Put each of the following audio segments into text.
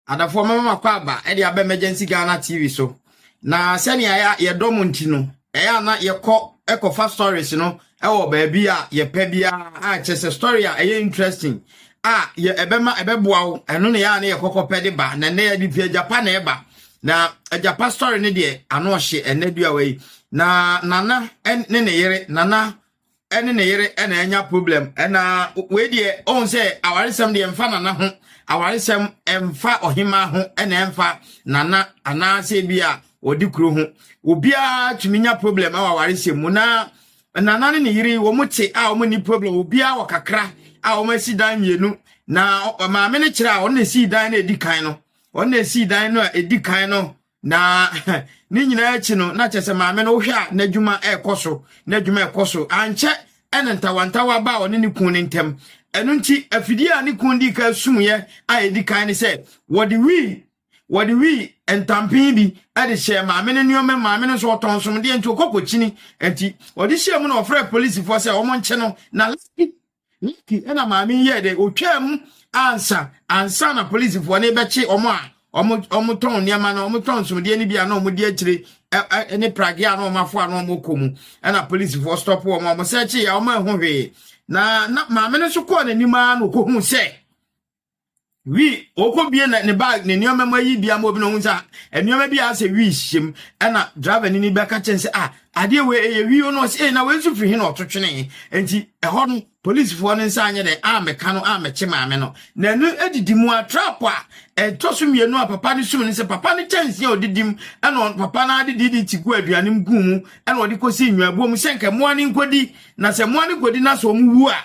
Adafoɔ mama makɔ aba de aba Emergency Ghana TV so. Na sɛnea yɛdɔ mo nti no, ɛyɛ a na yɛkɔ ɛkɔfa stories no ɛwɔ baabi a yɛpɛ biara a kyerɛ sɛ story a ɛyɛ interesting a yɛ ɛbɛma ɛbɛboa wo ɛno na yɛ a na yɛkɔkɔ pɛ de ba na ɛnɛ yɛde fi agyapa na ɛba na agyapa story no deɛ ano ɔhye ɛnɛ dua wɔ yi na nana ne ne yere nana ɛne ne yere ɛna anya problem ɛna wei deɛ ɔn sɛ awaresɛm deɛ ɛmfa nana ho awaresɛm ɛmfa ɔhema ho ɛna ɛmfa nana anaasɛ bi a ɔdi kuro ho obiara tumi nya problem ɛwɔ awaresɛm mu na nana ne ne yere wɔn te a wɔn ni problem obiara wɔ kakra a wɔn asi dan mmienu na maame no kyerɛ a ɔno na esi dan no edi kan no ɔno na esi dan no a edi kan no Na ne nyinaa akyi no, na kyerɛ sɛ maame no wohwɛ a n'adwuma ɛrekɔ so, n'adwuma ɛrekɔ so. Ankyɛ ɛna ntawantawa baa ɔne ne kun no ntam. Ɛno nti, afidie a ne kun dii kan sumyɛ a ɛdi kan ne sɛ wɔde wii wɔde wii ntampen bi de hyɛɛ maame no nneɛma maame no nso ɔtɔn nsomdeɛ nti ɔkɔ kɔkyini nti ɔde hyɛɛ mu na ɔfrɛ polisifoɔ sɛ wɔn nkye no na Lucky ɛna maame yi yɛɛ dɛ otwaa mu ansa ansa na polisifoɔ no bɛkye wɔn a wɔn wɔn tɔn nneɛma no wɔn tɔn nsomdeɛ no bi a na wɔn di akyire ɛ ɛ ne pragea a na wɔn afo a na wɔn kɔ mu ɛna polisifoɔ stop wɔn a wɔn sɛ kye a wɔn ɛho hwee na na maame no nso kɔɔ n'anim ara na okohu sɛ Wi, ɔkɔbie na ne bag ne nneɛma mu ayi bi ama obi na ɔhu sɛ nneɛma bi a asɛ wi hyɛm ɛna driver ni ni bɛka kyɛn sɛ ah adeɛ wei ɛyɛ wi no ɔsɛ ee na wei nso firi he na ɔto twene nti ɛhɔ no polisifoɔ no nsa anyɛ dɛ amɛka no amɛkye maame no na ɛno adidi mu a trap a ɛtɔ so mmienu a papa no sum no sɛ papa no kyɛnsee a ɔdidi mu ɛna papa no ade didi ti gu aduane mu gu mu ɛna ɔde kɔsi nnwabuo mu sɛ nka mmoa no nkɔdi na sɛ mmoa no kɔdi na sɛ ɔmo wu a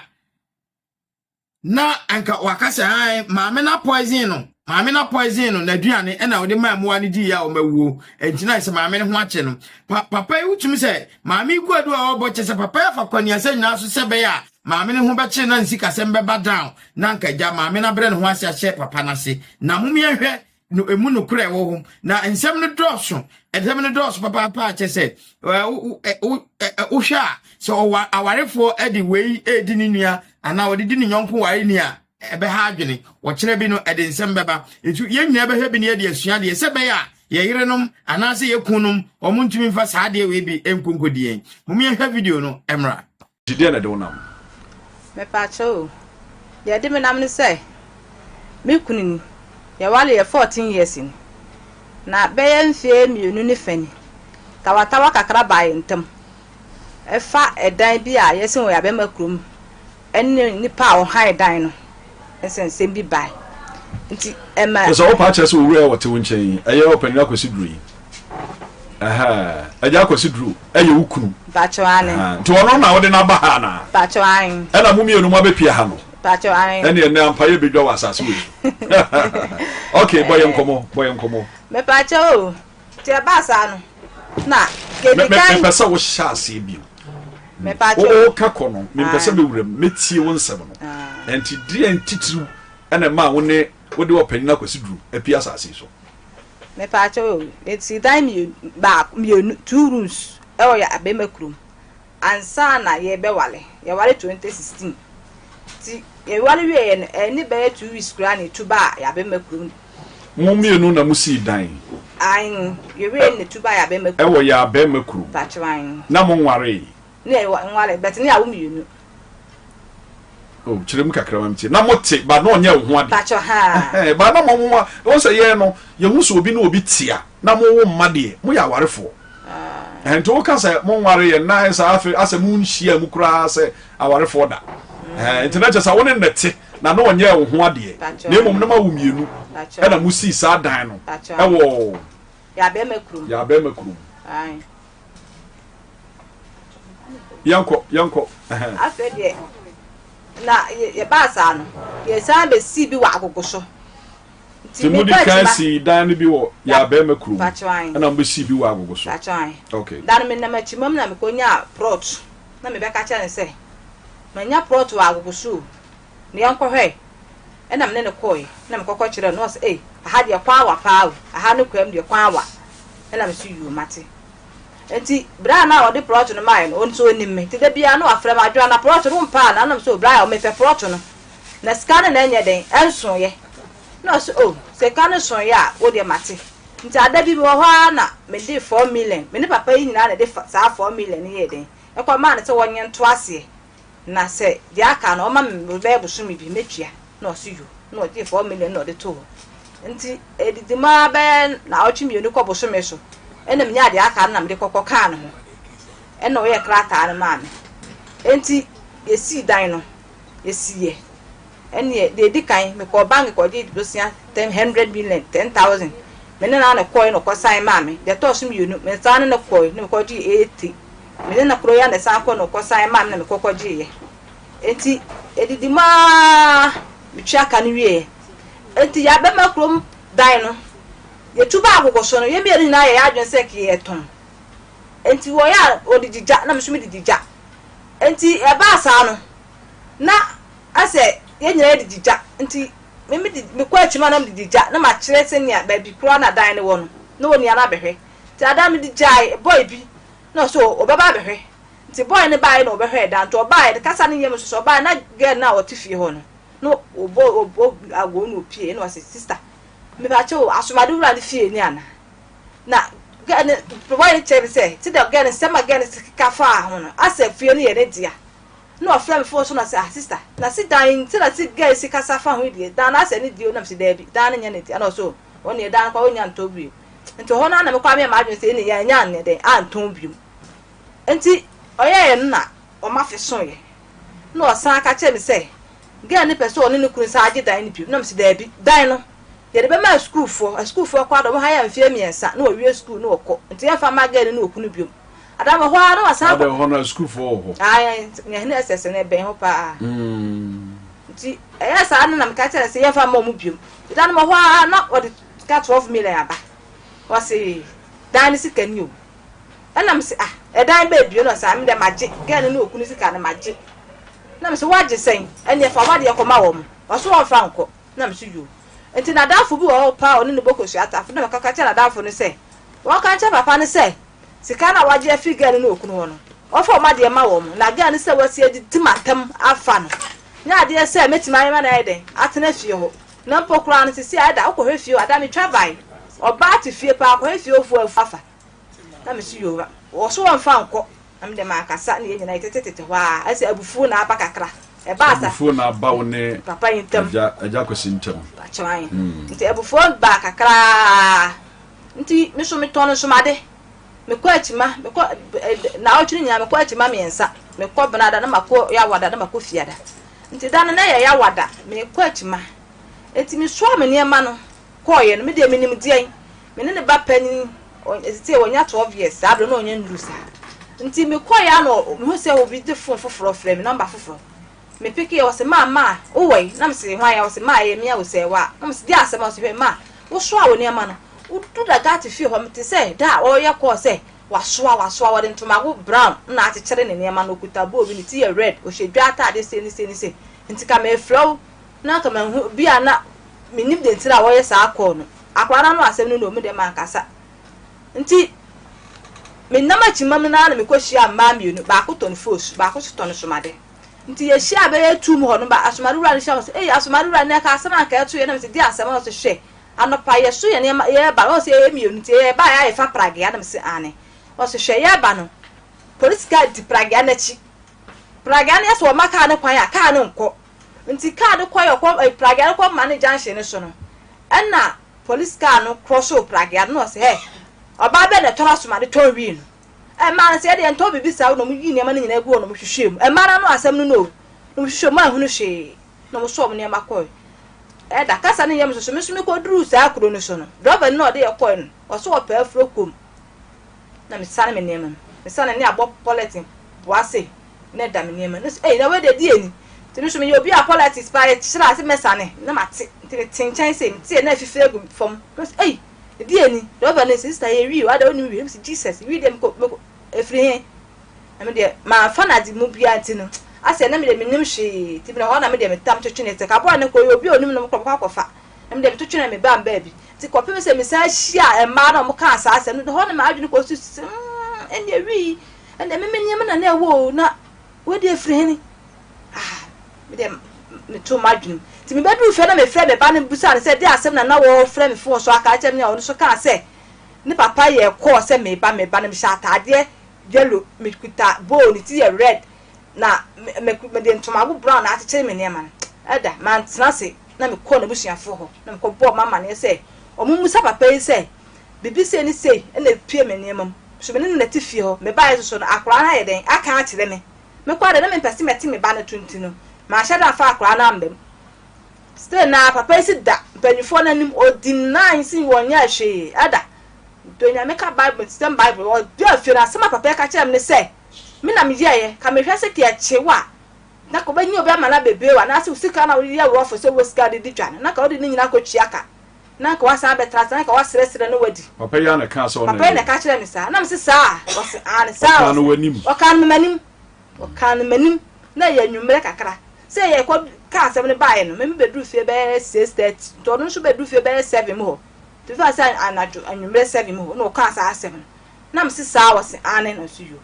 na anka waka sɛ ae maame na poison no maame na poison no n'aduane ɛna ɔde maa mmoa no dii a wɔn awuo nti na sɛ maame no ho akye no pa papa yi wotumi sɛ maame yi kɔ adu a ɔbɔ kyɛ sɛ papa yi afa kwaniasɛ nyinaa so sɛ bɛyɛ a maame no ho bɛkye na nsikasɛm bɛba down na anka gya maame no abrɛ ne ho ase ahyɛ papa no ase na mom yɛnhwɛ no emu nokorɛ wɔ hɔ na nsɛm no dɔɔso nsɛm no dɔɔso papaapa akyɛ sɛ wohwɛ a sɛ ɔwa awarefoɔ de wei redi ne nua anaa ɔde di ne yɔnko ware ni a ɛbɛha adwene wɔkyerɛ bi no ɛde nsɛm bɛba nti yɛn nyinaa bɛhwɛ bi ne yɛde asua deɛ sɛ bɛyɛ a yɛ yerenom anaasɛ yɛ kunom wɔn ntumi mfa saa adeɛ wei bi nkonkodi yɛn mom yɛnhwɛ video no mmra. Nti deɛn na ɛde wo nam? Mepaakyɛw o, deɛ ɛde me nam ne sɛ, me kunu ni, yɛwareɛ 14 years ni, na bɛyɛ mfeɛ mmienu ne fa ni, tawatawa kakra baa yɛn ntam, ɛfa ɛdan bi a yɛse wɔ Yabɛma kurom ɛne nipa a ɔhan dan no nsɛnsɛm bi bae, nti ɛma. Kyerɛ sɛ wopaa kyerɛ sɛ owura a ɔte wo nkyɛn yi, ɛyɛ ɔpanin Akwasi Duro yi? Ɛhɛɛ, Agya Akwasi Duro ɛyɛ wo kunu? Mpakyɛw, aane. Ɛhɛɛ, nti ɔno na wode no aba ha anaa? Mpakyɛw, aane. Ɛna mo mmienu mo abɛpie ha no? Mpakyɛw, aane. Ɛne ɛnɛ ampa yɛ bɛdwa wɔ asase wei so. Ok, bɔ yɛn nkɔmmɔ, bɔ yɛn nkɔmmɔ. Mepakyɛw o, nti ɛbaa saa no, na yɛdi kan. Mepɛ sɛ wohyɛ aseɛ bio. Mepakyɛw. Woka kɔ no, mempɛ sɛ mɛwura mu, mɛtie wo nsɛm no. Ɛnti deɛn titiriw ɛna ɛmaa wo ne wode ɔpanin Akwasi Duro apue asase yi so? Mepaakyɛw o, yɛsii dan mmienu, baako, mmienu, two rooms ɛwɔ yɛ Abema kurom ansa na yɛrebɛware. Yɛware 2016. Nti yɛware wieɛ no, ɛnni bɛyɛ 2 weeks koraa na yɛtu baa yɛ Abema kurom. Mo mmienu na mosii dan? Aane, yɛwieɛ no na yɛtu baa yɛ Abema kurom. Ɛwɔ yɛ Abema kurom? Mpaakyɛw, aane. Na monwaree? Ne yɛnwaree, but ne yɛawo mmienu. Oh, kyerɛ mu kakra ma mentie. Na mote, but na ɔnyɛ wo ho ade. Pakyɛ, haa. Ɛhɛn, but na mo mo wɔn sɛ yɛn no, yɛhu sɛ obi ne obi te a, na mowo mma deɛ, moyɛ awarefoɔ. Ɛhɛn, nti woka sɛ monware yɛn na ayɛ sɛ afei asɛ monhyia mu koraa sɛ awarefoɔ da. Ɛhɛn, nti na kyerɛ sɛ wo ne no te, na na ɔnyɛɛ wo ho adeɛ, na mmom na moawo mmienu, ɛna mosii saa dan no ɛwɔ. Yɛabɛɛma kurom. Yɛabɛɛma kurom. Ae. Yɛnkɔ, yɛnkɔ. Afei deɛ, na yɛbaa saa no, yɛsan bɛsii bi wɔ agogo so. Nti mode kan sii dan no bi wɔ Yɛabɛɛma kurom, ɛna mobɛsii bi wɔ agogo so. Okay. Da no menam akyima mu na mekɔnyaa prɔt, na mebɛka kyerɛ no sɛ, manya prɔt wɔ agogo so o, na yɛnkɔhwɛ. Ɛna me ne no kɔɔe, na mekɔkɔ kyerɛɛ no, na ɔse, ei, aha deɛ kwan wa paa o, aha ne kwam deɛ kwan wa. Ɛna mese, yoo, mate. Enti bere a na ɔde prɔto no mae no, ɔno nso onim me. Enti da biara na wafrɛ me, Adwoa, na prɔto no wompɛ anaa? Na mise, O, Brian, mepɛ prɔto no. Na sika no na ɛnyɛ dɛn, ɛnsoeɛ. Na ɔse oh, sɛ ka no soeɛ a, wo deɛ mate. Nti ada bi mewɔ hɔ ara na mede 4 million, me ne papa yi nyinaa na ɛde saa 4 million no yɛɛ dɛn, ɛkɔmaa no sɛ wɔnyɛ nto aseɛ. Na sɛ deɛ aka no, ɔma me bɛyɛ bosome bi, mɛtua. Na ɔse yo, na ɔgyee 4 million na ɔde too hɔ. Nti ɛdidi mu ara bɛyɛ naawɔtwe 2 kɔ bosome so, ɛna menyaa deɛ aka no na mede kɔkɔ kaa ne ho. Ɛna ɔyɛɛ krataa no maa me. Enti yɛsii dan no, yɛsiiɛ. Ɛnneɛ deɛ ɛdi kan, mekɔɔ bank kɔgyee bosea ten 100 million 10,000. Me ne no ara na ɛkɔeɛ na ɔkɔsan maa me. Deɛ ɛtɔɔ so mmienu, me san ne no kɔeɛ na mekɔgyee 80. Me ne no koro yi ara na ɛsan kɔeɛ na ɔkɔsan maa me na mekɔ kɔgyeeɛ. Enti ɛdidi mu ara metua ka no wieeɛ. Enti yɛabɛma kurom dan no, yɛtu baa agogo so no, yɛn mmienu nyinaa yɛyɛ adwene sɛ yɛtɔn. Enti wɔyɛ a wɔde gyigya na me nso mede gyigya. Enti ɛbaa saa no, na asɛ yɛn nyinaa yɛde gyigya. Nti me mede mekɔ akyi ma na mede gyigya na makyerɛ sɛnea baabi koraa na dan no wɔ no, na onua no abɛhwɛ. Nti ada mede gyae boy bi na ɔsɛ ɔbɛba abɛhwɛ. Nti boy no baeɛ na ɔbɛhwɛɛ dan. Nti ɔbaeɛ no kasa no nyɛ me nso so ɔbaeɛ na girl no a ɔte fie hɔ no na ɔbɔ ɔbɔ agoo na opie na ɔsɛ, "Sister, mepakyɛ o, asomade wura no fie ni ana?" Na girl no, boy no kyerɛ me sɛ sɛdeɛ girl no nsɛm a girl no keka faa ho no, asɛ fie no yɛ ne dea. Na ɔfrɛ me phone so na ɔsɛ, "Ah, sister, na si dan yi sɛ na si girl si kasa fa ho yi deɛ, dan no asɛ ne deɛ o." Na mese, "Daabi, dan no nyɛ ne dea." Na ɔsɛ, "O, ɔno deɛ dan no koraa ɔnnya ntɔ bio." Nti hɔ no ara na mekɔ ameyɛ m'adwene sɛ ɛne yɛanya anyɛ dɛn antɔn bio. Nti ɔyɛeɛ no na ɔma fe soeɛ. Na ɔsan ka kyerɛ me sɛ girl no pɛ sɛ ɔne ne kunu san agye dan no bio. Na mese, "Daabi, dan no yɛde bɛma asukuufoɔ. Asukuufoɔ kɔ ada ɔmo ha yɛ mfeɛ 3 na wɔwie sukuu na wɔkɔ, nti yɛmfa mma girl no ne okunu biom." Adam hɔ ara na wasan Ada hɔ no asukuufoɔ wɔ hɔ? Ae, yɛhene ɛsɛsɛ no ɛbɛn hɔ paa. Nti ɛyɛ saa no na meka kyerɛ sɛ yɛmfa mma ɔmo biom. Da no mɔ hɔ ara na wɔde sika 12 million aba. Wɔse dan no sika ni o. Ɛna mese, "Ah, ɛdan bɛɛ bio?" Na ɔsɛ, "Me deɛ magye girl no ne okunu sika no magye." Na mese, "Woagye sɛn? Ɛneɛ fa wadeɛ kɔma wɔ mo." Ɔso wɔmfa nkɔ. Na mese, "Yo." Nti nadamfo bi wɔ hɔ paa a ɔne ne bɔ kosua atafo, na mekaka kyerɛ nadamfo no sɛ wɔka nkyerɛ papa no sɛ sika no a wagye afiri girl no ne okunu hɔ no, wɔfa ɔma deɛ ma wɔ mo, na girl no sɛ wasi adidi matam afa no nyɛ adeɛ sɛ mɛtumi ayɛma no ayɛ dɛn atena fie hɔ. Na mpo koraa no, sisi a ɛda wokɔhwɛ fie hɔ ada metwa bae, ɔbaa te fie paa, kɔhwɛ fie hɔfoɔ afu afa. Na mese, "Yo." Wɔ so wɔmfa nkɔ. Na mede mankasa ne yɛn nyinaa yɛtetetete hɔ a ɛsɛ abufuo na aba kakra. Ɛbaa sa Abufuo na aba wo ne papa yi ntam. Agya Kwasi ntam. Pakyɛw. Nti abufuo baa kakraa. Nti me so metɔn nsomade. Mekɔ akyima, mekɔ naawɔtwe no nyinaa mekɔ akyima mmiɛnsa. Mekɔ benada na makɔ yawada na makɔ fiada. Nti da no na yɛ yawada, mekɔ akyima. Nti mesoa me nneɛma no kɔɔyɛ no, me deɛ menim deɛn. Me ne ne ba panyin, ɛsɛ wɔnya 12 years, saa abere na ɔnya nnuru saa. Nti mekɔɔyɛ a na mehu sɛ obi de phone foforɔ frɛ me, number foforɔ. Me pick yɛ, ɔsɛ, "Maa, maa, wowɔ yi?" Na mese, "Hwan ya?" Ɔsɛ, "Maa, ɛyɛ mea wo sɛ wa." Na mese, "Di asɛm?" Ɔsɛ, "Hwɛ maa, wosoa wo nneɛma no. Wodu Dagate fie hɔ, mete sɛ da a ɔreyɛ kɔɔ sɛ wasoa wasoa, wɔde ntomago brown na akyekyere ne nneɛma no, okuta bowl bi, ne ti yɛ red, ɔhyɛ dwa ataadeɛ sei ne sei ne sei. Nti ka mefrɛ wo na ka mahu bi a na menim de ntiri a wɔyɛ saa kɔɔ no." Akwadaa no ano asɛm no na ɔmu deɛ mankasa. Nti menam akyima mu naa na mekɔhyia mmaa mmienu, baako tɔn fos, baako nso tɔn somade. Nti yɛhyia bɛyɛ tu mu hɔ no ba asomade wura no hyia wɔ sɛ, "Ei, asomade wura ne ka asɛm anka ɛto yɛ." Na mesɛ, "Di asɛm?" Na ɔsɛ, "Hwɛ, anɔpa yɛso yɛ nneɛma yɛreba no, ɔsɛ yɛyɛ mmienu nti yɛreba a yɛayɛ pragea." Na mesɛ, "Ane." Ɔsɛ, "Hwɛ, yɛreba no, polisi kaa di pragea n'akyi. Pragea no yɛ sɛ ɔma kaa no kwan a kaa no nkɔ. Nti kaa no kɔ yɛ ɔkɔ pragea no kɔ ma ne junction no so no, ɛna polisi kaa no cross pragea no." Na ɔsɛ, "Hɛ, ɔbaa bɛɛ na ɛtɔn asomade tɔn wii no?" Ɛmaa no sɛ yɛde yɛntɔn biribi saa. Na ɔmo yi nneɛma no nyinaa gu hɔ na ɔmo hwehwɛ mu. Ɛmaa no ano asɛm no no na ɔmo hwehwɛ mu ahunu hwee na ɔmo sɔ ɔmo nneɛma kɔɛ. Ɛda kasa no yɛ me soso. Me nso mekɔduruu saa kuro no so no, driver no na ɔde yɛ kɔɛ no, ɔso ɔpɛ afuro kurom. Na mesane me nneɛma mu, mesane ne abɔ polythene boa se na ɛda me nneɛma mu no sɛ, "Ei, na wei deɛ deɛ ni?" Nti me nso meyɛ obi a politics paa yɛkyerɛ ase mɛsane na mate. Nti mete nkyɛn sɛ metie na afifire agu fam na sɛ, "Ei, deɛ ni?" Driver no sɛ, "Sister, yɛ wi wada wonim wi?" Sɛ, "Jesus, wi deɛ mekɔ mekɔ ɛfiri he?" Na me deɛ mamfa no ade mu biara nti no asɛ na me deɛ menim hwee. Nti mena hɔ na me deɛ metam twetwe ne sɛ kaboa ne kɔ yɛ obi a onim no kɔ kɔ akɔfa. Na me deɛ meto twene me ba mbaa bi. Nti kɔpem sɛ mesan hyia mmaa na ɔmo kaa saa asɛm no hɔ na m'adwene kɔ so sɛ, ɛnneɛ wi ɛnneɛ meme nneɛma na na ɛwɔ o, na wei deɛ ɛfiri hene? Ah, me deɛ metoo m'adwene mu. Nti mebɛduruu fie na mefrɛɛ me ba no bisaa no sɛ ɛdeɛn asɛm na na wɔrefrɛ me fon so aka akyerɛ me a ɔno nso kaa sɛ ne papa yɛɛ call sɛ meba meba no mehyɛ ataadeɛ yellow mekuta bowl ne ti yɛ red na me me mede ntomago brown na akyekyere me nneɛma no. Ɛda mantena ase na mekɔɔ n'abusuafoɔ hɔ na mekɔbɔɔ m'amaneɛ sɛ wɔmmisa papa yi sɛ biribi sei ne sei na ɛpue me nneɛma mu. So me ne no na ɛte fie hɔ. Mebaeɛ nso so no akwadaa no ayɛ dɛn aka akyerɛ me. Me koraa deɛ na mempɛ sɛ mɛte me ba no to nti no, manhyɛ da amfa akwadaa no amba mu. Still na papa yi si da mpanyinfoɔ no anim, ɔ deny se wɔnyɛɛ hwee. Ɛda, dɔ Nyame ka Bible, sɛm Bible, ɔbaa fie no, asɛm a papa yi ka kyerɛɛ me ne sɛ, me na meyɛeɛ, ka mehwɛ sɛ ka ɛkye wo a, na ka wobɛnya obi ama no abɛbue wo, anaasɛ wo sika na wode yɛ rough sɛ wowɔ sika de di dwa no, na ka wode ne nyinaa kɔtua ka, na nka woasan abɛtra ase, na nka woasrɛsrɛ na woadi. Papa yi ara na ɛkaa sɛ ɔno na Papa yi na ɛyɛeɛ. ɛka kyerɛɛ me saa. Na mese saa? Ɔse aane, saa. Ɔkaa no Ɔse, w'anim? ɔkaa no m'anim. Ɔkaa no m'anim. Na ɛyɛ anwummerɛ kakra. Sɛ yɛkɔ kaa asɛm no baeɛ no, me mebɛduru fie bɛyɛ 6:30. Nti ɔno nso bɛduru fie bɛyɛ 7 mu hɔ. Nti mefa sɛ anadwo anwummerɛ 7 mu hɔ na ɔkaa saa asɛm no. Na mese saa? Ɔse aane. Na ɔse yoo.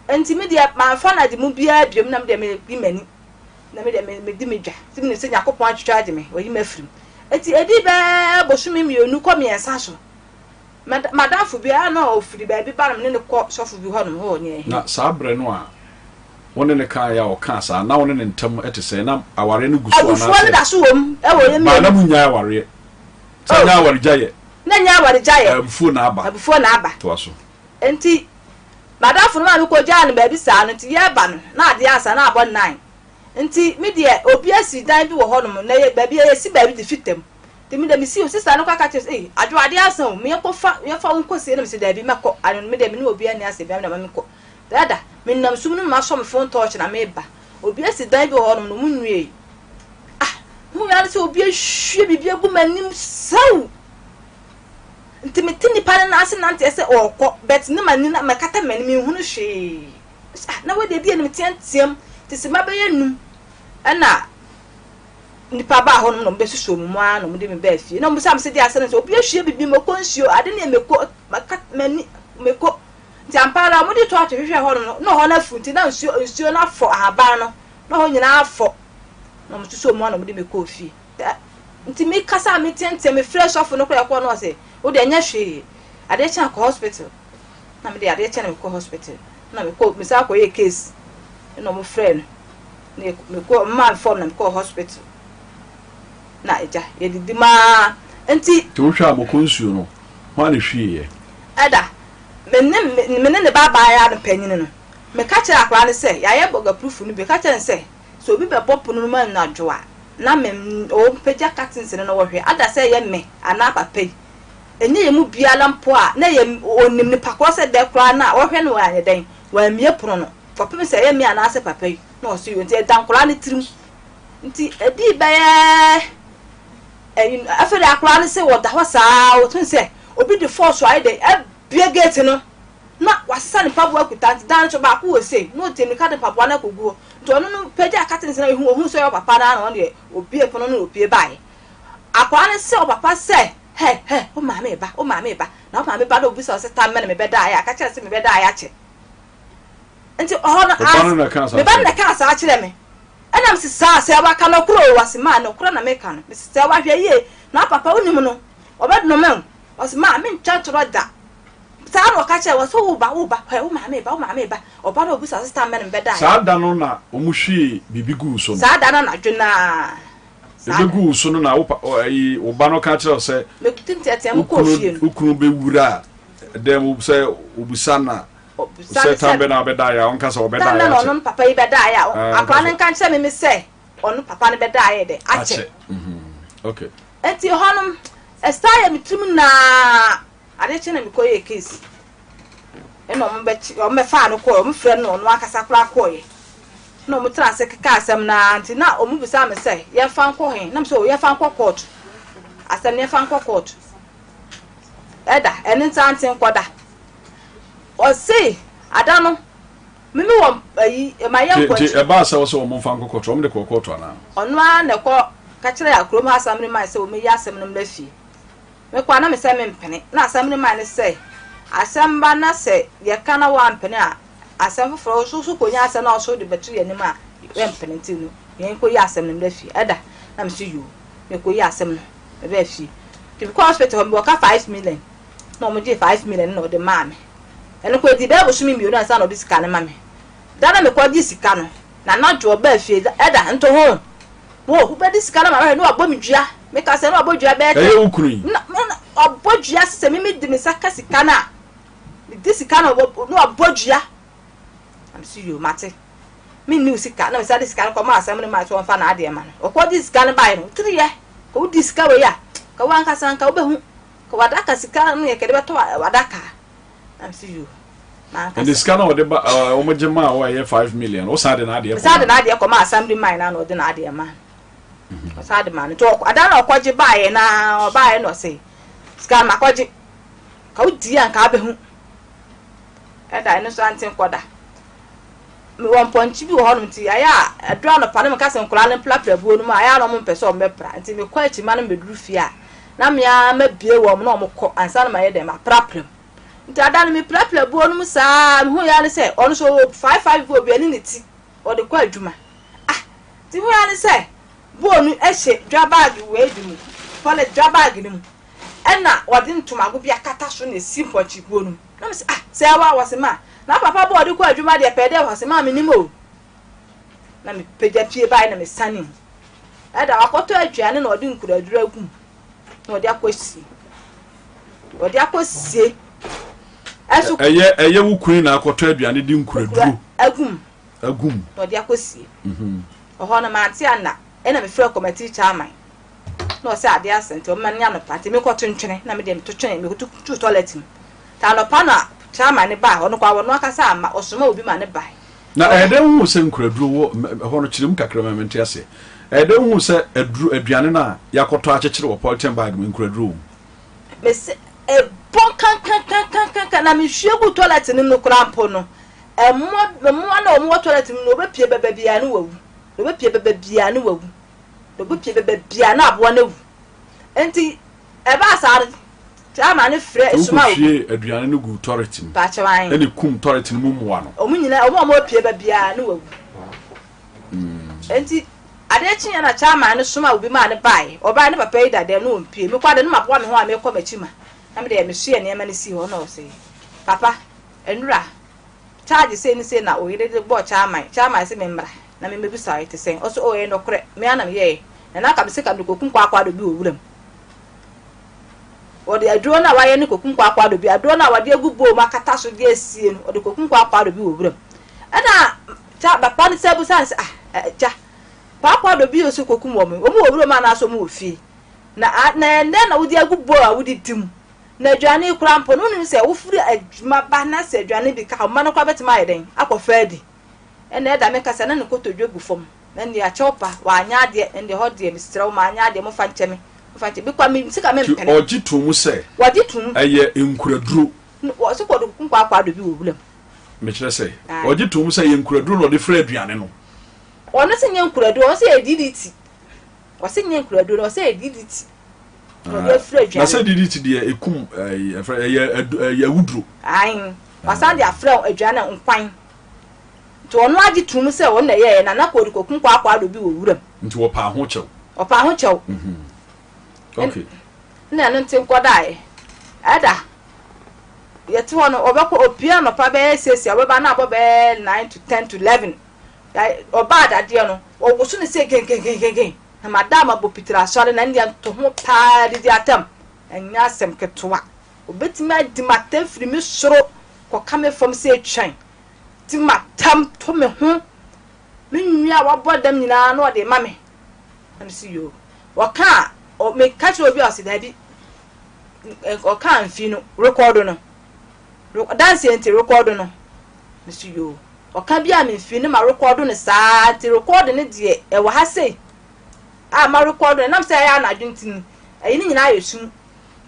Nti me deɛ mamfa no ade mu biara biom na me deɛ medi m'ani. Na me deɛ medi me dwa. Nti menim sɛ Nyankopɔn atwitwa agye me, wayi me afiri mu. Nti ɛdii bɛyɛ bosome mmienu kɔ mmiɛnsa so, M'adamfo bi a na ɔfiri baabi ba na me ne no kɔ sɔfo bi hɔnom hɔ near he. Na saa berɛ no a wo ne no kaeɛ a ɔkaa saa, na wo ne no ntam te sɛn? Na awareɛ no gu so Abufuo no anaasɛ? da so wɔ mu wɔ yɛn Baa na mmienu. monnyae awareɛ? Sɛ Oh, ɛnyɛ awaregyaeɛ. na ɛnyɛ awaregyaeɛ. Abufuo na aba. Abufuo na aba. Toa so. Enti m'adamfo no maa mekɔgyaa no baabi saa no, nti yɛreba no, na adeɛ asa, na abɔ nine. Nti me deɛ, obi asi dan bi wɔ hɔnom, na yɛ, baabi a yɛsi baabi de fita mu. Nti me deɛ me sii sister no kɔ ka kyerɛ sɛ ei Adwo adeɛ asa o me yɛnkɔ fa yɛmfa wo nkɔ sie na me se daabi mɛkɔ ano me deɛ me ne obiara nni asɛm biara me deɛ ma me nkɔ dada me nam sum no mu masɔ me phone torch na me ba obi asi dan bi wɔ hɔ nom na ɔmo nwiei ah hu ya ne sɛ obi ahwie biribi agu m'anim sɛw nti me te nipa no nan ase nanteɛ sɛ ɔɔkɔ but ne m'ani na mɛkata m'ani menhunu hwee ah na wei deɛ deɛ no meteateam te sɛ mabɛyɛ num ɛna Nnipa baa hɔnom na wɔbɛsosɔɔ me mu ara na wɔde me baa fie. Na wɔbisaa me sɛ, Deɛ asɛm ne sɛ, obi ahwie biribi, mako nsuo, ade ne mako, maka m'ani, mako. Nti ampa ara wɔde tɔɔkye hwehwɛɛ hɔnom no, na hɔ no afu nti na nsuo, nsuo no afɔ ahaban no, na hɔ nyinaa afɔ. Na wɔsosɔɔ mu ara na wɔde me kɔɔ fie. Nti mekasa a meteatea, mefrɛɛ sɔfo no koraa ɛkɔɔ no ɔse, wo deɛ ɛnyɛ hwee, adeɛ kye a kɔ hospital. Na mede adeɛ kyɛ na mekɔ hospital. Na mekɔ, mesan kɔyɛɛ case, ɛna wɔfrɛɛ no. Na mekɔ ɔmo maa me form na mekɔɔ hospital na agya yɛdidi mu ara nti. Nti wohwɛ a moko nsuo no hwan na ehwieɛ? Ɛda, me ne me ne ne ba abaayewa no panyin no, meka kyerɛɛ akwadaa no sɛ yɛayɛ bɔga proof no bi, meka kyerɛɛ no sɛ sɛ obi bɛbɔ pono no mu anadwo a na me ɔmpagya curtains no na wɔhwɛ, ada sɛ ɛyɛ me anaa papa yi, ɛnyɛ yɛn mu biara mpo a na ɛyɛ ɔnim nipa korɔ sɛ dɛ koraa no a ɔhwɛ no wanyɛ dɛn, wammue pono no. Kɔpem sɛ ɛyɛ me anaasɛ papa yi na ɔse yoo nti ɛda nkwadaa no tirim nti ɛdii bɛyɛ ɛyi afei de akwadaa no sɛ wɔda hɔ saa wɔtumi sɛ obi de force ayɛ dɛ abue gate no na wasesa ne mpaboa kuta nti dan no so baako wɔ sei na ɔde mmirika de mpaboa no akɔgu hɔ nti ɔno no pagya curtains na ehu ohun sɛ ɔyɛ ɔpapa no ara na ɔno deɛ obue pono no na opue baeɛ akwadaa no sɛ ɔpapa sɛ hɛ hɛ wo maame ba wo maame ba na wo maame ba na obisa ɔsɛ tam mɛ na mebɛda ayɛ aka kyerɛ sɛ mebɛda ayɛ akyɛ Nti ɔhɔ no Wo ba no na ɛkaa saa me ba no kyerɛɛ na wo? ɛkaa saa kyerɛɛ me. Ɛna mese saa, sɛ waka nɔkorɛ o, ɔse maa nɔkorɛ na meka no. Mese sɛ wahwɛ yie na wo papa wonim no, ɔbɛdome wo. Ɔse maa mentwa ntorɔ da. Saa na ɔka kyerɛɛ me, ɔse wo ba, wo ba, hwɛ wo maame reba, wo maame reba. Ɔba no ɔbisa sista mɛ na mebɛdaeɛ. Saa da no na wɔhwiee biribi guu wo so no? Saa da no anadwo no ara. Saa da. Ɛbɛgu wo so no na wo pa, ɛyi, wo ba no ka kyerɛɛ wo sɛ Mete nteatea wo mu kɔɔ kunu, fie no. wo kunu bɛwura dan mu sɛ ɔbisa no a, Ɔbisa no Sɛ tan sɛ, bɛ na ɔbɛdaeɛ a, ɔnka sɛ Tan ɔbɛdaeɛ bɛ na akyɛ. ɔno no papa yi bɛdaeɛ a, Ah, ɔnka akwadaa no sɛ. nka nkyerɛ me me sɛ ɔno papa no bɛdaeɛ dɛ akyɛ. Akyɛ. Mhm. Okay. Nti hɔ no, ɛsan yɛ me tirim naa. Adeɛ kye na mekɔyɛɛ case. Ɛna wɔn bɛkye, wɔn bɛfaa no kɔɔɛ, wɔn frɛ no na ɔno ankasa koraa kɔɔɛ. Na wɔn tena ase keka asɛm no ara nti na wɔn bisaa me sɛ yɛmfa nkɔ he? Na me sɛ o yɛmfa nkɔ court. Asɛm no yɛmfa nkɔ court. Ɛda, ɛno nti ante nkɔda. Ɔse ada no me me wɔ ayi mayɛ Nti mpɔnkye. ɛbaa sɛ ɔsɛ wɔn mfa nkɔ kɔɔto, wɔn de kɔɔ kɔɔto anaa? Ɔno ara na ɛkɔ ka kyerɛɛ akurom ha assembly man sɛ wɔmɛyi asɛm no mmra fie. Me kɔ a na me sɛ mempene. Na assembly man no sɛ asɛm ba na sɛ yɛka na woampene a asɛm foforɔ wo so kɔnya asɛm na wo so de bɛto yɛn anim a yɛmpene nti no. Yɛnkɔyi asɛm no mmra fie. Ɛda na mese yoo, mekɔyi asɛm no mebaa fie. Nti mekɔɔ hospital hɔ mewɔ ka 5 million na wɔn gyee 5 million na ɔde maa me. Ɛno kɔ edi bɛyɛ bosome 2 ansa na ɔde sika no ma me. Da na mekɔ gye sika no na anadwo ɔbaa fie, ɛda nto ho wo wobɛdi sika no ma mɛhwɛ na wabɔ me dua. Meka sɛ na wabɔ dua bɛyɛ Ɛyɛ wo kunu yi? Na ɔbɔ dua sɛ mimi de me nsa ka sika no a, medi sika no na wabɔ dua. Na mesi yoo, mate, menni wo sika. Na mesa de sika no kɔma asɛm no ma sɛ ɔmfa n'adeɛ ma no. Ɔkɔ gye sika no baeɛ no, tiri yɛ ka wodi sika wei a, ka wankasa nka wobɛhu ka wadaka sika no yɛ kɛde bɛtɔ wadaka. Na mesi yoo, mankasa. Ɛnde sika na ɔde ba wɔn gye maa wɔ ɛyɛ 5 million, wosan de n'adeɛ Mesa de n'adeɛ kɔma assembly man na ɔde n'adeɛ ma no. Ɔsa de ma no nti ada na ɔkɔgye baeɛ na ɔbaeɛ na ɔsɛ sika no makɔgye, ka wodi a nka abɛhu. Ɛda ɛno nso ante nkɔda. Mewɔ mpɔnkye bi wɔ hɔnom nti ayɛ a ɛduru anɔpa no meka sɛ nkwadaa no mprapra buo no mu a, ayɛ a na ɔmo mpɛ sɛ ɔmo bɛpra. Nti mekɔ akyi ma no mbɛduru fie a, na mea mabie wɔn na ɔmo kɔ ansa na mayɛ dɛn maprapra mu. Nti ada no meprapra buo no mu saa, mehu ya ne sɛ ɔno nso ɔwɔ five five buo bi ɛne ne ti ɔde kɔ adwuma. Ah, nti hu ya ne sɛ buo no hyɛ dwa bag wei bi mu, toilet dwa bag no mu, ɛna wɔde ntomago bi akata so na esi mpɔnkye buo no mu. Na me sɛ, ah, sɛ ɛwɔ a wɔse ma na papa bɔ ɔde kɔ adwuma deɛ pɛɛ dɛ wɔse ma menim o. Na mepagya pie baeɛ na mesane mu. Ɛda wakɔtɔ aduane na ɔde nkuraduro agu mu na ɔde akɔsie, ɔde akɔsie ɛso. Ɛyɛ wo kunu na akɔtɔ aduane de nkuraduro agu mu agu mu na ɔde akɔsie ɔhɔ no. Mante ana ɛna mefrɛ committee chairman na ɔsɛ adeɛ asɛ nti ɔma ne anɔpa nti mekɔto ntwene na mede meto twene, mekɔto tu toilet mu. Nti anɔpa no a chairman ne baa hɔ no kɔ a, wɔno akasa ama ɔsoma obi ma ne baa. Na ɛyɛ dɛ wohu sɛ nkuraduro wɔ ɛhɔ no? Kyerɛ mu kakra ma mente aseɛ. Ɛyɛ dɛ wohu sɛ aduro aduane no a yɛakɔtɔ akyekyere wɔ polythene bag mu, nkuraduro wɔ mu? Mese ɛbɔ kankankankankan na mehwie gu toilet no mu no koraa mpo no, ɛmmoa mmoa na wɔn wɔ toilet mu no, wɔbɛpie bɛba biara ne wawu, wɔbɛpie bɛba biara ne wawu, wɔbɛpie bɛba biara na aboa no awu. Nti ɛbaa saa no, chairman no frɛ esoma obi. Wokɔhwie aduane no gu toilet mu Paakyɛw ahen. Ɛne kum toilet no mu mmoa no? Wɔn nyinaa, wɔn a wɔapie ba biara ne wawu. Nti adeɛ kyeeɛ na chairman no soma obi maa no baeɛ. Ɔbaeɛ ne papa yi da dɛm ne wɔmpie. Mekɔ ade no maboa me ho a mekɔ m'akyi ma na mede mesoɛ nneɛma no sii hɔ na ɔsɛ, papa, nwura charge sei ne sei na oyere de bɔɔ chairman. Chairman sɛ memmra na memmɛbisa ɔyɛ te sɛn. Ɔsɛ o, ɛyɛ nokorɛ, me ara na meyɛɛ na na aka me sɛ ka mede kɔkum kwaakwaado bi wɔ wuram. Wɔde aduro no a wayɛ ne kɔkum kwaakwaado bi, aduro no a wɔde agu bowl mu akata so de asie no, wɔde kɔkum kwaakwaado bi wɔ wuram. Ɛna kya papa no sɛ busa no sɛ, ah, kya kwaakwaado bi nso kɔkum wɔn, wɔn wɔ wuram anaasɛ wɔn wɔ fie? Na na ɛndɛ na wode agu bowl a wode di mu na aduane yi koraa mpo no, wonim sɛ wofiri adwuma ba na sɛ aduane bi ka wo mma no koraa bɛtumi ayɛ dɛn akɔfa adi. Ɛna ɛda meka sɛ na ne kotodwe gu fam na nea kyɛw pa wanyɛ adeɛ. Ɛndeɛ hɔ deɛ, mesrɛ wo, maanyɛ adeɛ, momfa nkyɛ me, momfa nkyɛ bi kwa me sika Nti mempene. ɔgye to mu sɛ Wɔgye tom. Ɛyɛ nkuraduro? Wɔse kɔde kokum kwaakwaado bi wɔ wuram. Mekyerɛ sɛ ɔgye to mu sɛ ɛyɛ nkuraduro na ɔde frɛ aduane no? Ɔno sɛ nyɛ nkuraduro, ɔno sɛ yɛ DDT. Wɔse nyɛ nkuraduro no, ɔsɛ yɛ DDT na ɔde afiri Na aduane. Sɛ DDT deɛ ɛkum ɛyi, ɛfrɛ ɛyɛ ɛyɛ awuduro. Ae, wasan de afrɛ aduane nkwan. Nti ɔno agye tom sɛ ɔno na ɛyɛɛ na kɔde kɔkum kwaakwaado bi wɔ wuram. Nti wɔpaa ho kyɛw? Ɔpaa ho kyɛw. Na ɛno nti nkɔdaeɛ. Ɛda yɛte hɔ no, ɔbɛkɔ opie anɔpa bɛyɛ siesie a, ɔbɛba na abɔ bɛyɛ 9 to 10 to 11. Ɔbaa dadeɛ no ɔwoso ne sɛ gengengengengen na mada ma bɔ pitiri asɔre na ndeɛ nto ho paa didi atam. Ɛnyɛ asɛm ketewa, obɛtumi adi matam firi me soro kɔka me fam sɛ etwan di matam to me ho, me nua a wabɔ dam nyinaa na ɔde ma me. Na me si yoo, wɔka a meka kyerɛ obi a ɔsi daabi, ɔka mfi no record no danseɛ nti record no. Me si yoo, ɔka bi a memfi no ma record no saa. Nti record no deɛ ɛwɔ ha sei a ma record no nam sɛ ɛyɛ anadwo nti no ɛyi ne nyinaa yɛ sum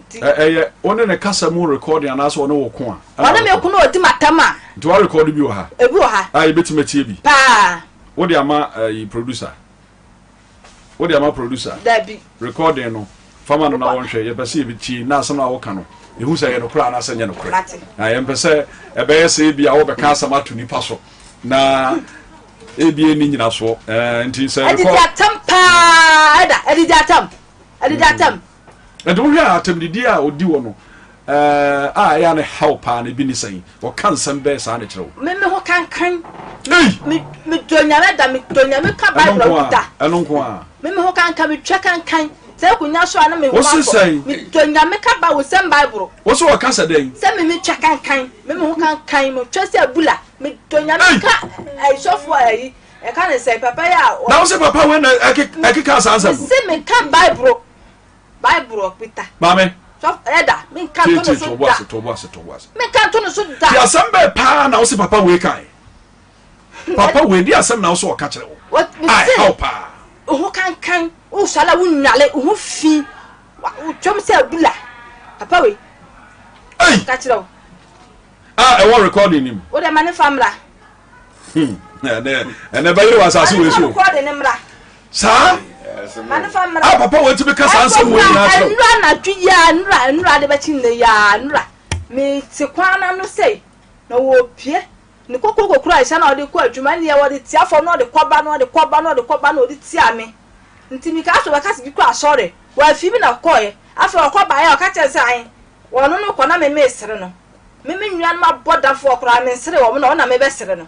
nti. Ɛyɛ wo ne ne kasa mu recording anaasɛ ɔne wo ko a? Ɔne me ko na ɔdi matam a. Nti wa record bi wɔ ha? Ebi wɔ ha. A yɛbɛtumi atie bi? Paa. Wode ama ɛyi producer? Wode ama producer? Dabi. Recording no fama no na wɔnhwɛ. Yɛpɛ sɛ yɛbɛtie na asɛm no a woka no, yɛhu sɛ ɛyɛ nokorɛ anaasɛ nyɛ nokorɛ. Mate. Na yɛmpɛ sɛ ɛbɛyɛ sɛ bi a wobɛka asɛm ato nipa so na Ebi ɛni nyinasoɔ ɛɛ nti sɛ Adidi rekɔ. atam paa ɛda adidi atam adidi atam. Ɛnti wohwɛ a atɛmdidie a ɔdi wɔ no ɛɛ a ɛyɛ a ne haw paa no ebi ne sɛn? Ɔka nsɛm bɛɛ saa na ɛkyerɛ wo? Me me ho kankan. Ei! Me me dɔ nyame da me dɔ nyame ka Ɛno Bible nko a a kuta. ɛno nko a. Me me ho kankan me twa kankan. Sɛ akonya so a na me ho Wose afɔ. sɛn? Me dɔ nyame ka Bible sɛm Bible. Wose ɔka sɛ dɛn? Sɛ me me twa kankan me me ho kankan me twa sɛ abula me dɔ nyame Ei! ka ɛyi sɔfo ɛyi ɛka ne sɛ papa yi a. Na wose papa wei na ɛkeka saa nsɛm no? Me se me ka Bible. Bible ɔpita. Maame. Sɔfo ɛda mi nka nto ne so da. Tie tie to ase to ase. Mi nka nto ne so da. Ti asɛm bɛɛ paa na ɔsi papa wei kan. Papa wei di asɛm na ɔsɛ ɔka kyerɛ wo. A ɛhaw paa. Oho kankan wosɔre a wonwale oho fi wotwam sɛ abula papa wei. Ei. Ka kyerɛ wo. A ɛwɔ recording nim. Wo de ma ne fa mmra. Hmm, ɛnɛ bɛyere wɔ asase wei so. Saa a papa wɔtumi ka saa nsɛm wei nyinaa kyerɛ. Nnura anadwo yaa nnura nnura de bɛkyi nnɛ yaa nnura mete kwan n'ano sɛ na wɔpie ne koko kokoro a ɛhyɛ na ɔde kɔ adwuma ne yɛ wɔde tia fam na ɔde kɔba na ɔde kɔba na ɔde kɔba na ɔde tia me nti mekaa so wɔka sɛ bi kɔ asɔre wɔafi mi na ɔkɔɔɛ afei ɔkɔ baeɛ ɔka kyerɛ sɛ ae wɔno no kɔ na me mesere no Me me nuanom abɔdamfoɔ koraa mensere wɔn na wɔn na mebɛsere no.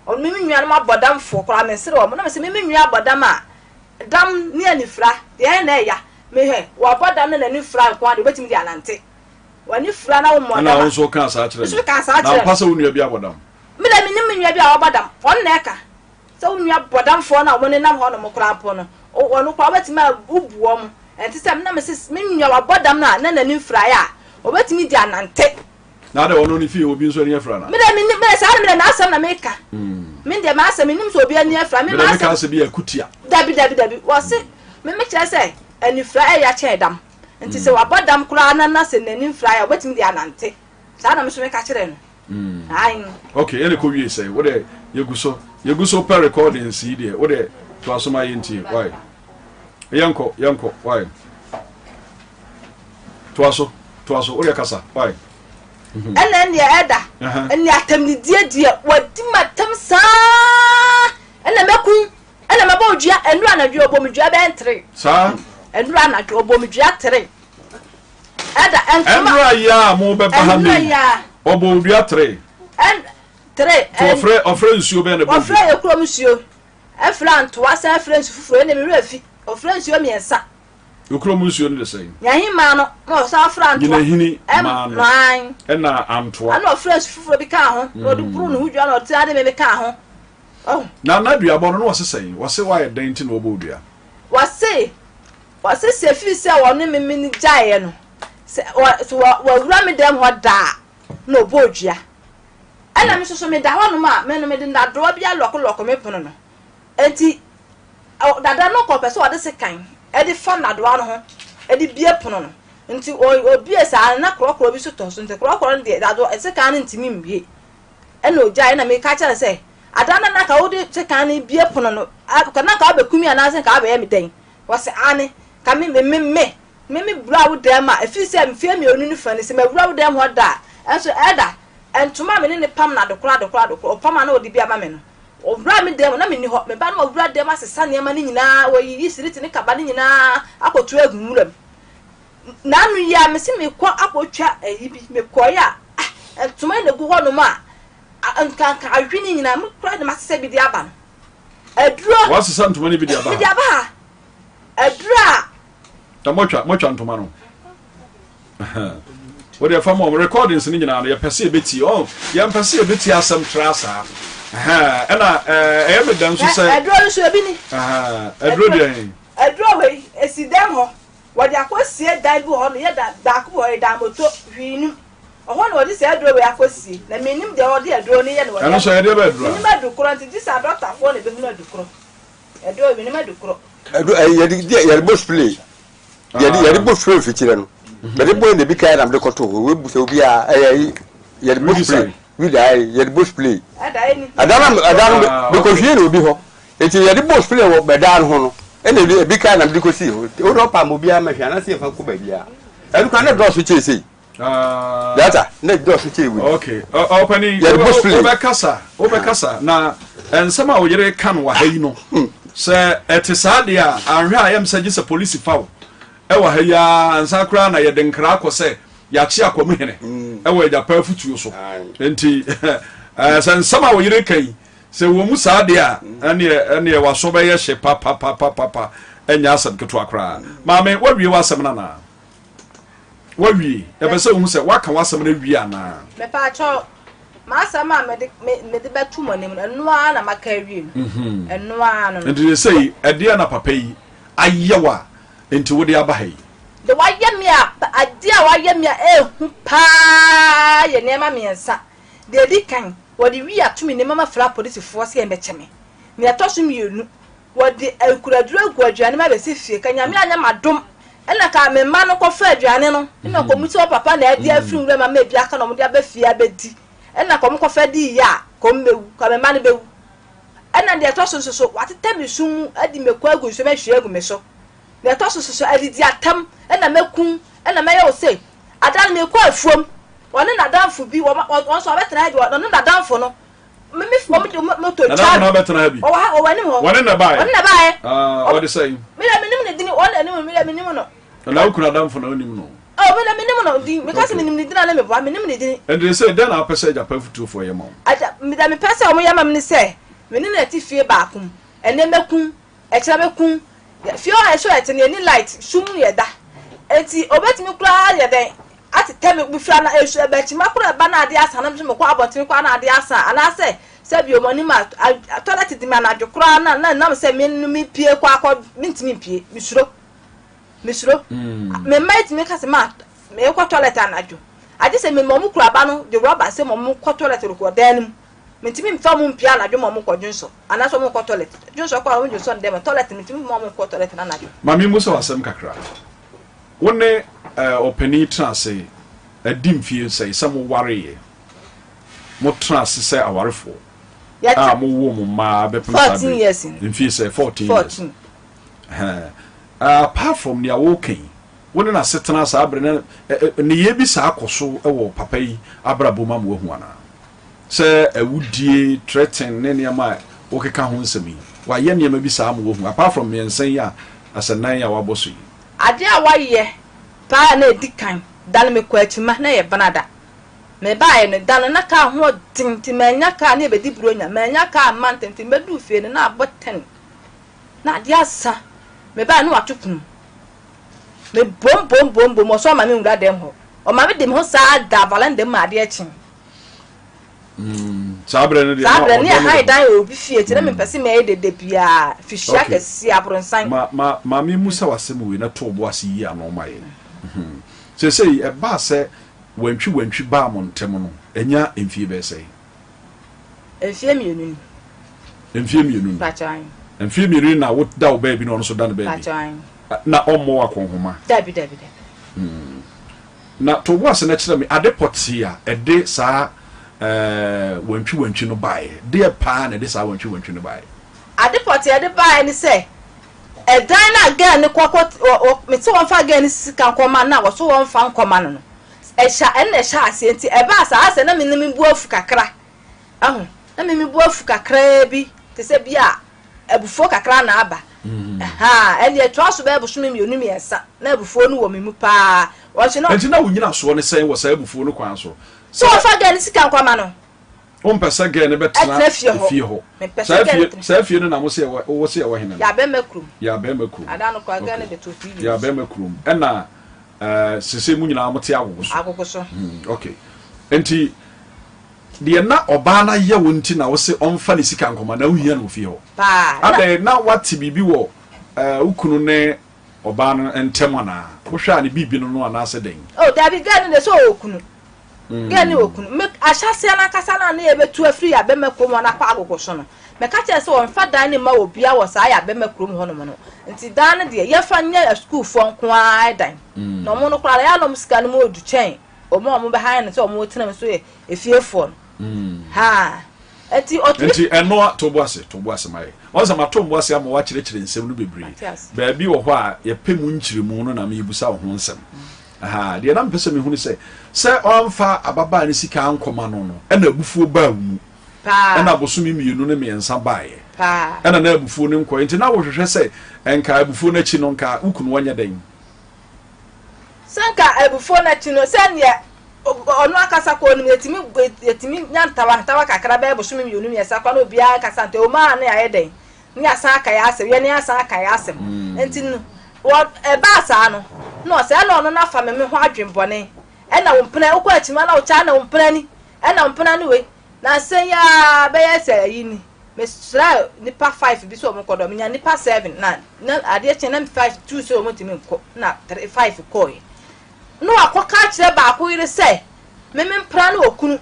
Ɔno me me nuanom abɔdamfoɔ koraa mensere wɔn na mese me me nua abɔdam a dam ne anifira deɛ ɛyɛ na ɛya mehwɛ wɔabɔ dam na n'ani fira nko ara deɛ wobɛtumi de anante w'ani fira na wommɔ dam ɛna a wo nso kaa saa kyerɛ nso kaa saa no kyerɛ na ampa sɛ wo nua bi abɔ dam me deɛ menim me nua bi a wabɔ dam wɔn na ɛka sɛ wo nua bɔdamfoɔ no a wɔnenam hɔ nom koraa mpo no wɔn koraa wobɛtumi a wobu wɔn ɛnte sɛ me na mese me nua wabɔ dam no a na n'ani mfiraeɛ a Obetumi de anante. Na adɛ ɔno ne fie obi nso ani afira na. Me de me me de saa na me de m'asɛm na meka. Me deɛ m'asɛm menim sɛ obi ani afira. Me Me de meka m'asɛm. sɛ bi yɛ kutia. Dabi dabi dabi wɔse me me kyerɛ sɛ anifira ɛya kyɛn dam. Nti sɛ wabɔ dam koraa na na sɛ n'ani mfiraeɛ a obetumi de anante. Saa na me nso meka kyerɛ no. Ae. Okay, ɛna ɛkɔ wie sɛn? Wo deɛ yɛgu so yɛgu so pɛ recordings yi deɛ wo deɛ to aso ma yɛntie why? Yɛnkɔ yɛnkɔ why? Toa so, toa so, woyɛ kasa, why? Mhm. Ɛna ɛneɛ ɛda, ɛne atɛmnidie deɛ, wadi m'atɛm saa, ɛna mɛku, ɛna mɛbɔ odua, ɛnura anadwo ɔbɔ me dua bɛyɛ ntere. Saa? Ɛnura anadwo ɔbɔ me dua tere. Ɛda ɛntoma. Ɛnura yi a mo bɛba ha ne yi, ɔbɔ odua tere. Ɛn tere. Ɔfrɛ ɔfrɛ nsuo bɛn na ɛbɔ odua. Ɔfrɛ ekurom nsuo, ɛfrɛ antoa, san frɛ nsu foforɔ, ɛna mi wura fi, ɔfrɛ nsuo mmiɛnsa. Wo kurom nsuo no de sɛn? Nyahini maa no na ɔsan frɛ antoa. Nyinahini maa no ɛna antoa. Ɛna ɔfrɛ nsu foforɔ bi kaa ho na ɔde buru ne ho dua na ɔde ade me kaa ho. Ɔho. Na na duabɔ no na wɔse sɛn? Wɔse woayɛ dɛn nti na wɔbɔ wo dua? Wɔse wɔse sɛ firi sɛ wɔne me me no gyaeɛ no sɛ wɔ sɛ wɔ wɔawura me dɛm hɔ da a na ɔbɔ dua. Ɛna me nso so meda hɔnom a me no mede nnadoa bi alɔkolɔko me pono no. Enti dada no kɔ pɛ sɛ ɔde sekan de fa nnadewa no ho de bue pono no. Nti obue saa no na korɔkorɔ bi nso tɔ so. Nti korɔkorɔ no deɛ dadewa sekan no ntumi mbue. Ɛna ogyae ɛna meka kyerɛ no sɛ ada no na nka wode sekan no bue pono no na nka wobɛku me anaasɛ nka wobɛyɛ me dɛn? Ɔse aane ka me me me me me me bura wo dan mu a ɛfiri sɛ mfeɛ mmienu ne fa ni sɛ mawura wo dan mu hɔ da a ɛnso ɛda ntoma a me ne no pam no adekorɔ adekorɔ adekorɔ ɔpam a na ɔde bi ama me no Ɔwuraa me dan mu, na menni hɔ. Me ba no awura dan mu asesa nneɛma no nyinaa, wayiyi siriti ne kaba no nyinaa akɔto agu nwura mu. N'ano yi ara, mese mekɔ akɔtwa ayi bi. Mekɔeɛ a, ah, ntoma yi na ɛgu hɔnom a, nkanka awe ne nyinaa. Me koraa de masesa bi de aba no. Aduro. Wasesa ntoma no bi de aba ha? Mede aba ha. Aduro a. Na moatwa moatwa ntoma no. Wo deɛ fa ma wɔn recordings no nyinaa no yɛpɛ sɛ yɛbɛtie ɔn yɛmpɛ sɛ yɛbɛtie asɛm tra saa ɛna ɛyɛ me dɛ nso sɛ aduro no so ebi ni aduro deɛ aduro wei esi dɛm hɔ wɔde akɔsie dan bi wɔ hɔ no yɛ da baako bi wɔ hɔ yɛ dan moto hwee nim ɔhɔ na wɔde saa aduro wei akɔsie na menim deɛ wɔde aduro no yɛ no wɔde ɛno nso yɛdeɛ bɛ aduro menim adu korɔ nti gye sɛ adɔktafoɔ na ɛbɛhunu adu korɔ aduro menim adu korɔ aduro yɛde yɛde bɔ spray yɛde yɛde bɔ spray mfikyire no mɛde bɔ na ebi kan na mede kɔto hɔ wei bu sɛ obiara ɛyɛ yi yɛde bɔ spray wida ayi yɛde bɔ spray ɛda no ɛda no mekɔhwie na obi hɔ eti yɛde bɔ spray wɔ bɛda no ho no ɛna ebi ebi kan na mede kɔsi hɔ o de ɔpa ma obiara mɛhwɛ anase yɛfa kɔ baabiara ɛno kora ne dɔɔso kyee sei data ne dɔɔso kyee wei okay ɔpɛni yɛde bɔ spray wobɛkasa wobɛkasa na. Nsɛm a wo yere reka no wɔ ha yi no, sɛ ɛte saa deɛ a, anhwɛ a ɛyɛ me sɛ gye sɛ polisi fa wo wɔ ha yi ara ansa koraa na yɛde nkra akɔ sɛ yɛakye Akwamu Hene wɔ Agyapa afutuo so. Enti sɛ nsɛm a wo yere reka yi, sɛ ɛwɔ mu saa deɛ a, ɛnneɛ ɛnneɛ w'aso bɛyɛ hye papapapapa, ɛnyɛ asɛm ketewa koraa. Maame, woawie w'asɛm no anaa? Woawie? Yɛpɛ sɛ wohu sɛ woaka w'asɛm no awie anaa? Mepaakyɛw, m'asɛm a mede me mede bɛto mo anim no, ɛno ara na maka awie no. Ɛno ara no no. Nti seesei, ɛdeɛn na papa yi ayɛ wo a nti wode aba ha yi? Deɛ wayɛ me a, adeɛ a wayɛ me a ɛyɛ hu pa ara yɛ nneɛma mmiɛnsa. Deɛ ɛdi kan, wɔde wii ato me nneɛma ma frɛ apolisifoɔ sɛ yɛmmɛkyɛ me. Nea ɛtɔ so mmienu, Wɔde nkuraduro agu aduane mu abɛsi fie. Ka Nyame anyɛ m'adom na ka me mma no kɔfa aduane no na kɔ mu sɛ ɔpapa na ɛde afiri nwura mu ama ebi aka na wɔde aba fie abɛdi na kɔ kɔfa di yɛ a kɔ mu bɛwu ka me mma no bɛwu. Ɛna deɛ ɛtɔ so nso so watetɛ me sum mu adi mako agu nsuo mu ahwie agu me so. Deɛ ɛtɔ so nso so adidi atam na mɛkum na mɛyɛ wo sei. Ada no mekɔ afuom wɔne n'adamfo bi wɔn nso wɔabɛtena ha bi wɔne n'adamfo no Me me wɔn de moto Nana twa. Nana bɛtena ha bi. Ɔwɔ ha ɔwɔ anim hɔ. Wɔne na baeɛ. Wɔne na baeɛ. Ah, ɔde sɛn? Me na menim ne dini wɔn na anim me na menim no. Na wo kunu adamfo na wonim no. Oh, me na menim no din. Meka sɛ menim ne din a na meboa menim ne dini. Ɛnti sɛ dɛn na wopɛ sɛ agyapa afutuofoɔ yɛ ma wo? Agya, deɛ mepɛ sɛ wɔn yɛ ma me ne sɛ me ne no ɛte fie baako mu. Ɛnnɛ mɛkum, ɛkyena mɛkum. Fie hɔ a ɛso ɛte no yɛnni light, sum mu na yɛda. Enti obetumi koraa ayɛ dɛn atetɛ me, mefiri ana nsu ɛbɛkyima koraa ɛba na adeɛ asa na mekɔ abɔntene koraa na adeɛ asa anaasɛ sɛ bio mo anim a toilet di me anadwo koraa na na nam sɛ me no mepie kɔ akɔ mentumi mpie mesuro mesuro me mma etumi ka sɛ ma mekɔ toilet anadwo agye sɛ mema ɔmo kura ba no de rɔba sɛ ma ɔmo kɔ toilet wɔ dan no mu mentumi mfa ɔmo mpie anadwo ma ɔmo kɔ dwonsɔ anaasɛ ɔmo kɔ toilet dwonsɔ kɔ a ɔmo dwonsɔ no dɛm toilet mentumi mma ɔmo kɔ toilet no anadwo. Maame mmusa wo asɛm kakra. Wo ne ɔpanin tena ase adi mfie sɛn sɛ mowareeɛ? Motena ase sɛ awarefoɔ a mowoo mo mma bɛpem saa 14 bere years ni. mfie sɛ 14 years. 14. Ɛhɛn. Apart from nea woka yi, wo ne n'asetena saa bere no, nneyɛe bi saa kɔ so wɔ papa yi abrabɔ mu ama woahu anaa? Sɛ awudie, threaten ne nneɛma a wokeka ho nsɛm yi, wayɛ nneɛma bi saa ama woahu apart from mmiɛnsa yi a asɛ nan a wabɔ so yi? Adeɛ a wayɛ paa a na ɛdi kan, da no mekɔɔ akyima, na ɛyɛ Benada. Mebaeɛ no, da no na kaa ho ɔden nti mannya kaa na yɛbɛdi Buronya. Mannya kaa amma ntɛm nti mebɛduu fie no na abɔ ten, na adeɛ asa. Mebaeɛ no wato pono mu. Mebom bom bom bom, ɔsɛ ɔma menwura dɛm hɔ. Ɔma mede me ho saa daa valanda mu ma adeɛ kyee. Mm, saa berɛ no deɛ Saa na berɛ no, ne ɔdɔ no yɛhan wɔ dan wɔ obi fie nti na mempɛ sɛ mɛyɛ dede biara. Fihyia Okay. kɛseɛ, abronsan. Ma, ma, ma memmisa wo asɛm wei na to wo bo ase yi ano ma yɛn. Mhm. Seesei, ɛbaa sɛ wantwi-wantwi baa mo ntam no, anya mfie bɛyɛ sɛn? Mfie mmienu ni. Mfie mmienu ni? Mpakyɛ ae. Mfie mmienu ni na woda wo baabi na ɔno nso da ne baabi? Mpakyɛ ae. Na ɔmmɔ wo akɔnhoma? Dabi, dabi, dabi. Na to wo bo ase na kyerɛ me ade pɔtee a ɛde saa wantwiwantwi no baeɛ. Deɛ paa na ɛde saa wantwiwantwi no baeɛ? Ade pɔtee a ɛde baeɛ ne sɛ, ɛdan no a girl no kɔ kɔ wɔ wɔ mete wɔmfa girl no sika nkɔma no a wɔso wɔmfa nkɔma no no, ɛhyɛ ɛno na ɛhyɛ aseɛ nti ɛbaa saa asɛ na me ne me bo afu kakra. Ahu, na me me bo afu kakraa bi te sɛ bi a abufuo kakra na aba. Ahaa, ɛnneɛ ɛtoa so bɛyɛ bosome mmienu mmiɛnsa, na abufuo no wɔ me mu paa. Wɔn na. Enti na wo nyinasoɔ ne sɛn wɔ saa abufuo no kwan so? Sɛ wɔmfa girl no sika nkɔma no. Wompɛ sɛ girl no bɛtena Ɛtena fie hɔ. efie hɔ. Mempɛ Saa sɛ girl no fie, tena. saa fie no na mo se ɛwɔ, wo se ɛwɔ hene no? Yɛabɛma kurom. Yɛabɛma kurom. Ada no koraa girl no Okay. de too TV no so. Yɛabɛma kurom. Ɛna ɛɛ sese mo nyinaa mote agogo so. Agogo so. Hmm, okay. Enti Deɛ na ɔbaa no ayɛ wo nti na wose ɔmfa ne sika nkɔma na wohia no wɔ fie hɔ? Paa. Na. Adɛn, na woate biribi wɔ wo kunu ne ɔbaa no ntam anaa? Wohwɛ a ne biribi no no anaasɛ dɛn? Oh, dabi, girl no deɛ sɛ ɔwɔ kunu. Girl no wɔ kunu. Me, ahyɛaseɛ no ankasa no a na yɛbɛtu afiri Yabɛma kurom hɔ no akɔ Agogo so no, meka kyerɛɛ no sɛ ɔmfa dan no mma obiara wɔ saa Yabɛma kurom hɔnom no. Nti dan no deɛ, yɛmfa nyɛ asukuufoɔ nko ara dan. Na wɔn no koraa no, ɛyɛ a na wɔn sika no mu ɔdu kyɛn wɔn a wɔbɛhan no sɛ wɔretena mu nso yɛ efiefoɔ no. Haa. Enti ɔtumi. Nti ɛno a, to bo ase, to bo ase ma yɛ. Wɔn sɛ mato bo ase ama woakyerɛkyerɛ nsɛm no bebree. Mate ase. Baabi wɔ hɔ a yɛpɛ mu nkyerɛmu no na merebisa wo ho nsɛm. Ahaa, deɛ na mepɛ sɛ mehu ne sɛ, sɛ ɔamfa ababaa no sika ankɔma no no, ɛna abufuo baa wo mu. Paa. Ɛna bosome mmienu ne mmiɛnsa baeɛ. Paa. Ɛna na abufuo no nkɔeɛ. Nti na wohwehwɛ sɛ nka abufuo no akyi no nka wo kunu ɔnyɛ dɛn? Sɛ nka abufuo no akyi no, sɛ neɛ ɔno ankasa kɔ onim yɛtumi yɛtumi nya ntawantawa kakra bɛyɛ bosome mmienu mmiɛnsa koraa na obiara nkasa nti ɛwɔ mu a na yɛayɛ dɛn ne yɛasan aka yɛn asɛm yɛne asan aka yɛn asɛm nti no wɔ ɛbaa saa no na ɔsɛ ɛna ɔno nafa me me ho adwenbɔne ɛna wo mpena wokɔ akyima na wokyɛ ɛna wo mpena ni ɛna wo mpena ne wei na nsɛn yi ara bɛyɛ sɛ ayi ni mesrɛ nipa five bi sɛ wɔn kɔ dɔ menya nipa seven na na adeɛ kyɛn na five two sɛ wɔn ntumi nkɔ na three five kɔɛ na wakɔka akyerɛ baako yere sɛ me me mpena ne okunu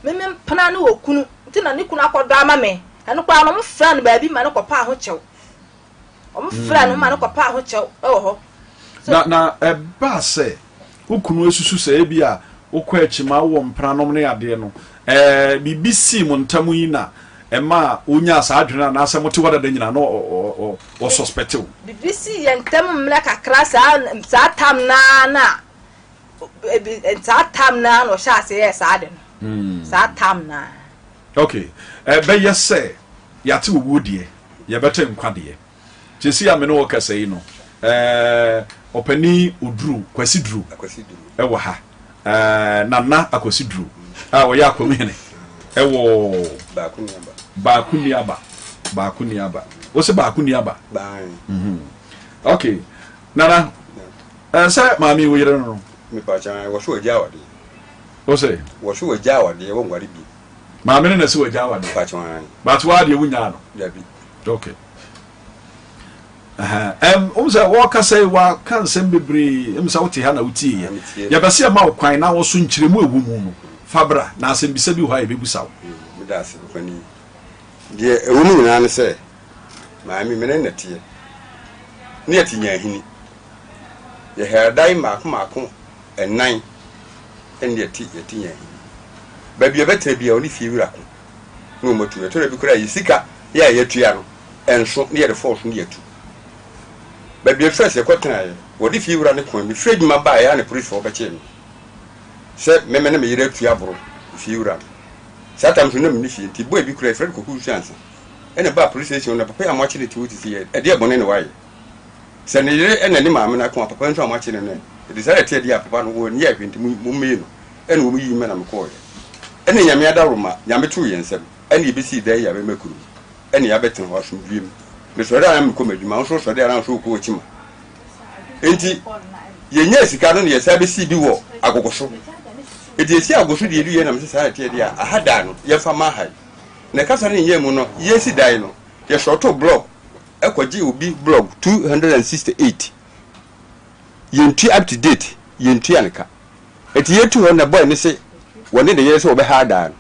Me me mpena ne okunu nti na ne kunu akɔdɔ ama me. Ɛno koraa no, wɔfrɛɛ no baabi ma no kɔpaa ho kyɛw. Wɔfrɛɛ no ma no kɔpaa ho kyɛw wɔ hɔ. So, Na na ɛbaa sɛ wo kunu asusu sɛ ebia wokɔ akyi ma wowɔ mpenanom ne adeɛ no, ɛɛ, biribi sii mo ntam yi na ɛmaa wonyaa saa adwene no anaasɛ mote hɔ dada nyinaa na ɔ ɔ ɔ ɔsuspɛte wo? Biribi sii yɛn ntam mmerɛ kakra saa saa tam no ara na saa tam no ara na ɔhyɛ ase yɛɛ saa de no hmm. saa tam no ara. Okay, ɛbɛyɛ sɛ yɛate owuo deɛ yɛbɛte nkwa deɛ kyesi a me ne wɔ kasa yi no ɛɛ ɔpanin oduru kwasi duru ɛwɔ ha ɛɛ nana akwasi duru a ɔyɛ akwam hene ɛwɔ baako ni aba baako ni aba wosɛ baako ni aba mhm. Okay nana. Ɛɛ sɛ maame yi wo yere no no. Mepa kyɛw wɔ so wagya awadeɛ. Wo se? Wɔ so wagya awadeɛ wɔ nware bio. Maame no na se wagya awadeɛ. Mepa kyɛw aane. But waa deɛ wo nyaa no. Dabi. Okay. Ɛm um sɛ wɔkasa yi waka nsɛm bebree ɛm sɛ wote ha na wotie yɛ. Yɛbɛ sɛ yɛma wo kwan na wɔso nkyerɛmu ɛwɔ mu no fa bra na asɛmbisa bi wɔ hɔ a yɛbɛbusa wo. Meda ase ɔpanin. Deɛ ɛwɔ mu nyinaa ne sɛ maame me ne no teɛ ne yɛte Nyanhini. Yɛhɛɛ dan mmaako mmaako nnan ɛne yɛte yɛte yɛn ahi. Baabi a yɛbɛtena biara ɔne fie wura ko na wɔn atu. Ɛtɔ da bi koraa yɛ sika yɛ a yɛatua no ɛnso ne yɛde fɔɔso ne yɛatu. Baabi a first yɛkɔtenaeɛ wɔde fie wura no koe. Mefiri adwuma baeɛ a na polisifoɔ bɛkyee me sɛ me me ne me yere atu aboro fie wura no. Saa tam nso na menni fie nti boy bi koraa yɛfrɛ no Kwaku Nsuansa ɛna ɛbaa police station hɔ na papa yi a moakye no te hɔ sisi yɛ ɛdeɛ bɔne na wayɛ. Sɛ ne yere na ne maame no ako a, papa nso a moakye no no ɛ? Ɛde saa na ɛteɛ deɛ a, papa no, wɔnyɛɛ hwee nti mommee no. Ɛna wɔn yii me na mekɔeɛ. Ɛna Nyame adaworoma, Nyame too yɛn nsam, ɛna yɛbɛsii dan yi abɛma kurom, ɛna yɛabɛtena hɔ asomdwoeɛ mu. Mesɔre a na mekɔ m'adwuma, wo nso wosɔre a na wo nso wokɔ w'akyima. Enti yɛnyaa sika no na yɛsan bɛsii bi wɔ Agogo so. Enti yɛsii Agogo so deɛ ɛduiɛ na mese saa na ɛteɛ deɛ a, aha dan no, yɛmfa mma aha yi. Na kasa no nyɛɛ mu no, yɛresi dan no, yɛsɔɔtoo blɔk kɔgyee obi blog 268 yɛntua up to date yɛntua no ka nti yɛtu hɔ na boy no se wɔne ne yere sɛ wɔbɛha daa no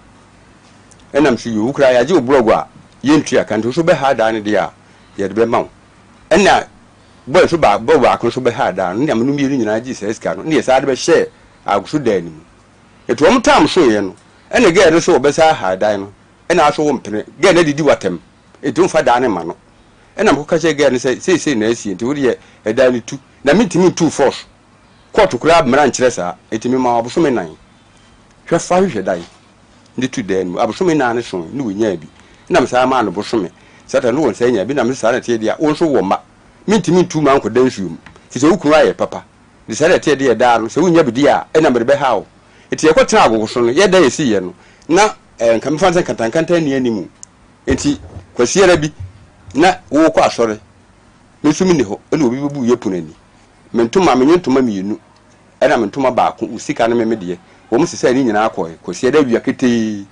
ɛnam so yoo koraa yɛagye wo blog a yɛntua ka nti wo so bɛha daa no deɛ a yɛde bɛma wo ɛna boy nso ba boy baako nso bɛha daa no ne ameno mmienu nyinaa gyee saa sika no ne yɛ saa de bɛhyɛɛ agoso dan no mu nti wɔn tam so yɛ no ɛna gɛɛ no so wɔbɛsa ha dan no ɛna aso wo mpene gɛɛ no adidi watɛm Enti womfa dan no mma no. Ɛnna mekɔka kyerɛɛ girl no sɛ seesei na asie nti wo deɛ ɛdan no tu. Na mentumi ntu force. Kɔɔto koraa mmara nkyerɛ saa. Enti memaa wo abosome nnan. Hwɛ fa hwehwɛ dan no tu dan no mu. Abosome nnan no soe na wɔnyaa bi. Ɛnna mesan maa no bosome. Saa ta no wɔnsan nyaa bi. Ɛnna mese saa na ɛteɛ deɛ a, wo nso wowɔ mma. Mentumi ntu mma nkɔda nsuo mu. Firi sɛ wo kunu ayɛ papa. Nti saa na ɛteɛ deɛ daa no sɛ wonnya bi deɛ a, ɛnna mede bɛha wo. Enti yɛkɔtenaa agogo so no, yɛn dan a yɛsiiɛ no, na ɛɛ nka mefa no sɛ nkantankantan nni anim. Enti Kwasiada bi na worekɔ asɔre, me nso menni hɔ, ɛna obi bɛbuu yɛn pono ani. Me ntoma, menye ntoma mmienu, ɛna me ntoma baako, wo sika ne me me deɛ, wɔn sesaa ne nyinaa kɔe. Kwasiada awia ketee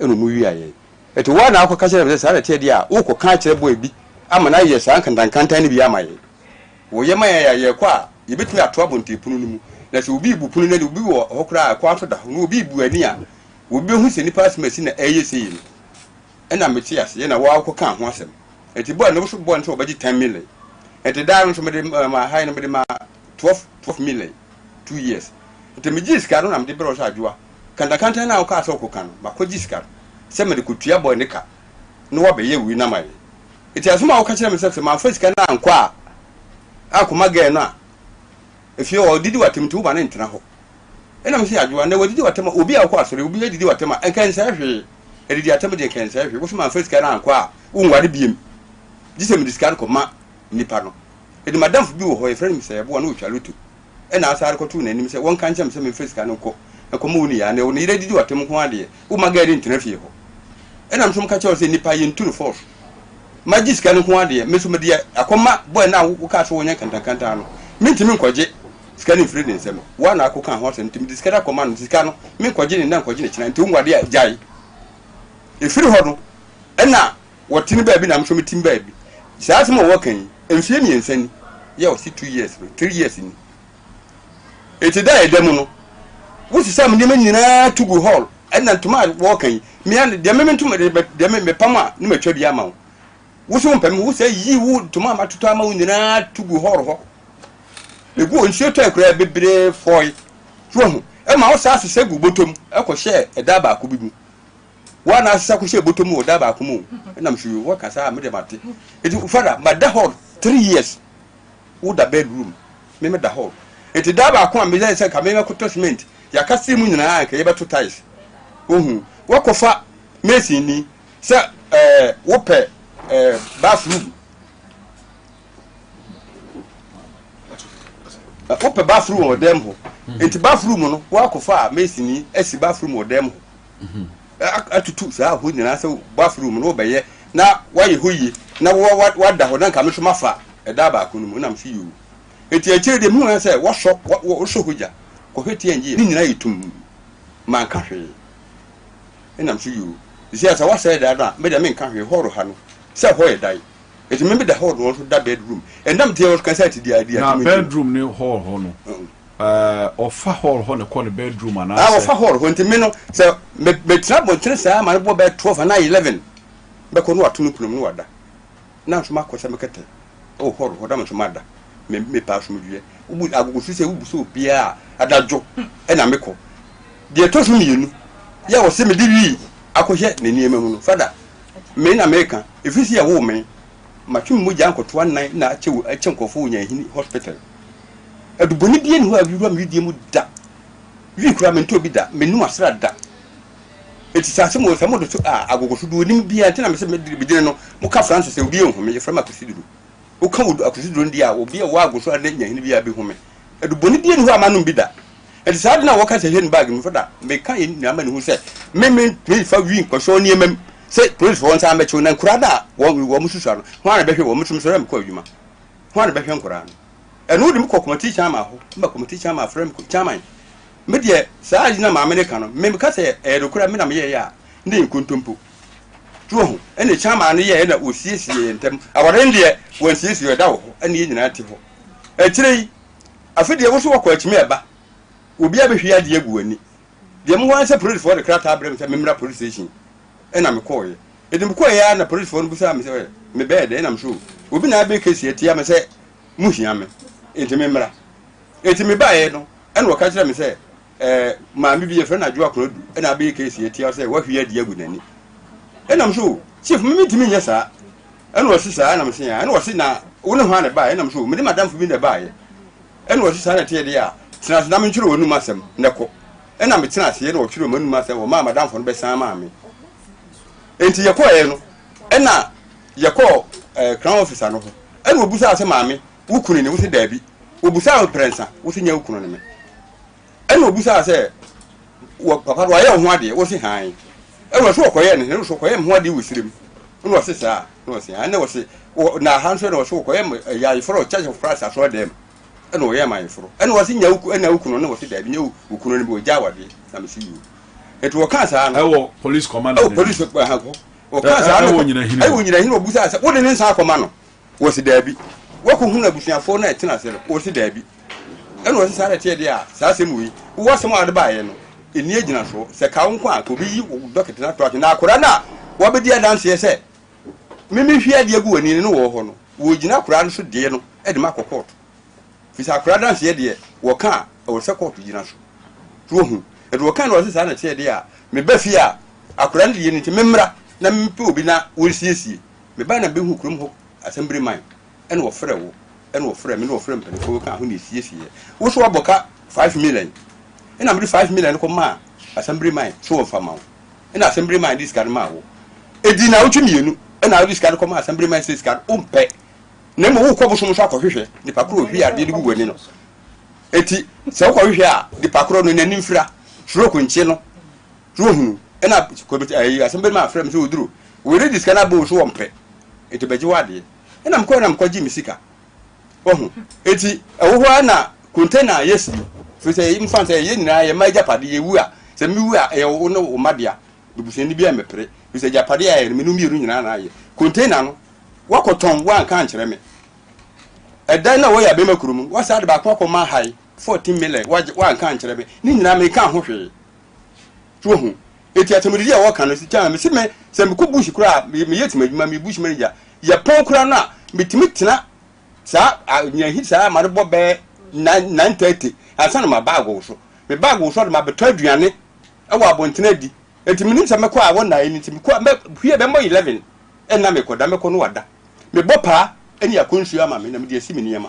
ɛna wɔn wiaa yɛn. Enti wo ara na wokɔka kyerɛɛ me sɛ saa na ɛteɛ deɛ a, worekɔka akyerɛ boy bi ama no ayɛ saa nkantankantan no bi ama yɛn. Wɔyɛ ma yɛn a, yɛrekɔ a, yɛbɛtumi ato abɔnten pono no mu. Na sɛ obi rebu pono no ani, obi wɔ hɔ koraa a, ɛkwan nso da hɔ, na obi rebu ani a, obi bɛhu sɛ nnipa asɛm asi na ɛreyɛ sei no. Ɛna mete aseɛ na woa wokɔkaa ho asɛm. Nti bɔɔ no, wo so bɔɔ no sɛ wɔbɛgye 10 million. Nti daa no nso mede maa ha yi no mede maa 12, 12 million, 2 years. Nti megyee sika no na mede brɛɛ wo sɛ Adwoa, kantankantan no a wokaa sɛ wokɔka no, makɔgye sika no sɛ mede kɔtua bɔɔ ne ka na wabɛyɛ wei no ama yɛn. Nti asɛm a woka kyerɛɛ me sɛ sɛ mamfa sika no ankɔ a, ankɔma girl no a, efie hɔ ɔdidi w'atɛm nti woma no ntena hɔ. Ɛna mese Adwoa, nnɛ wadidi w'atɛm a, obi a wokɔ asɔre, obi adidi w'atɛm a, ɛnka ɛnsɛe hwee. Adidi atɛm deɛ nkɛnsɛe hwee. Wo se mamfa sika no ankɔ a, wonware biem. Gye sɛ mede sika no kɔma nnipa no. Enti m'adamfo bi wɔ hɔ, yɛfrɛ no Mister Yeboah, na ɔtwa loto. Ɛnna asan de kɔtoo n'anim sɛ wɔnka nkyerɛ me sɛ memfa sika no nkɔ nkɔma onii a na ne yere adidi w'atɛm nko ara deɛ, womma girl no ntena fie hɔ. Ɛnna me nso meka kyerɛɛ wo sɛ nnipa yɛntu no force. Magye sika no nko ara deɛ, me nso mede akɔma boy no a wokaa sɛ wɔnyɛ nkantankantan no. Mentumi nkɔgye sika no mfiri ne nsam. Wo ara na akɔka ho asɛm nti mede sika no akɔma no nti sika no menkɔgye ne nnɛ nkɔgye ne kyena nti wonware a gyae. Ɛfiri hɔ no, ɛnna Wɔte no baabi na me nso mete me baabi. Saa asɛm a wɔka yi, mfeɛ mmiɛnsa ni. Yɛ ɔse 2 years no, 3 years ni. Eti da a ɛda mu no, wosesa me nneɛma nyinaa to gu hall. Ɛna ntoma a wɔka yi, mea deɛ me ntoma deɛ me mepam a ne matwa bi ama wo. Wo so wompɛ me, wo sɛ yi wo ntoma a matotɔ ama wo nyinaa to gu hall hɔ. Egu nsuo tɔe koraa bebree fɔe. So wahu? Ɛma wo saa sesa gu bɔtɔ mu ɛkɔhyɛ ɛda baako bi mu. Wo a na asesa kɔhyɛ bɔtɔ mu wɔ da baako mu o, ɛna mso yo, wɔka saa a me deɛ mate. Nti father, mada hall 3 years, wo da bedroom, me meda hall. Nti da baako a meyɛ sɛ nka me mɛkɔtɔ cement, yɛaka siri mu nyinaa nka yɛbɛto tiles. Wohu, wɔkɔfa mason ni sɛ ɛɛ wopɛ ɛɛ bathroom, wopɛ bathroom wɔ dɛm hɔ. Nti bathroom no, wɔakɔfa mason ni asi bathroom wɔ dɛm hɔ. Atutu saa hɔ nyinaa sɛ bathroom no wobɛyɛ na wayɛ hɔ yie na wada hɔ na nka me nso mafa ɛda baako no mu na mso yie eti akyire deɛ mehu sɛ wɔsɔ wɔsɔ hɔ gya kɔhwɛ tia ngye ne nyinaa yɛ tum manka hwee ɛna mso yie sɛ sɛ wasɛe da no a me deɛ menka hwee hɔɔro ha no sɛ hɔ yɛ dan eti me da hɔ no nso da bedroom ɛnam deɛ wɔka sɛ ati deɛ adi Na bedroom ne hall hɔ no, ɔfa hall hɔ na kɔ ne bedroom anaasɛ? Ah, ɔfa hall hɔ. Nti me no sɛ mɛtena abɔntene saa ma no bɔ bɛyɛ 12 anaa 11 bɛkɔ no wato no pono mu no wada na nso makɔ sɛ mekɛtɛ ɛwɔ hall hɔ na me nso mada. Me mepɛ asomdwoeɛ. Wobu agogoso sɛ wobu sɛ obiara adadwo ɛna mekɔ. Deɛ ɛtɔ so mmienu yɛ wɔ sɛ mede wii akɔhyɛ ne nneɛma mu no, fada me na meka ɛfiri sɛ yɛwoo me matwe me mogya nkɔtoa nan na akyɛ akyɛ nkurɔfoɔ wɔ Nyanhini Hospital. Adubɔne biara nni hɔ a wura me wedeɛ mu da. Wii koraa mentɔɔ bi da, mennum asra da. Enti sɛ asɛm wɔ sɛ mode so a, agogosodoɔ nim biara nti na mese megyina no, moka Francis sɛ obi anhu me, yɛfrɛ me Akosiduro. Woka wo Akosiduro no deɛ a, obi a ɔwɔ agoso a ne nyahene biara bɛhu me. Adubɔne biara nni hɔ a manom bi da. Enti saa ade no a wɔka sɛ hwɛ ne bag mu da, meka yɛn nyinaa ma ne hu sɛ me mentumi mfa wii nkɔhyɛ nneɛma mu sɛ polisifoɔ nsa mmɛkye wo na nkoraa no a wɔn wɔn susua no, hwan na bɛhwɛ wɔn? Me nso mesɔre a mekɔ adwuma. Hwan na bɛhwɛ nkoraa no? Ɛno wode me kɔ kɔmati chairman hɔ ma kɔmati chairman frɛ me chairman, me deɛ saa ade na maame ne ka no, me ka sɛ ɛyɛ nokorɛ, me na meyɛeɛ a ne yɛ nkontompo so ho. Ɛne chairman no yɛɛ na ɔsiesie yɛn ntam aware no deɛ wɔnsiesie, ɛda wɔ hɔ ɛne yɛn nyinaa te hɔ. Akyire yi afe deɛ wo so wɔkɔ akyimi ɛba obi abɛhwie adeɛ agu w'ani deɛ mo hɔ ara sɛ polisifoɔ de krataa brɛ me sɛ memmra police station. Ɛna mekɔɔeɛ. Ɛti mekɔɔeɛ ara na polisifoɔ no bisaa me sɛ mebɛyɛ dɛn, ɛna me so obi na abɛkɛsi atia me sɛ mo hia me nti me mmra. Nti me baeɛ no ɛna ɔka kyerɛ me sɛ ɛɛ maame bi yɛfrɛ no Adwoa Konadu ɛna abɛyɛ kesi atia sɛ wahwie adi agu n'ani. Ɛna me so chief me mentumi nyɛ saa. Ɛna ɔse saa, ɛna me se ɛna ɔse na wo ne hwan na ɛbaeɛ, ɛna me so me ne madamfo bi na ɛbaeɛ. Ɛna ɔse saa na ɛteɛ deɛ a tena ase na mentwerɛ w'anum asɛm na kɔ. Ɛna metena aseɛ na ɔtwerɛ m'anum asɛm ɔmaa madamfo no bɛsan maa me. Nti yɛkɔɛ no ɛna yɛkɔɔ ɛɛ crown officer no hɔ. Ɛna obusaa sɛ maame wo kunu ni? Wo se daabi. Obusaa wo prɛnsa, wo se nyɛ wo kunu ne me. Ɛna obusaa sɛ wɔ papa no wayɛ wo ho adeɛ? Wo se hann. Ɛna ɔse ɔkɔyɛ ne hene so ɔkɔyɛ me ho adeɛ wɔ sirem. Ɛna ɔse saa, na ɔse hann. Ɛna ɔse wɔ na aha nso ɛna ɔse ɔkɔyɛ me ɛyɛ ayeforɔ wɔ Church of Christ asɔre dɛm. Ɛna ɔyɛ me ayeforɔ. Ɛna ɔse nya wo ɛna wo kunu no? Ɛna ɔse daabi nyɛ wo kunu no bi ɔgya awadeɛ. Na me se yoo. Eti wɔkaa saa no. Ɛwɔ police commander. Ɛwɔ police ɛhɛn hɔ. Wɔkaa saa no. Ɛwɔ Nyinahini. Ɛwɔ Nyinahini obusaa sɛ wode ne nsa akɔma no? Wɔsi daabi. Wakɔhunu abusuafoɔ no a ɛtena ase no? Wɔsi daabi. Ɛna ɔsi saa na ɛteɛ deɛ a, saa asɛm wei, wowɔ asɛm a wode baeɛ no, ɛnni agyinasoɔ. Sɛ ka wo nko a, ka obi yi wo dɔkete no ato atwene. Na akwadaa no a wabɛdi adanseɛ sɛ me mehwie adeɛ agu w'ani no wɔ hɔ no, wɔgyina akwadaa no so deɛ no de ma akɔ kɔɔto. Firi sɛ akwadaa adanseɛ deɛ, wɔka a, ɛwɔ sɛ kɔɔto gyina so. So wahu? Ɛde wɔka no ɔse saa na ɛteɛ deɛ a, meba fie a, akwadaa no deɛ no nti memmra na mempɛ obi na wɔnsiesie. Mebae na mebɛhuu kurom hɔ asɛmbere man, ɛna wɔfrɛ wo, ɛna wɔfrɛ me, na wɔfrɛ mpanimfoɔ bɛkaa ho na ɛsiesieɛ. Wo so woabɔ ka 5 million, ɛna mede 5 million no kɔmaa asɛmbere man sɛ wɔmfa ma wo. Ɛna assemblyman de sika no maa wo. Ɛdii naawotwe mmienu ɛna wode sika no kɔmaa assemblyman sɛ sika no wompɛ na mmom wokɔ bosom so akɔhwehwɛ nipa korɔ ohwie adeɛ no gu w'ani no. Eti sɛ wokɔhwehwɛ a nipa korɔ no n'ani mfira, stroke nkye no. So wohunu? Ɛna kɔmiti ɛyi assemblyman frɛ me sɛ oduro wei de sika no abɔ wo so wɔmpɛ enti bɛgye w'adeɛ. Ɛna mekɔɛ na mekɔgye me sika. Wahu? Enti, ɛwɔ hɔ ara na container a yɛasi, firi sɛ yɛmfa no sɛ yɛn nyinaa yɛn mma agyapade, yɛwu a, sɛ mewu a, ɛyɛ wo ne wo mma dea. Me busuani biara mmɛpere, firi sɛ agyapadeɛ a ɛyɛ no, me ne wo mmienu nyinaa na ayɛ. Container no, woakɔtɔn, woanka ankyerɛ me. Ɛdan no a wɔyɛ abɛma kurom no, woasan de baako akɔma ha yi, 14 million, woagye, woanka ankyerɛ me. Ne nyinaa menkaa ho hwee. So wahu? Enti atɛmudidi a wɔka no, kyɛ mese me, sɛ mekɔ bush koraa a, meyɛ tim adwuma, meyɛ bush manager, yɛpɔn koraa no a, metumi tena saa nyahi saa ma no bɔ bɛyɛ 9:30 ansa na maba agow so. Meba agow so a, mabɛtɔ aduane wɔ abɔntene adi. Enti menim sɛ mɛkɔ a wɔnnae no nti, mekɔ a, mɛ, hwie bɛmmɔ 11 ɛnna mekɔda, mɛkɔ no wada. Mebɔ paa ne akɔ nsuo ama me na mede asi me nneɛma.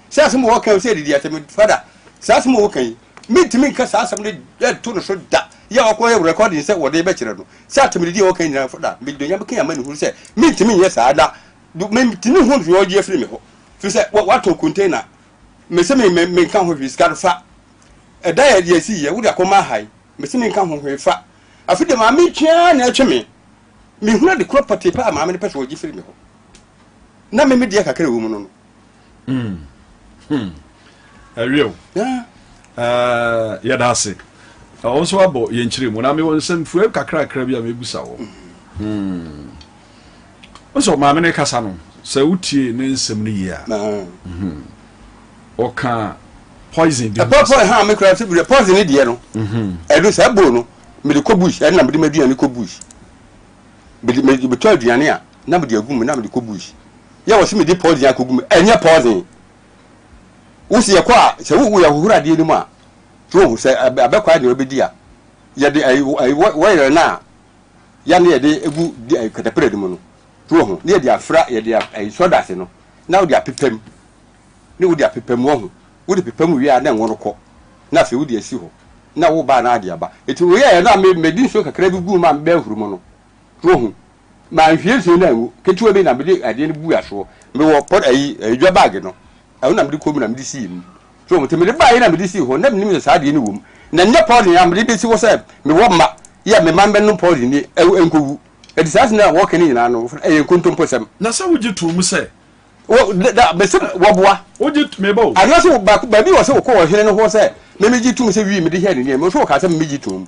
Sɛ asɛm a wɔka yi sɛ adidi asɛm, fada, saa asɛm a wɔka yi, mentumi nka saa asɛm no nto no so da. Yɛ a wɔkɔyɛ recording sɛ wɔde bɛkyerɛ no, sɛ atɛmdidi a wɔka nyinaa, fada, mede Onyame ka amanehunu sɛ mentumi nyɛ saa na mentumi hu deɛ ɔgye afiri me hɔ. Firi sɛ watɔn container, mese me menka ho hwee, sika no fa. Ɛda yɛ deɛ ɛsi yɛ, wode akɔma ha yi, mese menka ho hwee fa. Afei deɛ maame twe ara na ɛtwe me. Mehunu ade korɔ pɔtee paa a maame no pɛ sɛ ɔgye firi me hɔ. Na me me deɛ kakra ɛwɔ mu no no. Mm. Hmm. Ɛwie o. Yeah. Uh, yɛda ase. Ɔwo nso abɔ yɛn kyerɛ mu na mewɔ nsɛmfua kakrakra bi a mebusa wɔ. Mm. Wo sɛ maame no kasa no, sɛ wotie ne nsɛm no yie a, mhm. ɔka poison bi ho asɛm. Ha me kura sɛ poison ne deɛ no. Mhm. Ɛno sɛ bowl no mede kɔ bush ɛna mede m'aduane kɔ bush. Mede mede metɔ aduane a na mede agu mu na mede kɔ bush. Yɛ wɔ sɛ mede poison akɔgu mu ɛnyɛ poison. Wo sɛ yɛkɔ a sɛ wo yɛ hohoro adeɛ no mu a so wohu sɛ abɛkɔ a deɛ wɔbɛdi a yɛde ayi ayi wɔyerɛ no a yɛ ne yɛde egu katapila no mu no so wohu ne yɛde afra yɛde ayi sawdust no na wode apepam ne wode apepam wohu wode pepam wie a na ngo no kɔ na afei wode asi hɔ na wo ba na ade aba eti woyɛɛ na me mede nsuo kakra bi guu mu a mebɛn huru mu no so wohu manhwie nsuo no angu ketewa bi na mede adeɛ no bu asoɔ mewɔ pɔt ayi adwa baage no ɛno na mede kɔ mu na mede sii mu so nti mede baeɛ na mede sii hɔ na menim sɛ saa adeɛ no wɔ mu na nyɛ poison a mede bɛsi hɔ sɛ mewɔ mma yɛ me mma mbɛnom poison ni ɛnkɔwu ɛti saa sɛ na wɔka no nyinaa no ɛyɛ nkontomposɛm. Na sɛ wogye too mu sɛ Wɔ, da, mese wɔboa. Wogye, meba o. Anaasɛ wɔ baako, baabi wɔ sɛ wɔkɔ ɔhene no hɔ sɛ, me megye tom sɛ wii mede hyɛɛ ne nneɛma mu, so wɔkaa sɛ me megye tom.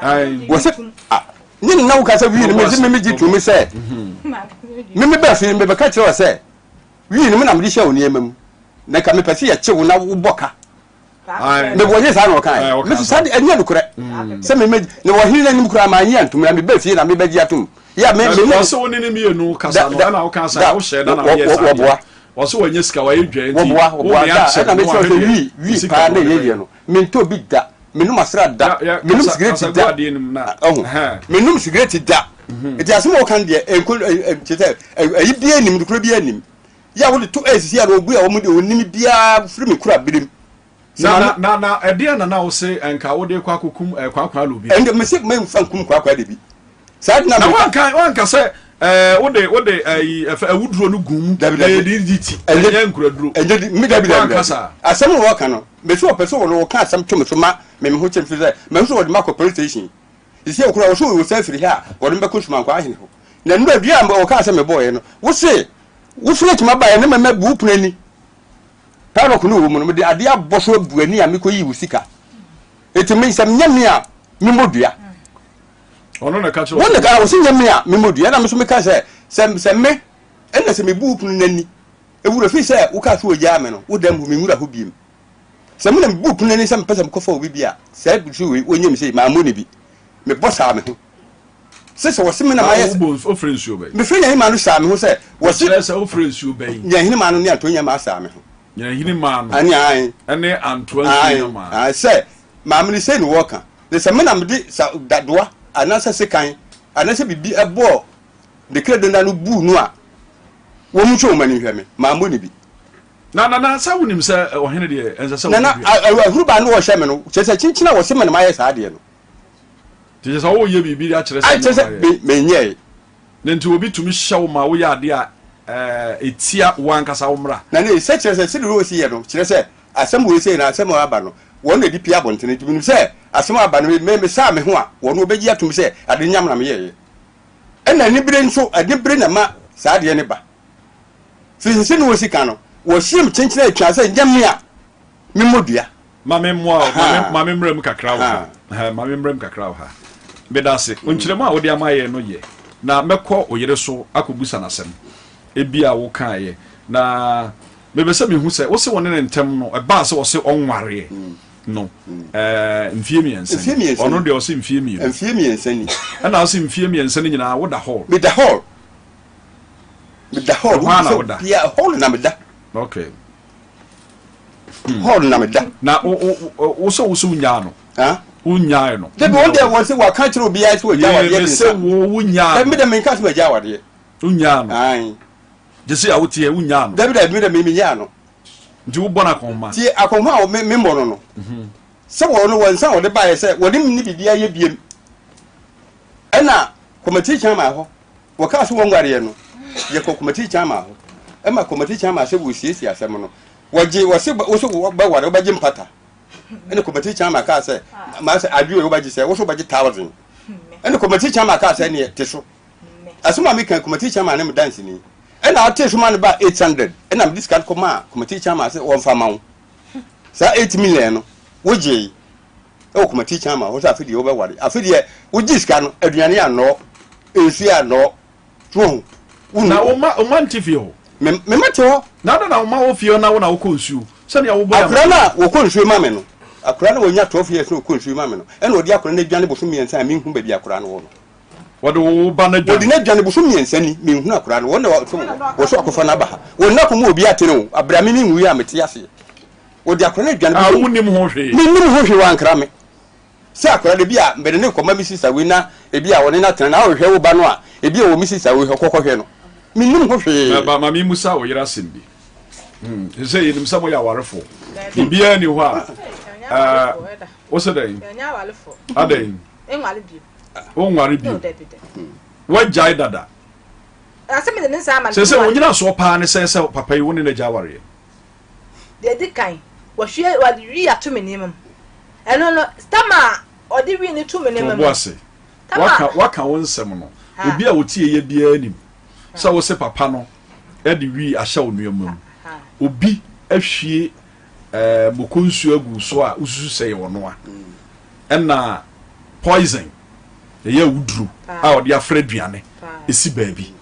Ae. Wɔ sɛ, a, ne nna wokaa sɛ wii no, mese me megye tom sɛ, me mebaa fie no mebɛka kyerɛ wɔ sɛ, wii no me na mede hyɛɛ wo nneɛma mu, na nka mepɛ sɛ yɛkye wo na wobɔ ka. Mebɔ nyɛ saa na ɔkae. Mese saa de ɛnyɛ nokorɛ sɛ me mɛ na ɔhene no anim koraa mannye antom na mebaa fie na mebɛgye atom. Yɛ me me ne. Ɔse wo ne ne mmienu kasa no ɛna woka saa wohyɛ da na woyɛ saa deɛ. Ɔse wanya sika wayɛ dwa nti wɔboa wɔboa da ɛna mekyerɛ sɛ wii wii paa na ɛyɛ yɛ no mentɔ bi da menom asra da menom sigareti da ɔho menom sigareti da nti asɛm a wɔka no deɛ ɛnko kyerɛ sɛ ɛyi biara nim nokorɛ biara nim. Yɛ a wode to ɛsisi a na obi a wɔn deɛ onim biara firi me kura birim. Na na na na ɛdeɛn na na wose nka wode kɔ akɔkum eh, Kwaakwa Alobi? Ɛnde mese memfa nkum Kwaakwa Alobi. Saa de na Na wanka wanka sɛ eh, wode wode ayi eh, ɛfɛ awuduro no gu mu. Dabi na dabi. yɛde di ti ɛnyɛ nkuraduro. Ɛnyɛ di me dabi dabi. Wanka saa. Asɛm na wɔka no mese wɔpɛ sɛ wɔn wɔka asɛm to me so ma me me ho kyɛm firi sɛ mahu sɛ wɔde makɔ police station. Sisi okura wɔ so wɔ sɛ firi ha a wɔde me bɛkɔ Sumankwaa ahene hɔ. Na nnura dua a wɔkaa sɛ mebɔɔɛ no wose Wofiri akyima baeɛ ne mɛmɛ bu wo pono ani. Padlock no wɔ mu no, mede adeɛ abɔ so abu ani a mekɔyii wo sika. Enti me sɛ nyɛ me a memmɔ dua. Ɔno na ɛka kyerɛ wo sɛ. Wɔn sɛ nyɛ me a memmɔ dua. Ɛna me nso meka sɛ sɛ sɛ me ɛna sɛ mebu wo pono no ani. Ewura firi sɛ wokaa sɛ wɔgyaa me no, wo dɛm hɔ menwura hɔ biem. Sɛ me na mebu wo pono ani sɛ mepɛ sɛ mekɔfa obi bi a, saa so wei wɔnyɛ me sei, mammɔ ne bi. Mebɔ saa me ho. Sɛ sɛ wɔse me na mayɛ sɛ. Wobɔ wofrɛ nsuo bɛn? Mefrɛ Nyahemaa no saa me ho sɛ wɔse. Kyerɛ sɛ wofrɛ nsuo bɛn? Nyahemaa no ne Antoa Nyamaa saa me ho. Nyahemaa no. Ane ae. Ɛne Antoa nsuo Nyamaa. Ae sɛ maame no sei na wɔka. Na sɛ me na mede sa dadoa anaasɛ sekan anaasɛ biribi ɛbɔɔ ne kra danda no buu no a, wɔn nso wɔn ani nhwɛ me. Mammɔ ne bi. Na nana sɛ wonim sɛ ɔhene deɛ ɛnsɛ sɛ Nana ahurubaa no wɔhyɛ me no kyerɛ sɛ kyinkyin a wɔse me na mayɛ saa adeɛ no. Nti kyerɛ sɛ woyɛ biribi de akyerɛ sɛ Akyerɛ sɛ menyɛeɛ. menyɛe. Na nti obi tumi hyɛ wo ma woyɛ adeɛ a ɛtia wo ankasa wo mmara. Na ne sɛ kyerɛ sɛ sɛdeɛ wɔsi yɛ no kyerɛ sɛ asɛm wei sei na asɛm a aba no wɔn na ɛde pie abɔntene nti menim sɛ asɛm a aba no me mesaa me ho a wɔn wɔbɛgye atom sɛ ade nyam na meyɛeɛ. Ɛna anibere nso anibere na ɛma saa adeɛ no ba. Firi sɛ sɛdeɛ wɔsi ka no wɔhyeem kyenkyene atwaa sɛ nyɛ me a memmɔ dua. Ma me mmoa wo, ma me, ma me mmra mu kakra wɔ ha. Ma me mmra mu kakra wɔ ha. Meda ase. Nkyerɛmu a wode ama yɛn no yɛ. Na mɛkɔ wo yere so akɔbusa no asɛm. Ebia wokaeɛ. Na mepɛ sɛ mehu sɛ, wose wo ne no ntam no, ɛbaa sɛ ɔse ɔnwareɛ no, ɛɛ, mfie mmiɛnsa ni. Ɔno deɛ ɔse mfie mmienu. Mfie mmiɛnsa ni. Ɛna wose mfie mmiɛnsa no nyinaa woda hall. Meda hall. Meda hall. Ɛhɔ ara na woda? Hall na meda. Okay. Hall na meda. Na wo wo wo sɛ wo sɛ wonyaa no. Wonyae no. Dabi wɔn deɛ wɔn sɛ wɔaka kyerɛ obiara sɛ wɔgya awadeɛ de nsa. Sɛ wo wonyaa no. Dabi mi dɛ menka sɛ magya awadeɛ. Wonyaa no. Ayi. Gye sɛ a woteɛ wonyaa no. Dabi dabi mi dɛ mi menyaa no. Nti wobɔ no akɔnhoma. Tie akɔnhoma a me memmɔ no no. Sɛ wɔn no wɔn nsa a wɔde baeɛ sɛ wɔne me ne biribiara yɛ biem. Ɛna kɔmɛti kyan maa hɔ. Wɔkaa sɛ wɔnwareɛ no, yɛkɔ Komati Kyama hɔ. Ɛma Komati Kyama sɛ wɔsiesie asɛm no. Wɔgye, wɔse wo so wobɛware, wobɛgye mpata. Ɛna Komati Kyama kaa sɛ, maa sɛ adwoe wobɛgye sɛ, wo so wobɛgye thousand. Ɛna Komati Kyama kaa sɛ neɛ te so. Asɛm a meka Komati Kyama ne me danseni. Ɛna ɔtee so ma no baa 800. Ɛna mede sika no kɔmaa Komati Kyama sɛ wɔmfa ma wo. Saa 8 million no, wogyee. Ɛwɔ koma tikya ama hɔ sɛ afe deɛ wobɛware. Afe deɛ wogye sika no, aduane annɔɔ, nsuo annɔɔ. So wahu? Wonu. Na wo mma, wo mma nte fie hɔ? Me, me mma te hɔ. Na adɛn na wo mma wɔ fie hɔ na wo na wokɔ nsuo? Sɛnea wobɔ yɛn Akwadaa no a wɔkɔ nsuo ma me no, akwadaa no a wanya 12 years na ɔkɔ nsuo ma me no, ɛna ɔde akwadaa no adwane bosom mmiɛnsa a menhu baabi a akwadaa no wɔ no. Wɔde wo ba no adwane? Wɔde no adwane bosom mmiɛnsa ni, menhunu akwadaa no. Wɔn na wɔso akɔfa no aba ha. Wɔn nna kɔm obi atene o, abrɛ a me menwui a mete aseɛ. Wɔde akwadaa no adwane. A wonnim ho hwee. Mennim ho hwee, wankra me. Sɛ akwadaa no ebi a mede no rekɔma me sista wei na ebi a ɔne no atena na ɔrehwɛ wo ba no a, ebi a ɔwɔ me sista wei hɔ kɔkɔhwɛ no. Mennim ho hwee. Na ba ma memmisa wo yere asɛm bi. Hmm, sɛ yɛnim sɛ moyɛ awarefoɔ. Biribiara nni hɔ a eh, wo sɛ dɛn? Adɛn? Wonware bio. Woagyae dada. Sɛ sɛ wo nyinasoɔ paa ne sɛn sɛ papa yi wo ne no agya awareɛ? Deɛ ɛdi kan, wɔhwie wɔde wii ato me nneɛma mu. Ɛno no, tam a wɔde wii no to me nneɛma mu. To ase. Waka waka wo nsɛm no. Obi a otie yɛ biara nim sɛ wo se papa no de wii ahyɛ wo nneɛma mu. Obi ahwie ɛɛ eh, moko nsuo agu so a wosusu sɛ yɛ ɔno a. Ɛna poison ɛyɛ awuduro a ɔde afra aduane ɛsi baabi.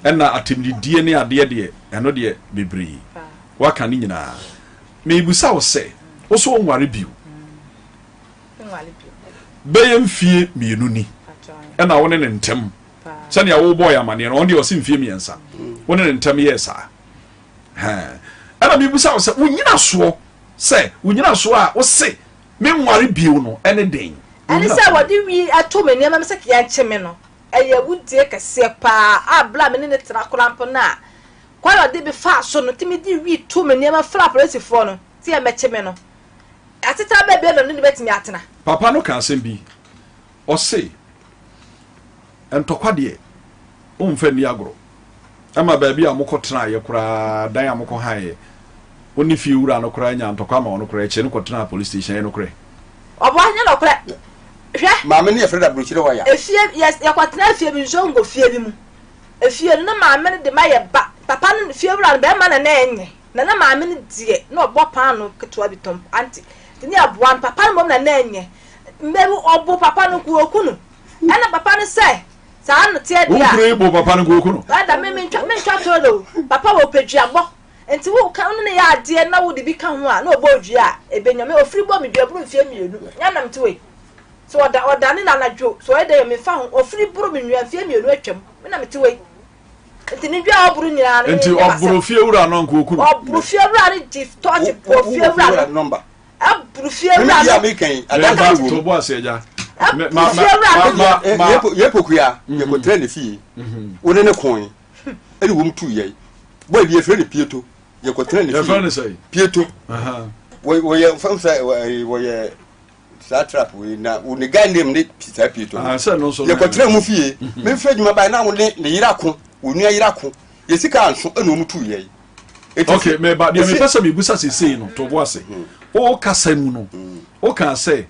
Ɛna atɛmdidie ne adeɛ deɛ ɛno deɛ bebree. Woaka ne nyinaa. Merebisa wo sɛ, wo so wonware bio? Bɛyɛ mfie mmienu ni ɛna wo ne ne ntɛm sɛnea wobɔɔ yɛ amaneɛ no, ɔno deɛ ɔse mfie mmiɛnsa wo ne ne ntɛm yɛɛ saa. Ɛna merebisa wo sɛ, wo nyinasoɔ sɛ wo nyinasoɔ a wose menware bio no ɛne den? Ɛne sɛ wɔde wi ato me nneɛma mu sɛ yɛnkye me no, ɛyɛ awudie kɛseɛ paa a berɛ a me ne no tena koraa mpo no a Kwan a ɔde me faa so no tumi de wii too me nneɛma frɛɛ apolisifoɔ no sɛ yɛmmɛkye me no. Asetena bɛn bio na ɔne no bɛtumi atena? Papa no ka asɛm bi, ɔse, Ntɔkwa deɛ, womfa nni agorɔ. Ɛma baabi a mokɔtenaeɛ koraa, dan a mokɔhaeɛ, wo ne fie wura no koraa nyaa ntɔkwa ma ɔno koraa akyire no kɔtenaa police station. Ɛyɛ nokorɛ? Ɔboa, ɛnyɛ nokorɛ. Hwɛ. Maame no yɛfrɛ no aburokyire waya. Efie, yɛ, yɛkɔtenaa fie bi, nsuo ngɔ fie bi mu. Efie no, na maame no de ma yɛ ba. Papa no, fiewura no, barima na na ɛnyɛ. Na na maame no deɛ, na ɔbɔ paanoo ketewa bi tɔn, ante. Nti ne yɛboa no. Papa no mmom na na ɛnyɛ. Mmerɛ bi, ɔbo papa no nko, ɔku no. Ɛna papa no sɛ, saa na teɛ deɛ a. Wo kunu yi bo papa no nko, ɔku no? Ɛda, me, mentwa, mentwa toilet o. Papa wɔ ɔpɛ duabɔ. Nti wo ka, wo ne no yɛ adeɛ na wode bi ka ho a, na ɔbɔ wo dua a, ɛbɛnya. Me, ɔfiri bɔɔ me dua boro mfeɛ mmienu. Nyɛ na mete hɔ yi. Sɛ ɔda ɔdane no anadwo, sɛ ɔyɛ dɛn a memfa ho, ɔfiri boro me nua mfeɛ mmienu atwam, me na mete hɔ yi. Nti ne dua a ɔboro nyinaa no, Nti menyɛ m'asɛm. ɔboro fiewura no anka ɔku no? Ɔboro fiewura no gye tɔɔkye bɔ fiewura no. Ɛboro fiewura no. Meba to bo ase agya. Ɛboro fiewura no. Yɛ pokua, yɛkɔtena ne fie, wo ne ne koe, ɛne wɔm tuu yɛn. Bɔɔ bi yɛfrɛ no Pieto, yɛkɔtena ne fie. Yɛfrɛ no sɛn? Pieto. Wɔyɛ, fam sɛ wɔyɛ. Saa trap wei na wo ne guy name ne saa pieto no. Ah, sɛ no nso no. Yɛkɔtena mu fie. Memfiri adwuma bae na wo ne ne yere ako, wo nua yere ako. Yɛ sika anso ɛna wɔn tuu yɛn. Eti Okay, sɛ- meba deɛ ɛsɛ- mepɛ sɛ mebusa seesei no, to bo ase. Wo kasa mu no, wokaa sɛ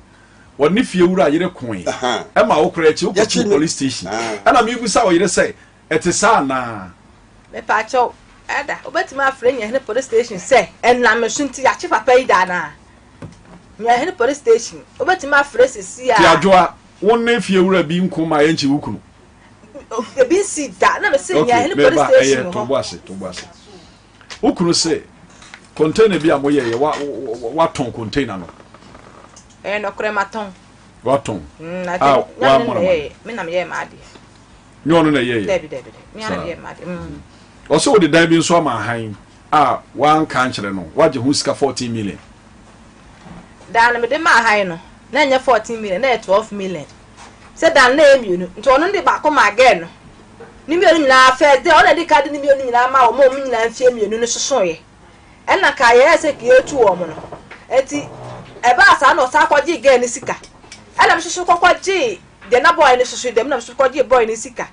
wɔne fie wura yere koe Aha. ɛma wo koraa akyi wokɔtuu Yɛkyi me. police station. Ah. Ɛna mebusa wo yere sɛ ɛte saa anaa? Mepaakyɛw, ɛda, wobɛtumi afrɛ Nyahene police station sɛ ɛnam me so nti yɛakye papa yi da anaa? Nyahene police station, wobɛtumi afrɛ sisi a. Ti Adwoa, wo ne fie wura bi nko ma yɛnkye wo kunu. Ebi nsi da, na mese Okay, Nyahene police meba station ɛyɛ hɔ. to bo ase, to bo ase. Wo kunu se container bi a moyɛeɛ wa watɔn container no. Ɛyɛ nɔkorɛ matɔn. Watɔn. Mm, A ate, nyame no wammɔ na no amane. ɛyɛeɛ, me na meyɛɛ m'adeɛ. Nyɛ ɔno na ɛyɛeɛ. Dabi, dabi, dabi, me ara na Saa. meyɛɛ m'adeɛ. Mm. Ɔsɛ wode dan bi nso ama ahan a wanka ankyerɛ no, wagye ho sika 14 million. Dan no mede maa han no, na ɛnyɛ 14 million, na ɛyɛ 12 million. Sɛ dan no na ɛyɛ mmienu, nti ɔno de baako maa girl no. Ne mmienu nyinaa first day, ɔno na ɛdi kan de ne mmienu nyinaa maa wɔn a wɔn nyinaa mfeɛ mmienu no sosoeɛ. Ɛna ka yɛyɛ sɛ yɛretu wɔn no. Nti ɛbaa saa na ɔsan kɔgyee girl no sika. Ɛna me nso so kɔkɔgyee deɛ na boy no soso deɛ, me na me nso kɔgyee boy no sika.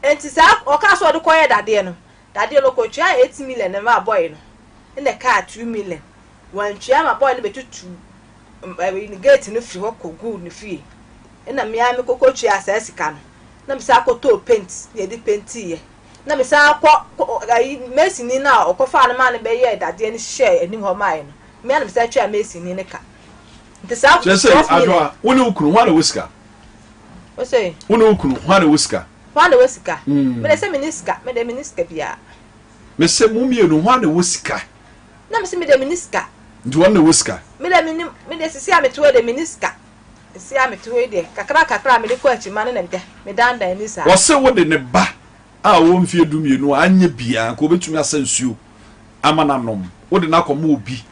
Nti saa ɔkaa sɛ ɔde kɔyɛ dadeɛ no, dadeɛ no ɔkɔtuaa 8 million no maa boy no, ɛna ɛkaa 2 million. Wantua ma boy no bɛtutu ne gate no firi hɔ kɔguu ne fie. Ɛna me ara mekɔkɔtuaa saa sika no, na mesan kɔtɔɔ paint na yɛde paintiiɛ. Na mesan kɔ kɔ ayi masonni no a ɔkɔfaa no maa no bɛyɛɛ dadeɛ no hyehyɛɛ anim hɔ maeɛ no, me ara na mesan tuaa masonni no ka. Nti saa Kyerɛ sɛ, 12 million. Adwoa, wo ne wo kunu, hwan na ɛwɔ sika? Wo se? Wo ne wo kunu, hwan na ɛwɔ sika? Hwan na ɛwɔ sika? Me deɛ sɛ menni sika, me deɛ menni sika biara. Mese mo mmienu, hwan na ɛwɔ sika? Na mese me deɛ menni sika. Nti wɔn na ɛwɔ sika? Me deɛ mennim, me deɛ sisi a mete hɔ yi deɛ menni sika. Sisi a mete hɔ yi deɛ, kakra kakra a mede kɔ akyima no na mede medandan ani saa. Wɔse wode ne ba a ɔwɔ mfeɛ 12 a anyɛ biaa nka ɔbɛtumi asa nsuo ama no anom, wode no akɔma obi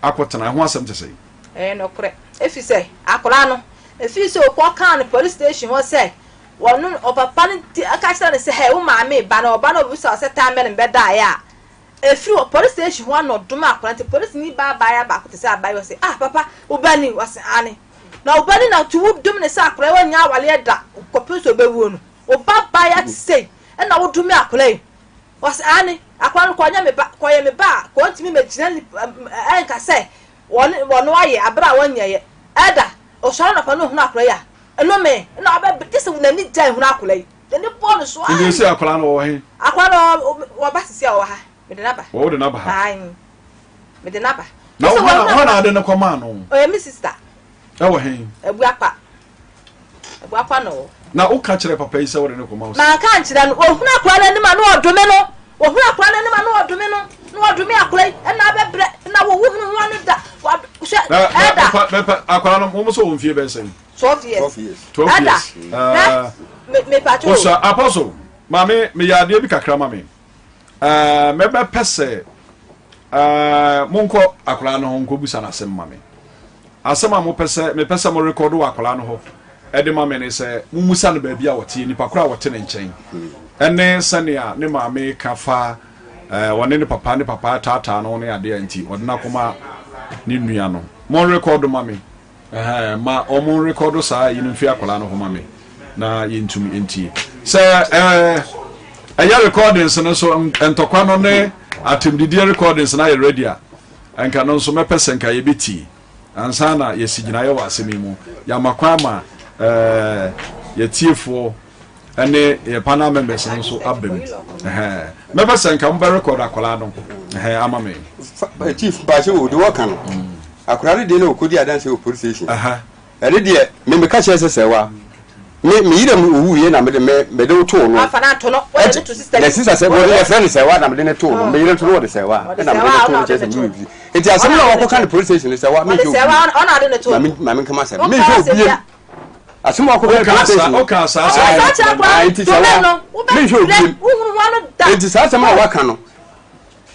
akɔtena, ɛho asɛm te sɛn? Ɛyɛ nokorɛ, efisɛ akwadaa no, efiri sɛ ɔkɔkaa no police station hɔ sɛ wɔno ɔpapa no ti ka kyerɛ no sɛ hɛ wo maame reba na ɔba na ɔbɛbisa wo sɛ time bɛn na mebɛdaeɛ a, Ɛfiri hɔ, police station hɔ na ɔdom akwadaa nti polisini baa abaayewa baako te sɛ abaayewa ɔse ah papa wo ba ni ɔse aane na wo ba ni na nti wo dom ne sɛ akwadaa yi ɔnyɛ awaleɛ da kɔpem sɛ ɔbɛwuo no wo ba abaayewa te sei ɛna wo dome akwadaa yi ɔse aane akwadaa no kɔ ɔnyɛ me ba kɔ ɔyɛ me ba a kɔ ɔntumi mɛgyina nipa ɛnka sɛ wɔne wɔno ayɛ abere a wɔnyɛyɛ ɛda ɔsɔre anɔpa na ɔhunu akwadaa yi a ɛnome na ɔbɛ gye sɛ n'ani gya ehunu akwadaa yi. N'ani bɔɔ no so Nti ae. ese akwadaa no wɔwɔ he? Akwadaa no wɔba sisi a ɔwɔ ha. Mede no aba. Wɔ wode no aba ha? Ae. Mede no aba. Na Sɛ hwan wɔn hwan na ade no kɔmaa no? Ɔyɛ me sista. Ɛwɔ he? Abuakwa. Abuakwa na ɔwɔ. Na woka kyerɛ papa yi sɛ wode no kɔma wo sista? Manka ankyerɛ no. Ɔhunu akwadaa no anim a na ɔdome no. Ɔhunu akwadaa no anim a na ɔdome no. Na ɔdome akwadaa yi. Ɛna abɛbrɛ. Ɛna wɔwu hunu ho ano da. Wad hwɛ Na na ɛda. mɛpa mɛpa akwadaa no wɔn sɛ wɔn mfie bɛyɛ sɛn? 12 years. 12 years. 12 Ɛda. years. Hɛ. Me me pato. Osa apostle maame meyɛ adeɛ bi kakra ma me. Uh, mɛbɛpɛ sɛ uh, monkɔ akwadaa no ho nkɔbusa no asɛm ma me. Asɛm a mopɛ sɛ mepɛ sɛ mo rekɔdo wɔ akwadaa no hɔ ɛde ma me ne sɛ mummusa no baabi a wɔteɛ nipa koro a wɔte ne nkyɛn ɛne sɛnea ne maame ka fa wɔne ne papa ne papa taataa no ne adeɛ nti ɔde no akɔma ne nua no. Mo rekɔdo ma me. Ɛhɛɛ, ma wɔn nrekɔdo saa ayi no mfiri akwadaa no hɔ ma me na yɛntumi ntie. Sɛ ɛɛ ɛyɛ recordings no so ntɔkwa no ne atɛmdidie recordings no ayɛ ready a, nka no nso mɛpɛ sɛ nka yɛbɛtie ansa na yɛsi gyinaeɛ wɔ asɛm yi mu. Yɛama kwan ma ɛɛ yɛtiefoɔ ɛne yɛ panel members no nso aba mu. Ɛhɛɛ, mɛpɛ sɛ nka mobɛ record akwadaa no ɛhɛɛ ama me. Chief mpakyɛ o de wɔka no akwadaa no deɛ na ɔkɔdi adanse wɔ police station ɛne deɛ me meka kyerɛ sɛ sɛ wa me me yerɛ mu owu yɛ na mede me mede wo too no na sisa sɛ wɔde yɛfrɛ no sɛ wa na mede ne too no me yerɛ nso no wɔde sɛ wa ɛna mede ne too no kyerɛ sɛ me werɛ fi nti asɛm no a wɔkɔka no police station sɛ wa menhwɛ obi ma me ma me nkama sɛ menhwɛ obi asɛm a wɔkɔka no police station woka saa sɛ nti sɛ wa menhwɛ obi nti saa asɛm a wɔaka no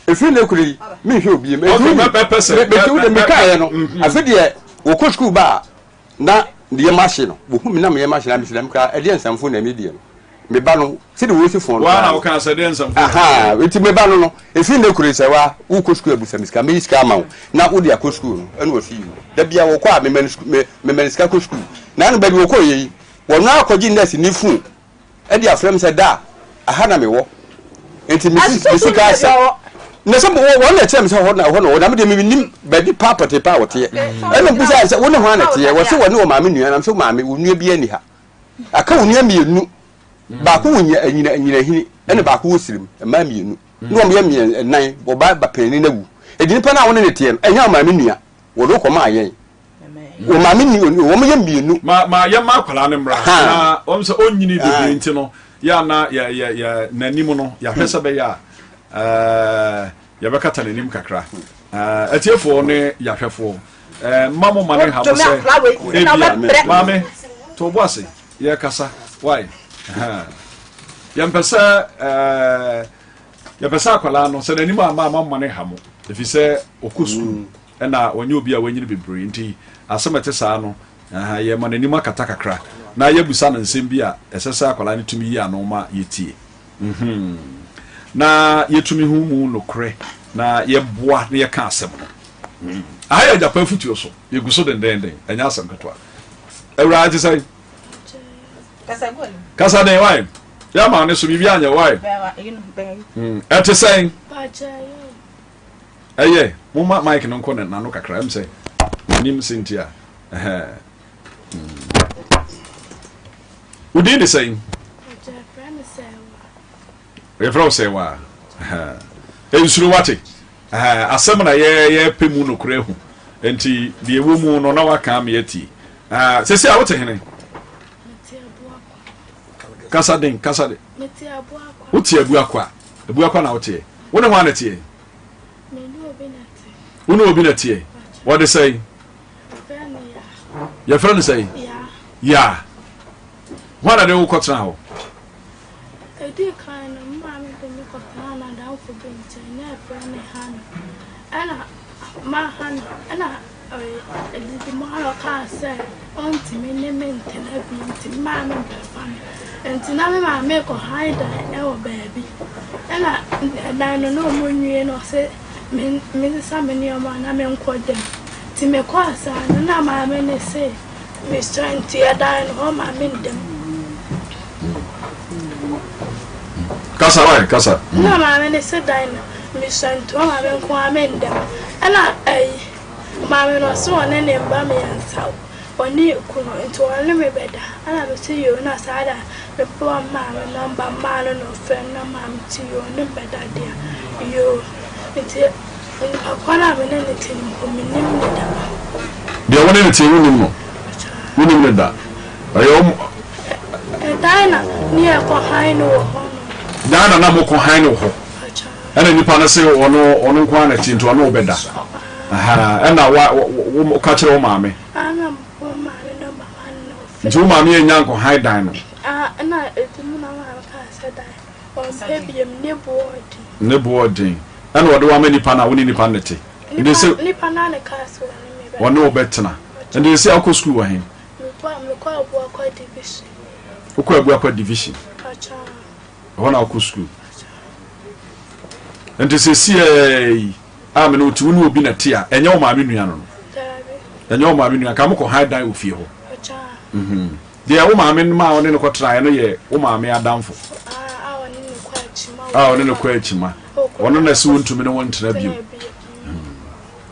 Ɛfiri nnɛ kuro yi, menhwɛ obiem. Enti wo de mekaeɛ no, afe deɛ wɔkɔ sukuu ba a, na ne yam ahye no. Wɔhu me na me yam ahye no a, mesrɛ m koraa, ɛdeɛ nsɛmfo na medeɛ no. Me ba no, sɛdeɛ wɔsi fɔn no Woa koraa na no. wokaa sɛ deɛ nsɛm fo na Ahaa, nti me ba no no, ɛfiri nnɛ kuro yi sɛ wa, wokɔ sukuu a busa me sika, mɛyi sika ama wo na wode akɔ sukuu no. Ɛna ɔsi yoo. Da biara wɔkɔ a, mema no sukuu, me, mema no sika kɔ sukuu. Na ano baabi wɔkɔeɛ yi, wɔno ara kɔgye nɛɛse ne fon de afrɛ me sɛ, Da, aha na mewɔ. Nti me si, me sika asa. Na sɛ wɔ, wɔn na ɛkyerɛ me sɛ hɔ na, hɔ na ɔwɔ, na me deɛ mennim baabi paa pɔtee paa a wɔteɛ. Ɛna mebisaa no sɛ, wo ne hwan na ɛteɛ? Wɔse wɔne wɔ maame nua, na mese wo maame, wo nua biara nni ha. Aka onua mmienu, baako wɔ nyina nyina nyinahini ɛna baako wɔ sirim, mmaa mmienu. Na wɔn yɛ mmiɛn nnan, ɔbaa ba panin no awu. Edi nipa no a wɔne ne teɛ no, ɛnyɛ ɔmaame nua, wɔde wo kɔmaa yɛn. Ɔmaame ni wɔn yɛ mmienu. Ma ma yɛmma akwadaa no mmra na wɔn sɛ ɔnyini bebree nti no yɛ ana yɛ yɛ yɛ n'anim no yɛahwɛ sɛ bɛyɛ a ɛɛ yɛbɛkata n'anim kakra. Ɛɛ atiefoɔ ne yɛahwɛfoɔ. Eh, mma mo ma ne nha mo sɛ ebia maame to bo ase yɛkasa why yɛmpɛ sɛ eh, yɛpɛ sɛ akwadaa no sɛ n'anim ama ama mo ma ne nha mo ɛfiri sɛ ɔkɔ sukuu mm. ɛna ɔnyɛ obi a wanyini bebree nti asɛm ɛte saa no yɛma n'anim akata kakra na yɛbusa no nsɛm bi a ɛsɛ sɛ akwadaa no tumi yi ano ma yɛtie mhm. na yɛtumi hu mu nokorɛ na yɛboa na yɛka asɛm no Aha yɛ agyapa afutuo so. Yɛgu so dendenden. Ɛnyɛ asɛm ketewa. Awuraa te sɛn? Kasa den wae. Yɛ ama ne so biribi anyɛ wae. Ɛte sɛn? Ɛyɛ. Momma mic no nkɔ n'ano kakra. Ɛm sɛ nim se nti a. Wo din de sɛn? Yɛfrɛ wo sɛ wa. Nsuro wate. Asɛm na yɛpɛ mu nokorɛ ahu. Nti deɛ ɛwɔ mu no na waka ama yɛatie. Sɛsi a wote hene? Kasa den, kasa den. Wote Abuakwa. Abuakwa na woteɛ. Wo ne hwan na teɛ? Wo ne obi na teɛ. Wɔde sɛn? Yɛfrɛ no sɛn? Yaa. Hwan na de wo kɔtena hɔ? Edii kan no, me maame de me kɔtenaa n'adamfo bi nkyɛn, na yɛfrɛ no Hannah. Ɛnna ma Hannah, ɛnna edidi mu ara ɔkaa sɛ ɔntumi ne me ntena bio nti me maame mbɛfa me. Nti na me maame rekɔhan dan wɔ baabi. Ɛnna dan no na wɔnwie na ɔse me mensesa me nneɛma na menkɔ dam. Nti mekɔɔ saa no na maame no se Mesua nti ɛdan no hɔ ma me nda mu. Kasa wai kasa. Na maame ne se dan no mesua nti hɔ ma me nko ara me nda mu. Ɛna ɛyi maame no ɔse ɔne ne mba miɛnsa ɔne kunu nti ɔne me bɛda. Ɛna me se yoo na saa da me bɔ maame nɔmba maa no na ɔfrɛ no na maame se yoo ɔne me bɛda dea yoo nti Onipa korɔ no a me ne no te no mpo, mennim no da. Deɛ wo ne no teɛ, wonnim no? Wonnim no da? Ɛyɛ wo. Ɛdan na ne yɛkɔ hann no wɔ hɔ no. Dan na na mokɔ hann no wɔ hɔ. Ɛna nipa no se ɔno ɔno nko ara na ɛte nti ɔne wo bɛda. Ɛna wa wo ka kyerɛ wo maame. Ɛna wo maame no mama no. Nti wo maame anya nkɔ hann dan no. Ɛna ebi mu na maame kaa sɛ dan. Ɔmpɛ biom, ne boɔ ɔden. Ne boɔ ɔden. Ɛna ɔde wo ama nipa no a wo ne nipa no te. Nipa, nipa no ara na ɛkaa sɛ ɔne me bɛtena. Ɔne wo bɛtena. Ɛnde sɛ wokɔ sukuu wɔ he? Mekɔ, mekɔ Abuakwa division. Wokɔ Abuakwa division? Pakyɛ. Ɛhɔ na wokɔ sukuu. Nti sɛsiɛ yi a me ne wo te, wo ne obi na te a, ɛnyɛ wo maame nua no no? Daabi. Ɛnyɛ wo maame nua, nka mokɔ han dan wɔ fie hɔ. Pakyɛ. Mhm. Deɛ wo maame no maa wo ne no kɔtenaeɛ no yɛ wo maame adamfo. A ɔne no kɔ akyima. Ɔno na ɛsɛ wontumi ne wo ntena bio.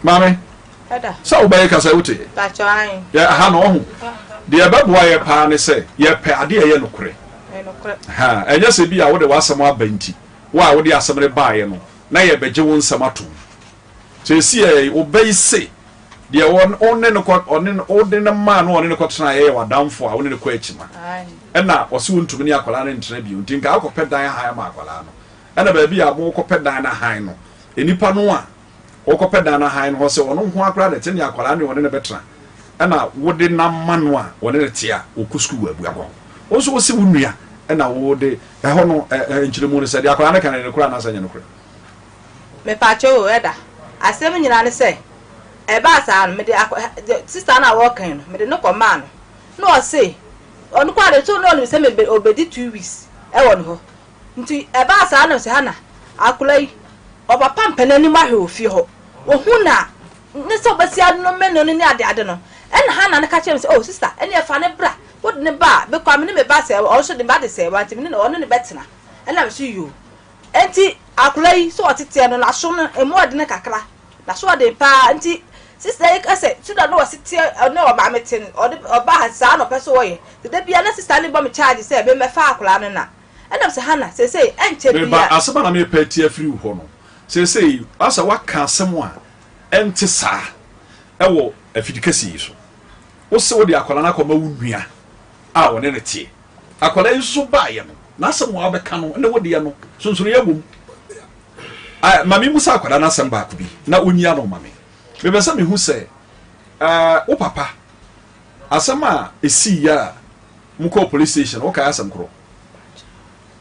Maame, sɛ wobɛyɛ kasa wote. Yɛ aha na ɔho. Deɛ ɛbɛboa yɛ paa ne sɛ yɛpɛ adeɛ ɛyɛ nokorɛ. Ɛnyɛ sɛ bi a wode w'asɛm aba nti, wo a wode asɛm no baeɛ no, na yɛbɛgye wo nsɛm atom. Seesei wo ba yi se deɛ wo ne no kɔ ɔne no wode no maa no ɔne no kɔtenaeɛ yɛ w'adamfo a wo ne no kɔ akyima ɛna ɔse wontumi ne akwadaa no ntena bio nti nka akɔpɛ dan ahan ama akwadaa no ɛna baabi a mokɔpɛ dan no ahan no nnipa no a wɔkɔpɛ dan no ahan no hɔ sɛ ɔno nko akora na ɛte ne akwadaa ne ɔne no bɛtena ɛna wode no ama no a ɔne no te a ɔkɔ sukuu wɔ abua kɔ wo nso wo se wo nua ɛna wode ɛhɔ no nkyerɛmu no sɛ deɛ akwadaa no ka no ɛyɛ nokorɛ anaasɛ ɛnyɛ nokorɛ. Mepakyɛw o, Ɛda, asɛm nyinaa ne sɛ, ɛbaa saa no, mede akɔ, sista no a wɔreka yi no, mede no kɔmaa no. Na ɔse, ɔno koraa de, so na ɔnim sɛ mebe, ɔbɛdi 2 weeks. wɔ ne hɔ. Nti ɛbaa saa na ɔsɛ Hana, akwadaa yi, ɔpapa mpɛ n'anim ahwɛ wɔ fie hɔ. Ɔhu no a, ne sɛ ɔbɛsi anome no ne adeade no. Ɛna Hana no ka kyerɛɛ me sɛ, oh sista, ɛneɛ fa no bra. Wode no ba a, mekɔ a me ne me ba sɛɛwa, ɔno nso ne ba de sɛɛwa nti me ne no, ɔne no bɛtena. Ɛna me so yoo. Enti akwadaa yi sɛ ɔteteɛ no, n'aso no, emu ɔdene kakra. N'aso ɔden paa nti sista yi ka sɛ sɛdeɛ ɔne ɔse teɛ ɔne ɔmaame te no ɔde ɔbaa ha saa na ɔpɛ sɛ ɔyɛ nti da biara na sista no bɔ me charge sɛ memmɛfa akwadaa no na ɛna mesɛ Hannah seesei ɛnkyɛ Me ba, biara. asɛm a na merepɛ atie afiri wo hɔ no, seesei asɛ woaka asɛm a ɛnte saa wɔ afidikɛseɛ yi so. Wose wode akwadaa no akɔma wo nua a ɔne no teɛ. Akwadaa yi nso baeɛ no, n'asɛm a wabɛka no ne wo deɛ no, sonsonoeɛ wom. Ah, ma memmisa akwadaa no asɛm baako bi na ɔnyi ano ma me. Mepɛ sɛ mehu sɛ, eh, wo papa, asɛm a ɛsiiɛ a mokɔɔ police station, wokae asɛm korɔ?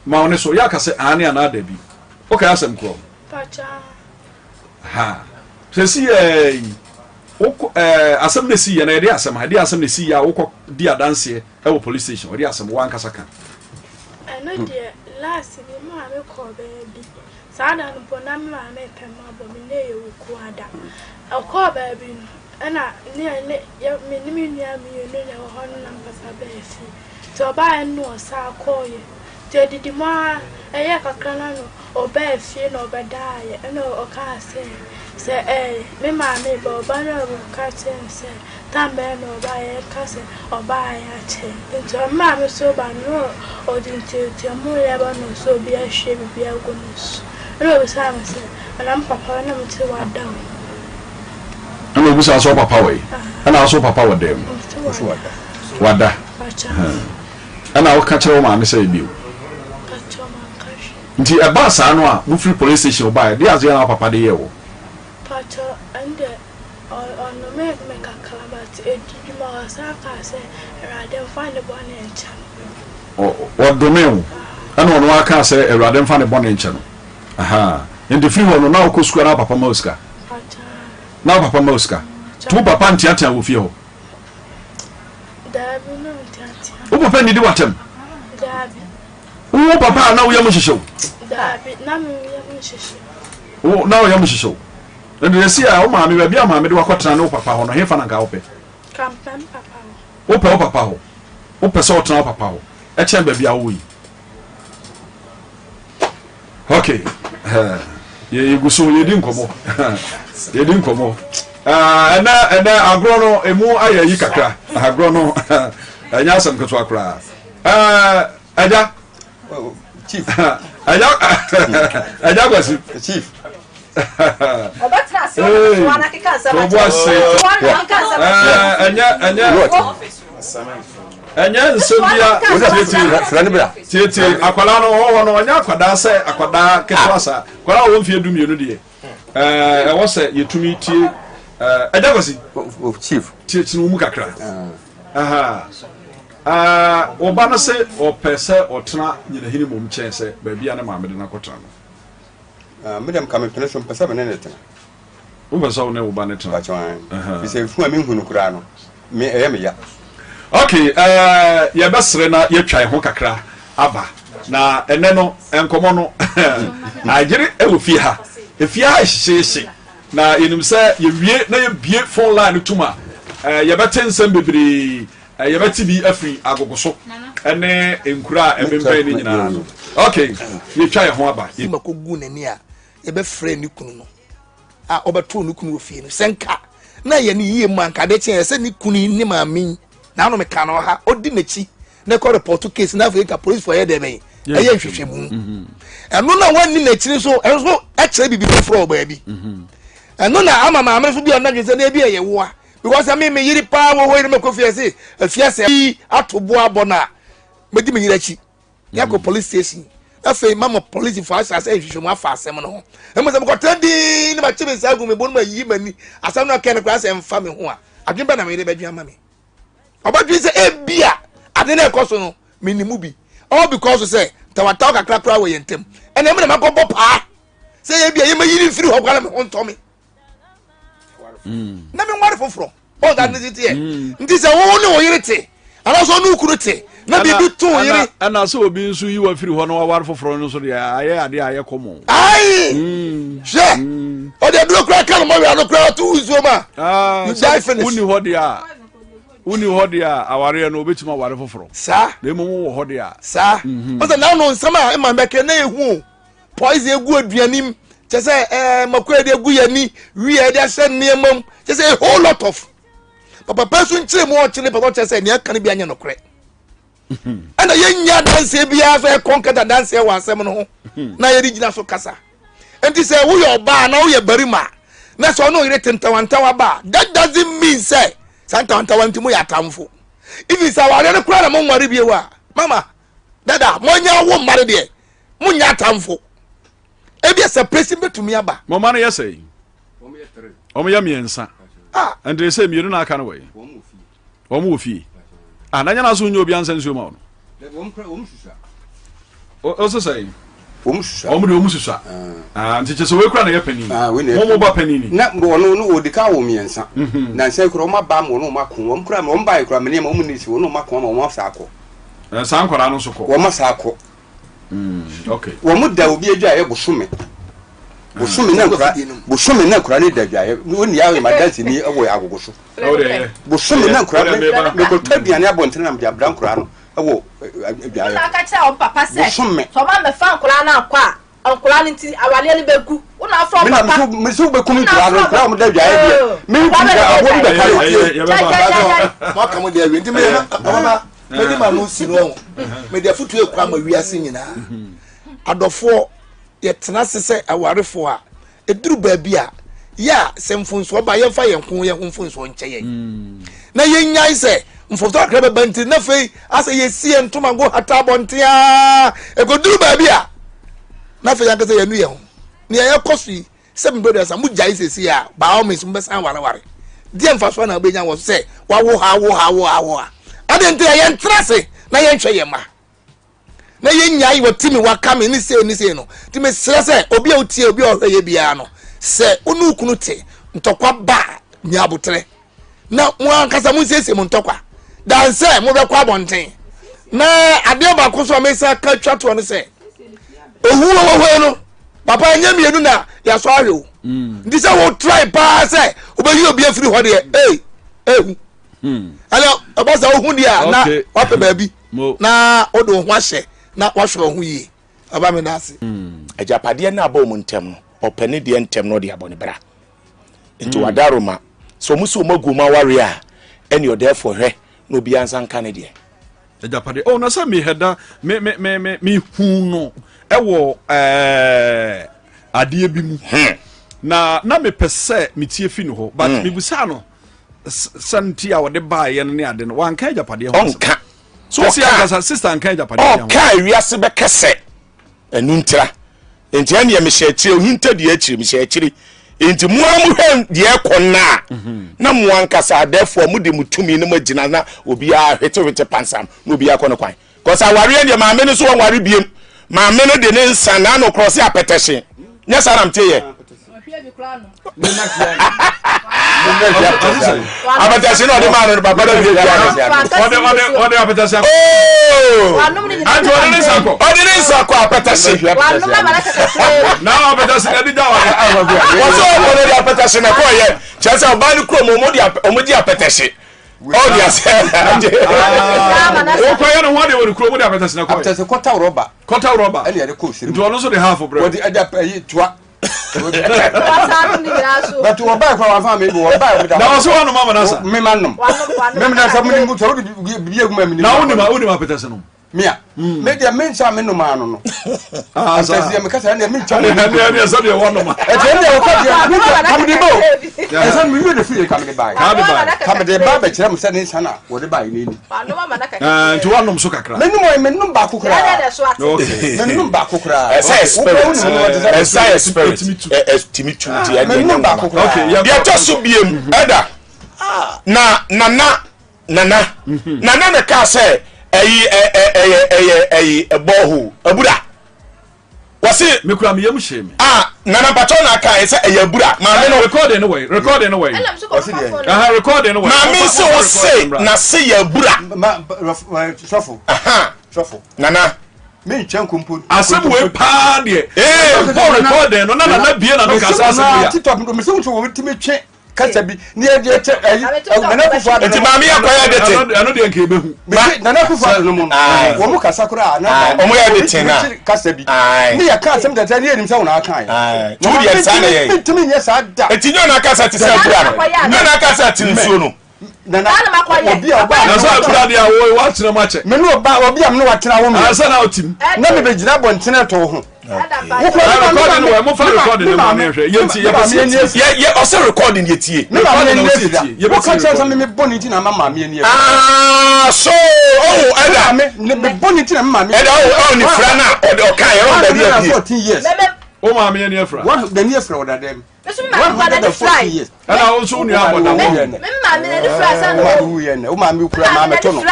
Ma wo ne so, yɛ aka sɛ aane anaa dabi. Wokae asɛm korɔ? Ha, sɛsi yɛ yi, wokɔ, eh, asɛm na ɛsiiɛ na yɛde asɛm ha, ɛde asɛm na ɛsiiɛ a wokɔ di adanseɛ ɛwɔ police station, ɔde asɛm wo ankasa ka. Ɛno deɛ last bi me maame kɔɔ baabi saa da no mpo na me maame repɛ m'abɔ me na ɛyɛ Wukuada ɔkɔɔ baabi no ɛna ne ne yɛ me ne me nua mmienu na ɛwɔ hɔ no na me papa baa fie nti ɔbaeɛ no na ɔsan kɔeɛ nti ɛdidi mu ara ɛyɛɛ kakra no na ɔbaa fie na ɔbɛdaeɛ ɛna ɔkaa sɛ sɛ ɛɛ me maame reba ɔba no a ɔka kyerɛɛ no sɛ Tam bɛn na ɔbaeɛ? Yɛka sɛ ɔbaeɛ akyɛ. Nti ɔno maame so ba no na ɔde nteateamu reyɛ aba no sɛ obi ahwie biribi agu ne so. Ɛna ɔbisaa me sɛ, ɛna me papa wɔ? Ɛna mese wada o. Ɛna ɔbisaa sɛ wo papa wɔ he? Ɛna wo so wo papa wɔ dan mu? Mese wada. Wada. Ɛna woka kyerɛ wo maame sɛ bio? Pakyɛ manka hwee. Nti ɛbaa saa no a mofiri police station baeɛ, deɛ aseɛ na wo papa de yɛɛ wo? Pakyɛ ɛndeɛ Ɔnomee me kakra but ɛdidi mu a ɔsan kaa sɛ Awurade mfa ne bɔne nkyɛ no. Ɔdomee wo ɛna ɔno ara kaa sɛ Awurade mfa ne bɔne nkyɛ no. Ahaa. Nti firi hɔ no na wokɔ sukuu a na wo papa ma wo sika? Na wo papa ma wo sika? Nti wo papa nteatea wɔ fie hɔ? Daabi na ɔnteatea. Wo papa nnidi w'atɛm? Daabi. Wo papa a na wo yam nhyehye wo? Daabi, na me yam nhyehye. Wo na wo yam nhyehye wo? Ɛnde seesei a wo maame, baabi a maame de wo akɔtena ne wo papa hɔ no, hefa na anka wopɛ? Nka mepɛ me papa hɔ. Wopɛ wo papa hɔ? Wopɛ sɛ wotena wo papa hɔ kyɛn baabi a wowɔ yi? Ok, yɛgu so yɛdi nkɔmmɔ yɛdi nkɔmmɔ ɛnɛ ɛnɛ agorɔ no emu ayɛ yi kakra agorɔ no ɛnyɛ asɛm ketewa koraa ɛgya. Chief. Ɛgya ɛgya kwasi. Chief. Ɔbɛtena ase ɔna so ana keka nsɛm akyerɛ. Ɛnyɛ ɛnyɛ ɛnyɛ nsɛm bi a tietie tietie akwadaa no ɔwɔ hɔ no ɔnyɛ akwadaa sɛ akwadaa ketewa saa akwadaa a ɔwɔ mfie du mmienu deɛ ɛɛ ɛwɔ sɛ yɛtumi tie ɛɛ ɛgya kwasi. Chief. Tie kyerɛ wɔn mu kakra. Aha. Ɛɛ, wo ba no se ɔpɛ sɛ ɔtena Nyinahene mmom kyɛn sɛ baabi a ne maame de no akɔtena no. Ah, me deɛ nka mepene so, mepɛ sɛ me ne no tena. Wopɛ sɛ wo ne wo ba no tena? Mpakyɛw, ae. Ɛfiri sɛ efu a menhu no koraa no, me, ɛyɛ me ya. Ok, ɛɛ, yɛbɛsrɛ na yɛatwa yɛn ho kakra aba. Na ɛnnɛ no, nkɔmmɔ no, agyere wɔ fie ha. Efie ha hyehyeehye. Na yɛnim sɛ yɛwie na yɛbue phone line no tom a, ɛɛ, yɛbɛte nsɛm bebree. Yɛbɛte bi afiri agogo so ne nkuro a ɛbɛnbɛn no nyinaa no. Ok, yɛtwa yɛn ho aba. Ma kɔguu n'ani a yɛbɛfrɛɛ ne kunu no a ɔbɛtoo ne kunu wɔ fie no sɛ nka na yɛ ne yie mu anka ade kyeɛ sɛ ne kunu yi ne maame yi na ano meka no ɔha ɔdi n'akyi na ɛkɔ repɔto case na afei nka polisifoɔ yɛ dɛ bɛn ɛyɛ nhwehwɛmu mhm. ɛno na wɔnni n'akyiri nso ɛno nso ɛkyerɛ biribi foforɔ wɔ baabi mhm. ɛno na ama maame nso bi a ɔnam dwen sɛ na ebi ɛyɛ woa because ɛmi mi yiri paa wɔ hɔ yiri mi kɔ fie ɛsi efie sɛ yi ato bo abɔ na mɛ di mi yiri akyi yɛ kɔ police station afei mama polisi fo ahyɛ asɛ nhwehwɛ mu afa asɛm no ho ɛmu sɛ mekɔtena dinn ne makye me nsa agu me bo no mayi m'ani asɛm no akɛ no koraa sɛ mfa me ho a adwene bɛ na meyere bɛdwen ama me ɔbɛdwen sɛ ebia ade no ɛkɔ so no menim mu bi all because sɛ tawataw kakra koraa wɔ yɛn ntam ɛna ɛmu na makɔbɔ paa sɛ ebia yɛmɛyiri mfiri hɔ koraa na me ho ntɔ me na menware foforɔ ɔn saa ne teɛ mm. nti sɛ wo ne wo yere te anaasɛ ɔne wo kunu te na biribi to yere. Ɛna sɛ obi nso yi wa firi hɔ na waware foforɔ no nso deɛ ayɛ adeɛ a ayɛ kɔmɔ. Ayi hmm. hwɛ hmm. ɔde aduro kura ka no mɔwia no kura ɔto nsuo ma ah, you die finish. Wonni hɔ deɛ a wonni hɔ deɛ a awareɛ no obetumi aware foforɔ. Saa. Na emu wɔ hɔ deɛ a. Saa. Mhm. Ɔsɛ n'ano nsɛm a ɛma bɛkɛ na ehu o poison egu aduane mu kyɛ sɛ ɛɛ mako yɛ de egu yɛn ani wi yɛ de ahyɛ nneɛma mu kyɛ sɛ a whole lot of. Papa pɛ so nkyerɛ mu ɔkyerɛ papa ɔkyerɛ sɛ nea ɛka no bi anyɛ nokorɛ. Ɛna yɛnnya adanseɛ biara sɛ ɛkɔnkɛt adanseɛ wɔ asɛm no ho na yɛde gyina so kasa. Nti sɛ woyɛ ɔbaa na woyɛ barima na sɛ ɔne ɔyere te ntawantawa ba a, that doesn't mean sɛ saa ntawantawa nti moyɛ atamfo. Even sɛ awareɛ no koraa na monware bio a, mama, dada, moanya awo mma no deɛ, monyɛ atamfo. Ebia separation bɛtumi aba. Mo mma no yɛ sɛn? Wɔn yɛ mmiɛnsa. Ah. Ɛnti sɛ mmienu na aka no wɔ yi. Wɔn wɔ fie. Ah, na nyɛ na so nyɛ obi ansa nsuo ma wɔn. O sɛ sɛ. Wɔn susua. Wɔn de wɔn susua. Ah, nti kyɛ sɛ wei kura na yɛ panin. Ah, wei na yɛ. Wɔn mo ba panin ni. Na wɔn no wɔdi ka wɔ mmiɛnsa. Mhm. Na nsa kura wɔn aba mu wɔn wɔn ako wɔn kura wɔn ba yɛ kura mene wɔn ni si wɔn wɔn ako ama wɔn asa akɔ. Eh, saa nkwadaa no nso kɔ. Wɔn asa akɔ. Mm, okay. Wɔn da obi adwa yɛ bosome. Bosome na nkura bosome na nkura ne da adwa yɛ. Wɔn ni ayɛ ma dansi ni ɛwɔ agogo so. Bosome na nkura mekɔtɔ aduane abɔntene na mede abra nkura no ɛwɔ adwa yɛ. Wona aka kyerɛ wɔn papa sɛ bosome. Sɛ ɔma mɛfa nkura no ankɔ a nkura no nti awareɛ no bɛgu. Wona afrɛ wɔn papa. Mena mese wobɛkum nkura no nkura wɔn da adwa yɛ deɛ. Mentumi sɛ aboɔ bi bɛka yɛ tie. Mo aka mo deɛ awie nti meyɛ mede ma no si no ɔho mede afotuo ekɔ ama wiase nyinaa adɔfoɔ yɛtena ase sɛ awarefoɔ a ɛduru baabi a yɛ a sɛ mfonsoɔ ba yɛmfa yɛn ko yɛn ho mfonsoɔ nkyɛ yɛn mm. na yɛnyae sɛ mfonsoɔ kakra bɛba nti na afei asɛ yɛsi yɛn ntoma ngo hata abɔnten a ɛkɔduru baabi a na afei yɛankasa yɛnu yɛn ho nea yɛkɔ so yi Sɛ me brother sa mo gyae sɛsi a by all means mo bɛsan awareware. Deɛ mfasoɔ na wobɛnya wɔ so sɛ wawo ha wo ha wo ha wo ha. Adɛn nti na yɛntra ase na yɛnhwɛ yɛn mma na yɛnyae wɔti me waka me ne sei ne sei no. Nti mesrɛ sɛ obi a wotie obi a ɔhwɛ yɛ biara no sɛ wo ne wo kunu te ntɔkwa ba a nya aboterɛ na mo ankasa monsiesie mo ntɔkwa dan sɛ mobɛkɔ abɔnten. Na adeɛ baako so a mesan ka twa toɔ no sɛ owuo wɔ hɔ no papa ɛnyɛ mmienu na yɛasɔ ahwɛ o mm. nti sɛ wo try paa sɛ wobɛyi obi afiri hɔ deɛ ei ehu hmm. ɛnɛ ɛbɔ sɛ wohu deɛ a na wapɛ baabi na wode wo ho ahyɛ na wahwɛ wo ho yie ɔba me da ase hmm. agyapadeɛ no abɔ wɔn ntɛm no ɔpɛ ne deɛ ntɛm na ɔde abɔ ne bra nti hmm. wadaroma sɛ ɔmo sɛ ɔmo agu ɔmo awareɛ a ɛne ɔdɛɛfoɔ hwɛ na obiara nsa nka ne deɛ Agyapadeɛ. Oh, na sɛ mehɛda me me me me mehu no ɛwɔ ɛɛ adeɛ bi mu. Hmm. Na na mepɛ sɛ metie fi no hɔ but hmm. mebusaa no sɛ nti a wɔde baeɛ no ne ade no wanka agyapadeɛ ho asɛm. Ɔnka. So ɔka ankasa sister nka agyapadeɛ ho. Ɔka ewiase bɛka sɛ. Ɛno ntira. Nti ɛneɛ mehyɛ akyire, ohinta deɛ akyire, mehyɛ akyire. Nti mo ara mohwɛ deɛ ɛkɔ nna a, na mo ankasa adɛɛfoɔ mode mo tumi no moagyina na obiara hwetehwete pansam na obiara kɔ ne kwan. Kɔsɛ awareɛ deɛ maame no so ɔnware biem. Maame no de ne nsa na ano korɔ se apɛtɛhye. Nyɛ saa na mte yɛ. Apɛtɛhye na ɔde maa no no papa no wie bia no. Ɔde apɛtɛhye akɔ. Ɔde ne nsa kɔ. Ɔde ne nsa kɔ apɛtɛhye. Na apɛtɛhye na ɛde gya wɔde. Wɔsɛ ɔkɔ no de apɛtɛhye na ɛkɔ yɛ. Kyerɛ sɛ ɔbaa no kurom ɔmo de apɛtɛhye. Ɔde asɛ. Wɔkɔ yɛ no ho adeɛ wɔ ne kurom de apɛtɛhye na ɛkɔ yɛ. Apɛtɛhye kɔta rɔba. Kɔta rɔba. Ɛna yɛde kɔ osiri mu. Nti ɔno nso de half brɛ. Wɔde ɛde ayi toa. But wɔbae kora wɔamfa me bi wɔbae wɔda na wɔsɛ wɔnom ama no asa me ma nom mem na sɛ menim sɛ wode biribi agu ma menim na wonim wonim apɛtɛse nom mea hmm. me deɛ me nsa me nom ano no ah, apɛtɛse deɛ meka sɛ ɛneɛ mentwa me ɛneɛ sɛ deɛ wɔnom a ɛkyɛ ɛneɛ wɔkɔ deɛ me deɛ kamede ba o ɛsɛ me wie de fie kamede bae kamede ba bɛkyerɛ me sɛ ne nsa na wɔde bae no ni Eh, nti woanom so kakra menom ɔyɛ menom baako koraa menom baako koraa ɛsɛ yɛ spirit ɛsɛ yɛ spirit ɛtumi tu nti ɛdeɛ nyɛ nwanwa deɛ ɛtɔ so biem mhm. ɛda na nana nana mhm. nana na kaa sɛ ɛyi ɛyɛ ɛyɛ ɛyi bɔɔho abura wɔsi. mekura meyam hyɛ mi. a ah, Nana mpakyɛw na aka yɛ sɛ ɛyɛ abura maame no. Recording no wɔ recording no wɔ. Ɔsi deɛ. Aha recording no wɔ. Maame nse wo se na se yɛ abura. Ma sɔfo. Sɔfo. Nana. Mi nkyɛn nkompo. Asɛm wei paa deɛ. Ee. Bɔ recording no na nana bie na no kasa asɛm wei a. Titɔ mi sɛ wotumi tumi twe kasa bi ne yɛ deɛ kyɛ ɛyi nana kufu ado. Nti maame yɛ akɔyɛ de te. Ɛno deɛ nka ebehu. Mese nana kufu ado no mu no wɔn mu kasa koraa na wɔn yɛ de te na kasa bi ne yɛ ka asɛm tɛtɛ ne yɛ nim sɛ wɔn aka yɛ. Nti wo deɛ saa na yɛ. Ntumi nyɛ saa da. Nti nyɛ ɔna akasa te sɛ abura no nyɛ ɔna akasa te nsuo no. Nana obi a ɔba na sɛ abura deɛ wo watena mu akyɛ. Me ne ɔba obi a me ne watena wo mi. Ansa na ɔtim. Na me bɛ gyina abɔntene to ho. Recording wɔ mo fa recording no ma ne hwɛ yɛn ti yɛ pɛ sɛ yɛ tie. Yɛ yɛ ɔsɛ recording yɛ tie. Me maame ani afira. Wo ka kyerɛ sɛ me me bɔ ne ti na ama maame ani afira. Ah so ɔwɔ ɛda. Me me bɔ ne ti na me maame. Ɛda ɔwɔ ɔwɔ ne fira na ɔde ɔka yɛ ɔwɔ baabi abie. Years. O maame ani afira. Wɔn n'ani afira wɔ dada mu. One 140 years. Ɛna wo nso wo nua abɔ dam. Me maame n'ani fira sɛ no. Wo maame wuyɛ nɛ. Wo maame kura maame to no.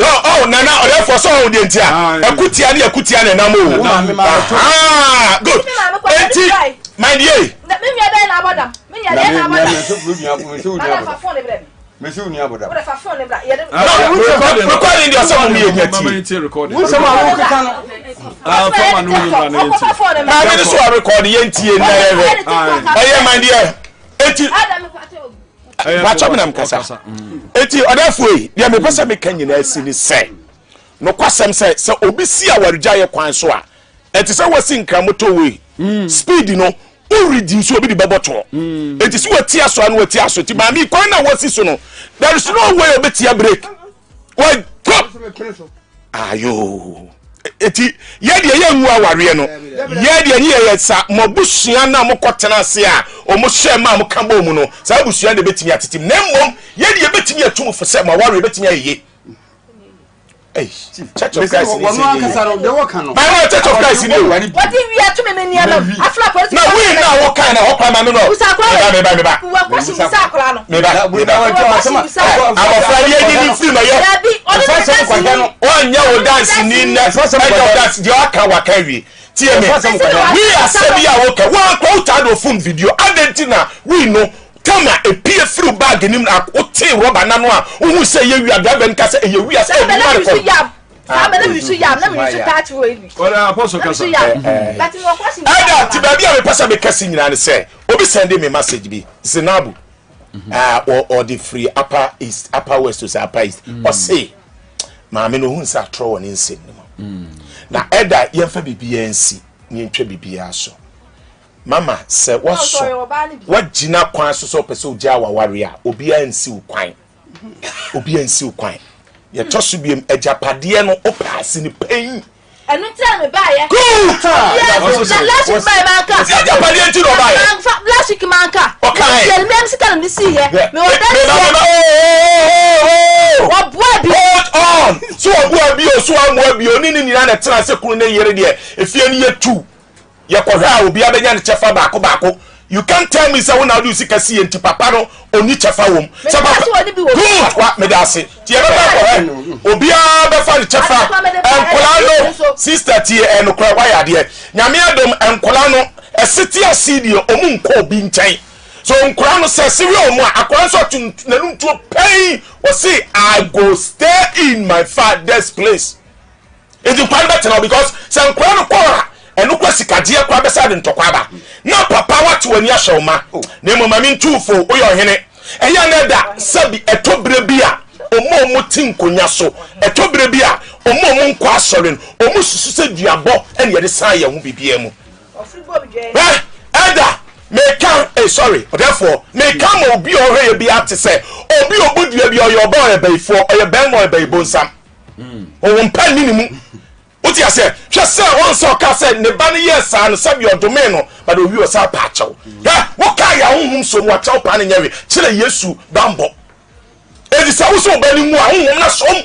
Oh, oh, nana ɔyɛfoɔ sɛ ɔho deɛ nti a ɛkutia ne ɛkutia ne nam o. Wo maame maame to. Ah, good. Enti, my dear. Me nua bɛyɛ na abɔ dam. Me nua deɛ na abɔ dam. Mesi wo nua abɔ dam. Wode fa phone ne bra. Yɛde. Recording deɛ ɔsɛ mo mmienu atie. Wo nsɛm a wokeka no. Maame no so a record yɛn tie na yɛhwɛ. Ɛyɛ my dear. Eti wakyɛ me nam kasa. Eti ɔdɛfo yi deɛ mepɛ sɛ meka nyinaa si ne sɛ nokwasɛm sɛ sɛ obi si awaregyaeɛ kwan so a ɛte sɛ wasi nkramoto wei speed no wo reduce obi de bɛbɔ toɔ eti si wɔti aso ano wɔti aso ti maame kwan na wɔsi so no there is no way obetia break wɔ kɔ ayo eti yɛ deɛ yɛ nwu awareɛ no yɛ deɛ ne yɛ sa mo abusua na mo kɔ tena ase a wɔn hyɛ ma mo ka bɔ mu no saa abusua de betumi atete mu na mmom yɛ deɛ betumi atum fo sɛ mo awareɛ betumi ayɛ yie. Hey, Church of Christ ni sɛ yie. Bible Church of Christ ni o. Wɔde wia tumi mi nneɛma mu. Afra polisi. Na wii na awo kan na hɔ kwan ma mi nɔ. Busa akora Meba meba meba. Wɔ kɔsi busa akora no. Meba meba. Abɔfra yɛ ni ni firi ma yɛ. Dabi ɔne mi dansi ni. Ɔnyɛ wo dansi ni nɛ. Ɛnyɛ wo dansi deɛ ɔka waka wie. Tie mi. Wii asɛm yi a woka wɔn akɔ wota do phone video adan na wii no tama epie firi bag nim na wotee rɔba n'ano a wohu sɛ ɛyɛ wia driver no ka sɛ ɛyɛ wia sɛ ɛyɛ wia rekɔ. Ɛda ti baabi a mepɛ sɛ meka si nyinaa ne sɛ obi sɛnde me message bi Zinabu ɔde firi upper east upper west sɛ upper east ɔse maame no ohun sɛ atorɔ wɔ ne nsɛm no mu na ɛda yɛmfa biribiara nsi ne yɛntwa biribiara so. Mama, sɛ woasɔ, woagyina kwan so sɛ wopɛ sɛ ogyaa w'aware a, obiara nsi wo kwan. Obiara nsi wo kwan. Deɛ ɛtɔ so biem, agyapadeɛ no, wopɛ ase no pɛn. Ɛno nti na mebaeɛ. Good! Na last week baeɛ manka. Nti agyapadeɛ nti na ɔbaeɛ. Manfa last week manka. Ɔkae. Yɛn mmea sika na mede sii yɛ. Mewɔ danseɛ. Wɔboa bi. Hold on. So wɔboa bi o, so wɔammoa bi o, ne ne nyinaa na ɛtena ase kunu ne yere deɛ, efie no yɛ tu. Yɛkɔhwɛ a obiara bɛnya ne kyɛfa baako baako. You can't tell me sɛ wo na wode wo sika si yɛ nti papa no ɔnni kyɛfa wom. Sɛ papa good wa meda ase. Nti yɛbɛkɔ akɔhwɛ obiara bɛfa ne kyɛfa. Nkwadaa no sister tie ɛyɛ nokorɛ wayɛ adeɛ. Nyame adom nkwadaa no ɛsete ase deɛ ɔmu nkɔ obi nkyɛn. So nkwadaa no sɛ ɛse wɛ ɔmu a akwadaa nso ato n'anum tuo pɛn ɔse I go stay in my father's place. Nti nkwa no bɛtena hɔ because sɛ nkwa no kɔ a ɛno kora sikagyeɛ kora bɛsa de ntɔkwa aba na papa wate w'ani ahyɛ wo ma oh. Na mmom ma mentu fo woyɛ ɔhene ɛyɛ na ɛda sɛbi ɛtɔ berɛ bi a ɔmo ɔmo te nkonya so ɛtɔ berɛ bi a ɔmo ɔmo nkɔ asɔre no ɔmo susu sɛ duabɔ ɛne yɛde san yɛn ho biribiara mu ɛ ɛda meka eh sorry ɔdɛfoɔ meka ma obi a ɔhwɛ yɛ bi ate sɛ obi ɔbɔ dua bi ɔyɛ ɔba ɔyɛ bayifoɔ ɔyɛ bɛrima ɔyɛ bayibonsam Honhom pa nni ne mu. Wote aseɛ? Hwɛ sɛ wɔn sɛ ɔka sɛ ne ba no yɛɛ saa no sɛbi ɔdomee no but owie ɔsan pa akyɛw. Hwɛ wokaa yɛ ahonhom so mu akyɛw paa no nyɛ hwee kyerɛ Yesu bammɔ. Enti sɛ wo sɛ wo ba no nwu a honhom no asom.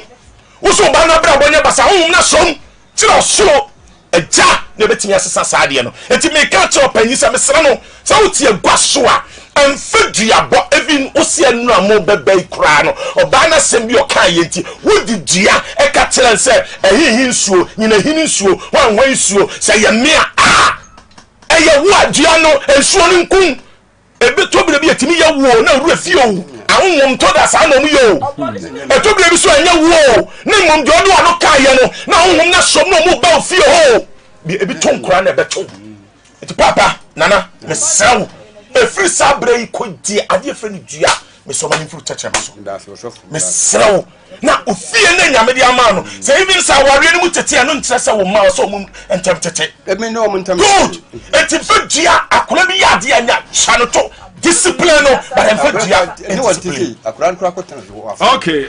Wo sɛ wo ba no abrabɔ nyɛ basa honhom no asom. Kyerɛ ɔsoro Agya na ɛbɛtumi asesa saa adeɛ no. Enti meka kyerɛ ɔpanyin sɛ mesrɛ no sɛ wote agua so a ɛmfa duabɔ even wose ɛno a mobɛba yi koraa no ɔbaa no asɛm bi ɔkaa yɛ nti wode dua ɛka kyerɛ no sɛ ɛhehe nsuo nyinahini nsuo hwanhwan nsuo sɛ yɛ me a ah! Ɛyɛ wo a dua no nsuo no nkum. Ebi tɔ bere bi etumi yɛ wo na owura fie o. Ahonhom tɔ da saa na ɔmo yɛ o. Ɛtɔ bere bi so ɛnyɛ wo o. Ne mmom deɛ ɔde w'ano kaa yɛ no na ahonhom no asɔm na ɔmo ba wo fie hɔ o. Ebi to nkora na ɛbɛto. Nti paapa nana mesrɛ wo ɛfiri saa berɛ yi kɔ die adeɛ frɛ no dua mesɛ ɔma no mfiri tɛkyerɛma so mesrɛ wo na ofie ne nyame de ama no sɛ even sɛ awareɛ no mu tete ɛno nkyerɛ sɛ wo ma sɛ ɔmu ntɛm tete good ɛnti mfa dua akora bi yɛ adeɛ anya hyɛ no to discipline no but ɛmfa dua discipline okay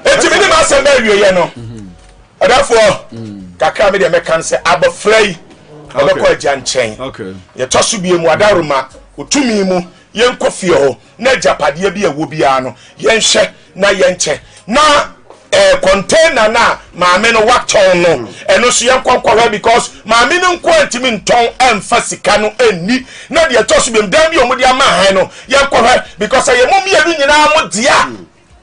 ɛnti mene m'asɛm bɛ awieɛ no Ɔdɔfoɔ, kakra me deɛ mɛka no sɛ abɔfra yi ɔbɛkɔ agya nkyɛn. Yɛtɔ so bie mu adaworoma otumi mu yɛnkɔ fie hɔ na agyapadeɛ bi a ɛwɔ biara no yɛnhwɛ na yɛnkyɛ na eh, container no a maame no watɔn no ɛno nso yɛnkɔ nkɔhwɛ because maame no nko antumi ntɔn ɛmfa sika no ɛnni na deɛ ɛtɔ so biom dan bi a wɔde ama han no yɛnkɔhwɛ because ɛyɛ mo mmienu nyinaa mo dea.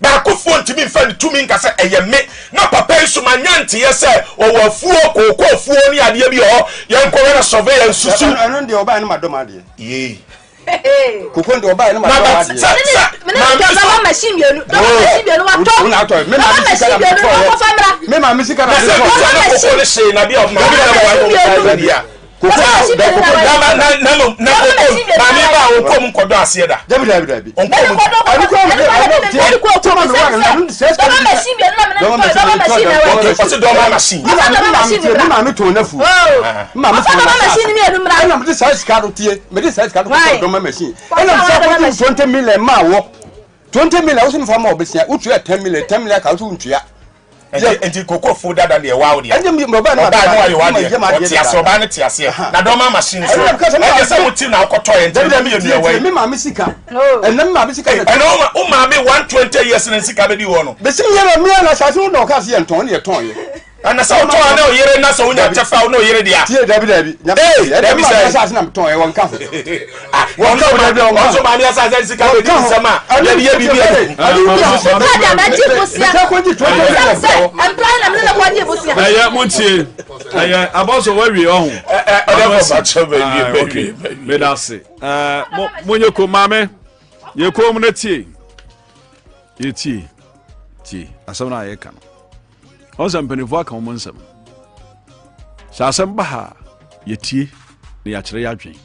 Baakofoɔ ntumi mfa ne tumi nka sɛ ɛyɛ me. Na papa yi nso manya nteɛ sɛ ɔwɔ afuo, kooko afuo ne adeɛ bi wɔ hɔ. Yɛnkɔhwɛ na surveyor nsusu. Ɛno deɛ ɔbaeɛ no ma dɔm adeɛ. Yei. Koko deɛ ɔbaeɛ no ma dɔm adeɛ. Sɛ sɛ maame nso. Dɔma machine mmienu. Dɔma machine mmienu watɔ. Dɔma machine mmienu wakɔfa mmra. Me maame sika na Na sɛ bisa na koko no hyee na bi a maame na wɔ wɔ deɛ. Koko da koko na na na na no na koko maame ba a ɔnkɔ mu nkɔdɔ aseɛ da. Dabi dabi dabi. Ɔnkɔ mu. Ɛnu kɔ mu ɛnu tiɛ tɔmɔ mi wa na sɛ sɛ dɔma machine bi ɛnu na mi na dɔma machine na wɛ. Ɔsi dɔma machine. Mi maame mi maame tiɛ mi maame tɔn na fu. Mi maame tɔn na machine mi ɛnu mura. Ɛna mi de saa sika no tie mi de saa sika no kɔ dɔma machine. Ɛna mi sɛ akɔgye 20 million maa wɔ 20 million wosi mi fa ma ɔbɛsia wotua 10 million 10 million ka wosi ntua. Nti koko fu dada deɛ waa wo deɛ. Ɛnti mi ɔbaa no ɔbaa no ayɛ wa deɛ ɔte aseɛ ɔbaa no te aseɛ na dɔm ama machine so ɛnti sɛ mo ti na akɔtɔ yɛ nti ɛnti mi yɛ nua wɔ yi. Mi maame sika ɛnna mi maame sika. Ɛnna wo maame 120 years na sika bɛ di hɔ no. Besi mi yɛ mi yɛ na asase no na ɔka se yɛ ntɔn ne yɛ tɔn yɛ. Ɛna sɛ wotɔn a na ɔyere na sɛ wonya kyɛfa wo na ɔyere dea. Tie dabi dabi. Ee dabi sɛ. Ɛna asase na metɔn yɛ wɔn ka ho. Wɔn ka ho dabi wɔn nso maame asase sika bɛ di nsɛm a yɛde yɛ biribi a. Ɛyɛ mo tie ɛyɛ abɔsɔ wawie ɔho. Ɛdɛ Okay meda ase ɛɛ mo mo nye ko maame yɛ ko mu na tie yɛ tie tie asɛm na yɛ ka no. Wɔn sɛ mpanimfoɔ aka wɔn nsɛm. Sɛ asɛm ba ha a, yɛtie na yɛakyerɛ yɛ adwene.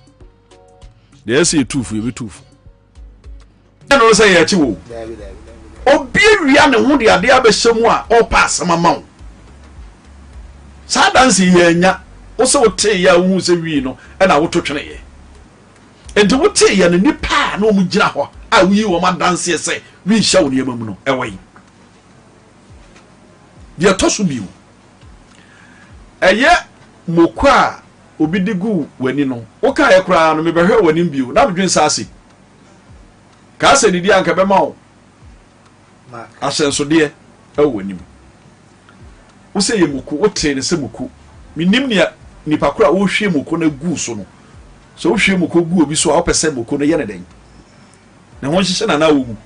Deɛ ɛsɛ yɛtu fo yɛbɛtu fo. Ɛno no sɛ yɛakyi wo. Obi awia ne ho de adeɛ abɛhyɛ mu a ɔrepa asɛm ama wo. Saa danse yi yɛanya. Wo sɛ wotee yɛ a wohu sɛ wii no ɛna woto tweneeɛ. Enti wotee yɛ no nnipa a na wɔn gyina hɔ a woyi wɔn adanseɛ sɛ wii hyɛ wo nneɛma mu no ɛwɔ yi. Deɛ ɛtɔ so bio, ɛyɛ moko a obi de gu w'ani no, wokaeɛ koraa no, mebɛhwɛɛ w'anim bio, na medwene sɛ ase. Kaa sɛ didi a anka ɛbɛma wo ahyɛnsodeɛ wɔ w'anim. Wo sɛ yɛ moko, wotee no sɛ moko. Menim nea nipa koro a ɔrehwie moko no agu so no. Sɛ wohwie moko gu obi so a, wopɛ sɛ moko no yɛ ne dɛn? Ne ho nhyehyɛ na na wɔwu.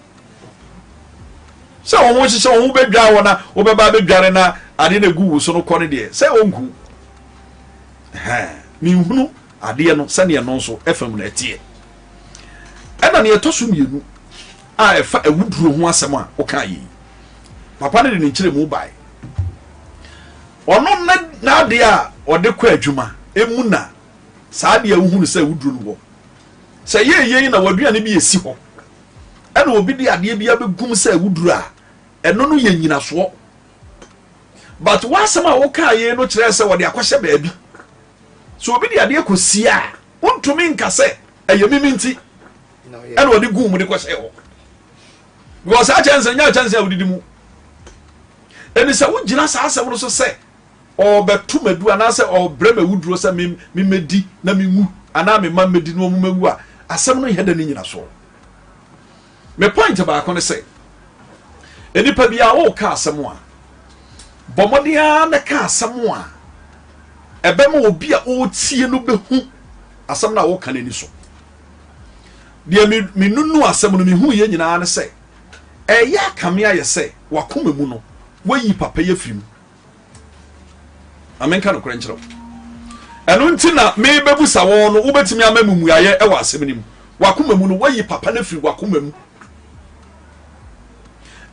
Sɛ wɔn ho nhyehyɛ wɔn ho bɛdwa wɔ na wobɛba abɛdware na adeɛ na egu wo so no kɔ no deɛ sɛ ɔnku. Menhunu adeɛ no sɛdeɛ no nso ɛfam no ɛteɛ. Ɛna nea ɛtɔ so mmienu a ɛfa awuduro ho asɛm a woka yi, papa no de ne nkyerɛmu bae. Ɔno n'adeɛ a ɔde kɔ adwuma emu na saa adeɛ a wohunu sɛ awuduro no wɔ. Sɛ ɛyɛ yei na w'aduane bi esi hɔ ɛna obi de adeɛ bi abɛgum sɛ awuduro a, ɛno no yɛ nyinasoɔ. But w'asɛm a wokaa yei no kyerɛ sɛ wɔde akɔhyɛ baabi. Sɛ obi de adeɛ kɔsie a, wontumi nka sɛ ɛyɛ mimi nti ɛna ɔde guu mu de kɔhyɛ hɔ. Because saa kyɛnse nyɛ kyɛnse a wodidi mu. Ɛni sɛ wogyina saa asɛm no so sɛ ɔrebɛto me adu anaasɛ ɔrebrɛ me awuduro sɛ me memmɛdi na menwu anaa me mma mmɛdi na wɔn mmɛwu a, asɛm no nyɛ dɛ ne nyinasoɔ. Me point baako ne sɛ, nnipa bi a wɔreka asɛm a, bɔ mmɔden ara na ka asɛm a ɛbɛma obi a ɔretie no bɛhu asɛm no a wɔka no ani so. Deɛ menunu asɛm no mehu yɛ nyinaa ne sɛ, ɛyɛ akame ayɛ sɛ wakoma mu no, wayi papa yi afiri mu. Ma menka nokorɛ nkyerɛ wo. Ɛno nti na merebɛbusa wɔn no, wobɛtumi ama me mmuaeɛ wɔ asɛm no mu. W'akoma mu no, woayi papa no afiri w'akoma mu.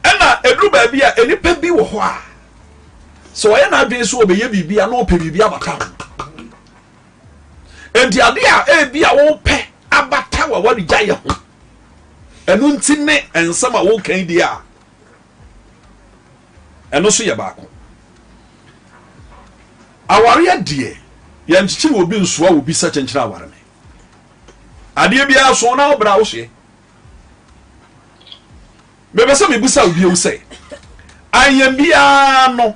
Ɛna ɛduru baabi a, nnipa bi wɔ hɔ a, sɛ ɔyɛ n'adwene sɛ ɔbɛyɛ biribi a, na ɔpɛ biribi abata ho. Enti adeɛ a ebi a wopɛ abata w'awaregyaeɛ ho, ɛno nti ne nsɛm a woka yi deɛ a, Ɛno nso yɛ baako. Awareɛ deɛ, yɛnkyekyere obi nsoa obi sɛ kyenkyene aware me. Adeɛ biara so na wobra wo soɛ. Mepɛ sɛ mebusa wo bio sɛ, anyɛ biara no,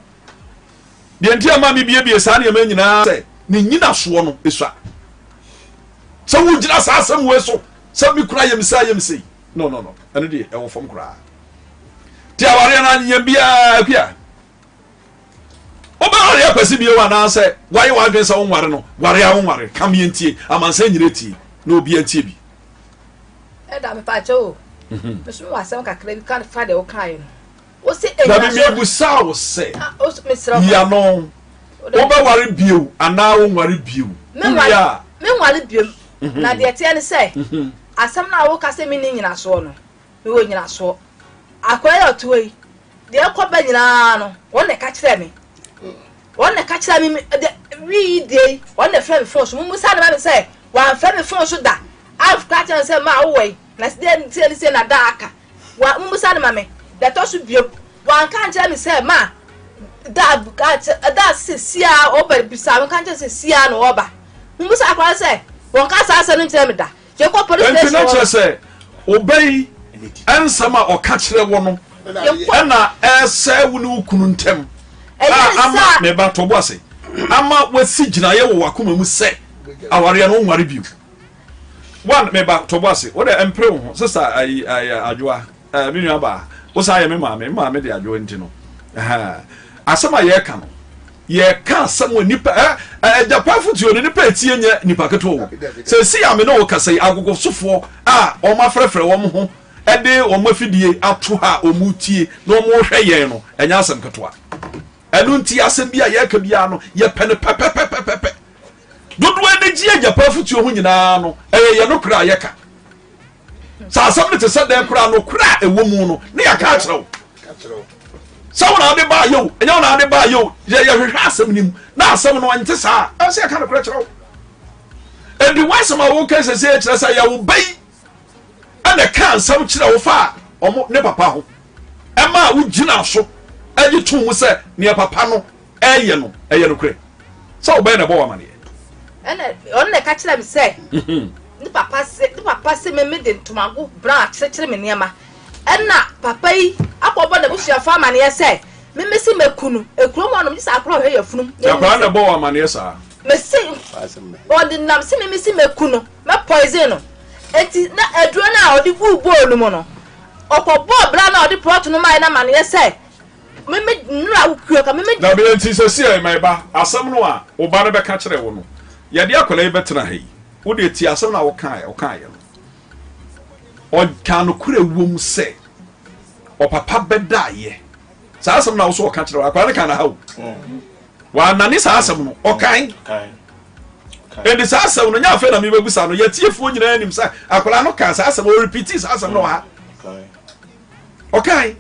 deɛ nti ama mebiebie saa nneɛma nyinaa sɛ ne nyinasoɔ no esua. Sɛ wogyina saa asɛm wei so sɛ me kura yam sɛ yam sei. No, no, no. Ɛno deɛ ɛwɔ fam koraa. Ti awareɛ no anyɛ biara akua. Wobɛware akwasi bio anaasɛ woayɛ w'adwene sɛ wonware no, ware a wonware, ka meɛ ntie, amansan nyina tie, na obia ntie bi. Ɛda mepa kyɛ o. Mhm. Meso mewɔ asɛm kakra bi ka fa deɛ wokaeɛ no. Wo se Dabi ɛnyina so. mebusa wo sɛ, Ah, wo so- mesrɛ wo. yi ano, wobɛware bio anaa wonware bio? Wowie a, Menware biom. Na deɛ ɛteɛ ne sɛ, asɛm no a woka sɛ menni nyinasoɔ no, mewɔ nyinasoɔ. Akoa yi a ɔte hɔ yi, deɛ ɛkɔ ba nyinaa no, wɔn na ɛka kyerɛ me. Wɔn na ɛka kyerɛ me, deɛ wii yi deɛ yi, wɔn na ɛfrɛ me fon so. Mummusa no ma me sɛ, wɔamfrɛ me fon so da. Amfrɛ akyerɛ me sɛ, ma wowɔ yi, na deɛ sei ne sei na da aka. Wa, mummusa no ma me. Deɛ ɛtɔ so biom, wanka ankyerɛ me sɛ, ma da da sɛ sia ɔba bisa me ka nkyerɛ sɛ sia na ɔba. Mummusa akora sɛ, wɔnka saa asɛm no nkyerɛ me da. Yɛkɔ police Enti station na hɔ kyerɛ sɛ ɔba yi nsɛm a ɔka kyerɛ wo no ɛna ɛsɛe wo ne wo kunu ntam a ama me ba tɔ bo ase ama wasi gyinaeɛ wɔ w'akoma mu sɛ awareɛ no wonware bio. One me ba tɔ bo ase wo dɛ mpere wo ho sista ayi ayi adwoa ɛɛ me nua baa wo saa yɛ me maame me maame de adwoa nti no ɛhɛn asɛm a yɛreka no Yɛka asɛm wɔ nipa ɛ agyapa afotuo no nipa etie nyɛ nipa ketewa o. Sɛsi a me ne wo kasa yi agogosofoɔ a wɔn afrɛfrɛ wɔn ho de wɔn afidie ato ha a wɔn tie na wɔn rehwɛ yɛn no ɛnyɛ asɛm ketewa. Ɛno nti asɛm bi a yɛka biara no yɛpɛ no pɛpɛpɛpɛpɛ. Dodoɔ ani gye agyapa afotuo ho nyinaa no ɛyɛ yɛn nokorɛ a yɛka. Sɛ asɛm no te sɛ dɛn koraa nokorɛ a ɛwɔ mu no ne yɛaka akyerɛ wo. Sɛ wo na ade baa yɛ o, ɛnyɛ wo na ade baa yɛ o, yɛ yɛhwehwɛ asɛm no mu na asɛm no ɛnte saa a, ɛsɛ yɛka nokorɛ kyerɛ wo. Enti w'asɛm a woka sɛsɛ kyerɛ sɛ yɛ wo ba yi ɛna ɛka nsɛm kyerɛ wo fa a ɔmo ne papa ho ɛma a wogyina so ɛgye to mu sɛ nea papa no ɛyɛ no ɛyɛ nokorɛ sɛ wobɛyɛ na ɛbɔ w'amaneɛ. Ɛna ɔno na ɛka kyerɛ me sɛ ne papa se ne papa se me me de ntomago brown akyerekyere me nneɛma ɛna papa yi akɔbɔ n'abusuafo amaneɛ sɛ me me se mɛku no ekurom hɔnom gye sɛ akora ɔhwɛ yafunum. Akora na ɛbɔ wɔ amaneɛ saa. Me se ɔde nam se me me se mɛku no mɛ poison no eti na aduro no a ɔde guu bowl no mu no ɔkɔbɔɔ bra no a ɔde plot no mae no amaneɛ sɛ Me me nnura wo kua ka me me. Dabi enti sɛsiɛ my ba asɛm no a wo ba no bɛka kyerɛ wo no yɛde akwadaa yi bɛtena ha yi wo deɛ tie asɛm no a wokaeɛ ɔkaeɛ no ɔkaa nokorɛ wom sɛ ɔpapa bɛdaeɛ saa asɛm no a wo so ɔka kyerɛ wo akwadaa no kaa na ha o wɔanane saa asɛm no ɔkae ɛnti saa asɛm no nyɛ afei na mebɛbusa no yɛtiefoɔ nyinaa nim sɛ akwadaa no kaa saa asɛm ɔrepiti saa asɛm no wɔ ha Ɔkae.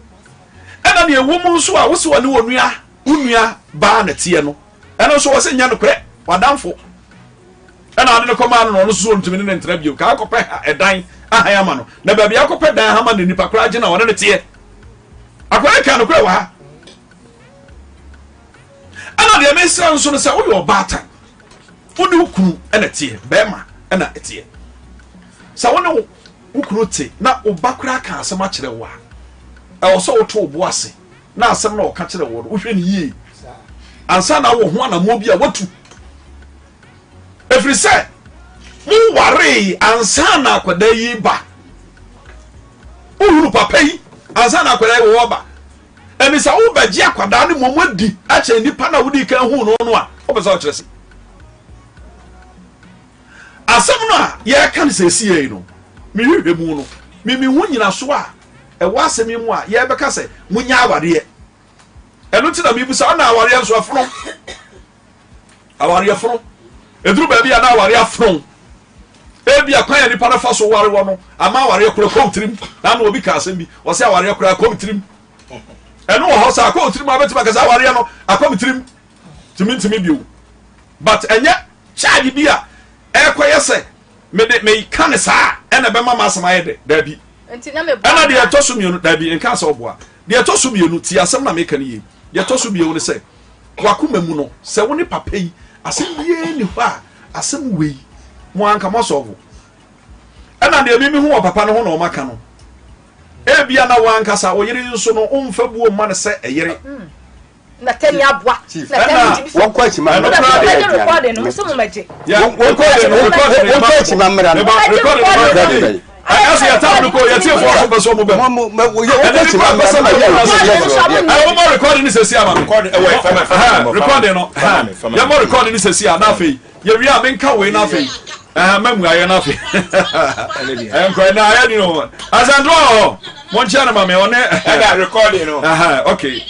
Ɛna nea ɛwɔ mu nso a wose ɔne onua wo nua baa na teɛ no, ɛno nso wɔse nyɛ nokorɛ, w'adamfo ɛna ade no kɔmaa no na ɔno nso ɔntumi ne ne ntena bio, ka akɔpɛ ha ɛdan ahan ama no, na baabi akɔpɛ dan ama no nipa koraa gye na ɔne ne teɛ. Akwadaa ka nokorɛ wɔ ha. Ɛna deɛ mesrɛ nso no sɛ woyɛ ɔbaatan, wo ne wo kunu ɛna teɛ, bɛrima ɛna ɛteɛ. Sɛ wo ne wo kunu te na wo ba koraa ka asɛm akyerɛ wo a, ɛwɔ sɛ woto wo bo ase na asɛm na ɔka kyerɛ wo no wohwɛ no yie ansa na wɔ ho anammɔn bi a watu. Ɛfiri sɛ mowaree ansa na akwadaa yi ba. Wohunu papa yi ansa na akwadaa yi wɔ ba. Ɛne sɛ wobɛgye akwadaa no mmom adi akyɛn nipa no a wodii kan huu no no a, wopɛ sɛ ɔkyerɛ sɛ Asɛm no a yɛreka no seesei yi no, mehwehwɛ mu no, me mehu nnyinasoɔ a ɛwɔ asɛm yi mu a yɛrebɛka sɛ monyɛ awareɛ. Ɛno nti na mebisa, ɛna awareɛ nso ɛfono? Awareɛ fono. Ɛduru baabi a na aware afono. Ebia kwan a nipa no fa so ware wɔ no ama awareɛ kora kɔ wo tirim. Na ano obi ka asɛm bi, ɔsɛ awareɛ kora akɔ me tirim. Ɛno wɔ hɔ sɛ akɔ wo tirim a bɛtumi aka sɛ awareɛ no akɔ me tirim. Tumi ntumi bio. But ɛnyɛ charge bi a ɛkɔyɛ sɛ mede meka ne saa ɛna ɛbɛma m'asɛm ayɛ dɛ. Daabi. Ɛna deɛ ɛtɔ so mmienu, daabi, nka sɛ ɔboa. Deɛ ɛtɔ so mmienu, tie asɛm na meka no yie. Deɛ ɛtɔ so mmienu ne sɛ, wakoma mu no, sɛ wo ne papa yi, asɛm biara nni hɔ a asɛm wei mo anka mo asɔfo. Ɛna deɛ mimi ho wɔ papa no ho na ɔma ka no. Ebia na wankasa wo yere nso no, womfa buo mma no sɛ ɛyere. Na tɛni aboa. Na tɛni gyi wɔn kɔ akyi ma mmerɛ no bɛyɛ aduane wɔn kɔ akyi ma mmerɛ no recording ɛsɛ yɛ taa no kɔ yɛ tie fo ɔso bɛ so ɔmo bɛ mu wɔn kɔ akyi ma mmerɛ no ma yɛ ɛwɔ mɔ recording ni sɛsi ama no recording no yɛ mɔ recording ni sɛsi a n'afei yɛ wia mi nka wei n'afei ɛhɛn mɛ mu ayɛ n'afei nkɔ na ayɛ ni no asɛntoa wɔ mo nkyɛn no ma mi ɔne ɛna recording no ɛhɛn okay.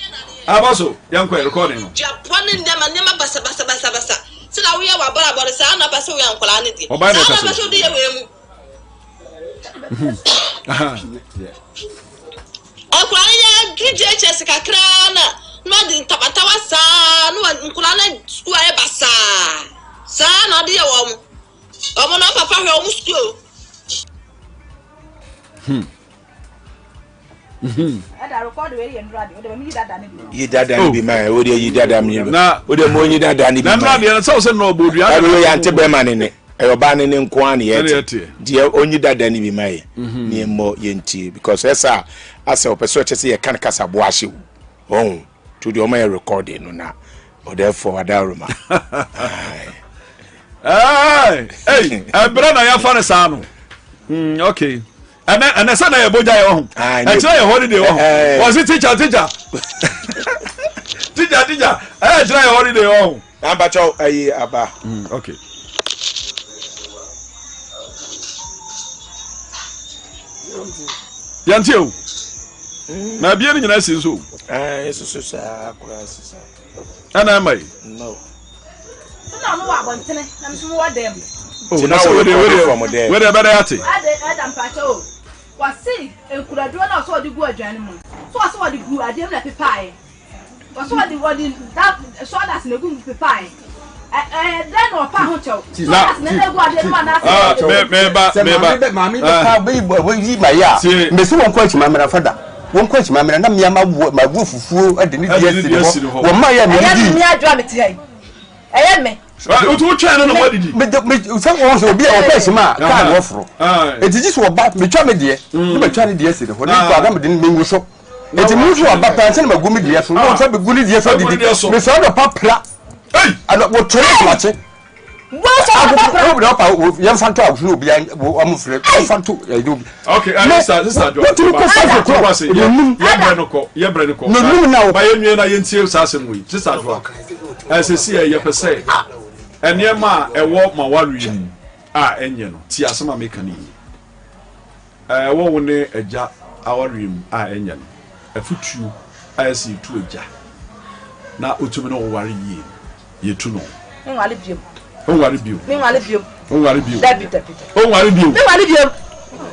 Aba so, yɛnkɔ ɛ, recording no. Duaboa ne nneɛma nneɛma basabasabasabasa sɛdeɛ woyɛ w'abrabɔ no saa na wopɛ sɛ woyɛ nkwadaa no deɛ Ɔbaa na saa na ɛkasa wopɛ sɛ wode yɛ wei mu. Nkwadaa no yɛ aduru JHS kakraa na na wɔde ntabatawa saa na nkwadaa no sukuu ayɛ basaa saa na wɔde yɛ wɔn wɔn na papa hwɛ wɔn sukuu o. Yi dada ni bi ma yɛ o de yi dada mi bi o de mo yi dada ni bi ma yɛ. Na sɛ ɔsɛ nɔ ɔbɔ dua. Ɛbi yɛ ante bɛrima ne ne ɛyɛ ɔbaa ne ne nko ara ne yɛ te deɛ ɔnyi dada ni bi ma yɛ ne yɛ mmɔ yɛ ntie because ɛsɛ a asɛ ɔpɛ sɛ ɔkyɛ sɛ yɛ kan kasa bo ahye o ɔn to deɛ ɔma yɛ recording no na ɔdɛɛfoɔ adaworoma. Ɛbrɛ na yɛafa no saa no. Okay. Ɛnɛ ɛnɛ sɛ na yɛ bogya yɛ ɔho. Ɛkyerɛ yɛ holiday ɔho. Wɔsi teacher teacher. Teacher teacher. Ɛyɛ kyerɛ yɛ holiday ɔho. Abakyɛw ayi aba. Okay. Yɛnte o. Na abie no nyinaa si nso o. Ɛsoso saa koraa sisa. Ɛna ɛma yi. No. Sɛ ɔno wɔ abɔntene na me nso mewɔ dan mu. Oh, na sɛ wede wede wede ɛbɛdɛ ate. Ɛde ɛda mpakyɛ o. Wɔse nkuraduro na ɔsɛ ɔde gu aduane mu. So ɔsɛ ɔde gu adeɛ mu na pepaeɛ. Wɔsɛ ɔde ɔde da sawdust na egu mu pepaeɛ. Ɛ ɛ dɛn na ɔpa ho kyɛw. Sawdust na egu adeɛ mu anaasɛ. Meba meba. Maame bɛ pa bɛyi bɔ yi ma yɛ a. Mbese wɔn kɔ akyi ma mmerɛ fada. Wɔn kɔ akyi ma mmerɛ na mmea ma wo ma wo fufuo de ne deɛ si ne hɔ. Wɔn ma yɛ mɛ di. Ɛyɛ me adwa me te ha yi. Ɛyɛ me. Wotu wo twɛn no na wɔadidi. Sɛ wɔn sɛ obi a ɔkɔ ahyɛm a kaa na wɔforo. Eti gye sɛ ɔba metwa me deɛ ne matwa ne deɛ si ne hɔ ne nkɔ adam de ne mengu so. Eti mu nso ɔba pɛn sɛ na magu me deɛ so na wɔn nso abɛgu ne deɛ so adidi. Mesɔre dɔ pa pra. Ano wɔtɔ ne somakye. Yɛmfa nto awosu na obi ɔmo frɛ yɛmfa nto ɛyɛ obi. Okay, sister, sister Joa. Wotumi kɔ 5 o'clock. Nonum. Yɛbrɛ no kɔ, yɛbrɛ no kɔ. Nonum na Ba yɛnwie na yɛntie saa asɛm wei. Sister Joa, ɛsɛ si yɛ yɛpɛ sɛ nneɛma a ɛwɔ ma wareɛ mu a ɛnyɛ no, tie asɛm a meka no yie. Ɛwɔ wo ne agya awareɛ mu a ɛnyɛ no, afutuo a ɛsɛ yɛtu agya na ɔtumi ne wo ware yie no, yɛtu no. Menware biom. Wonware bio. Menware biom. Wonware bio. Dabi dabi. Wonware bio. Menware biom.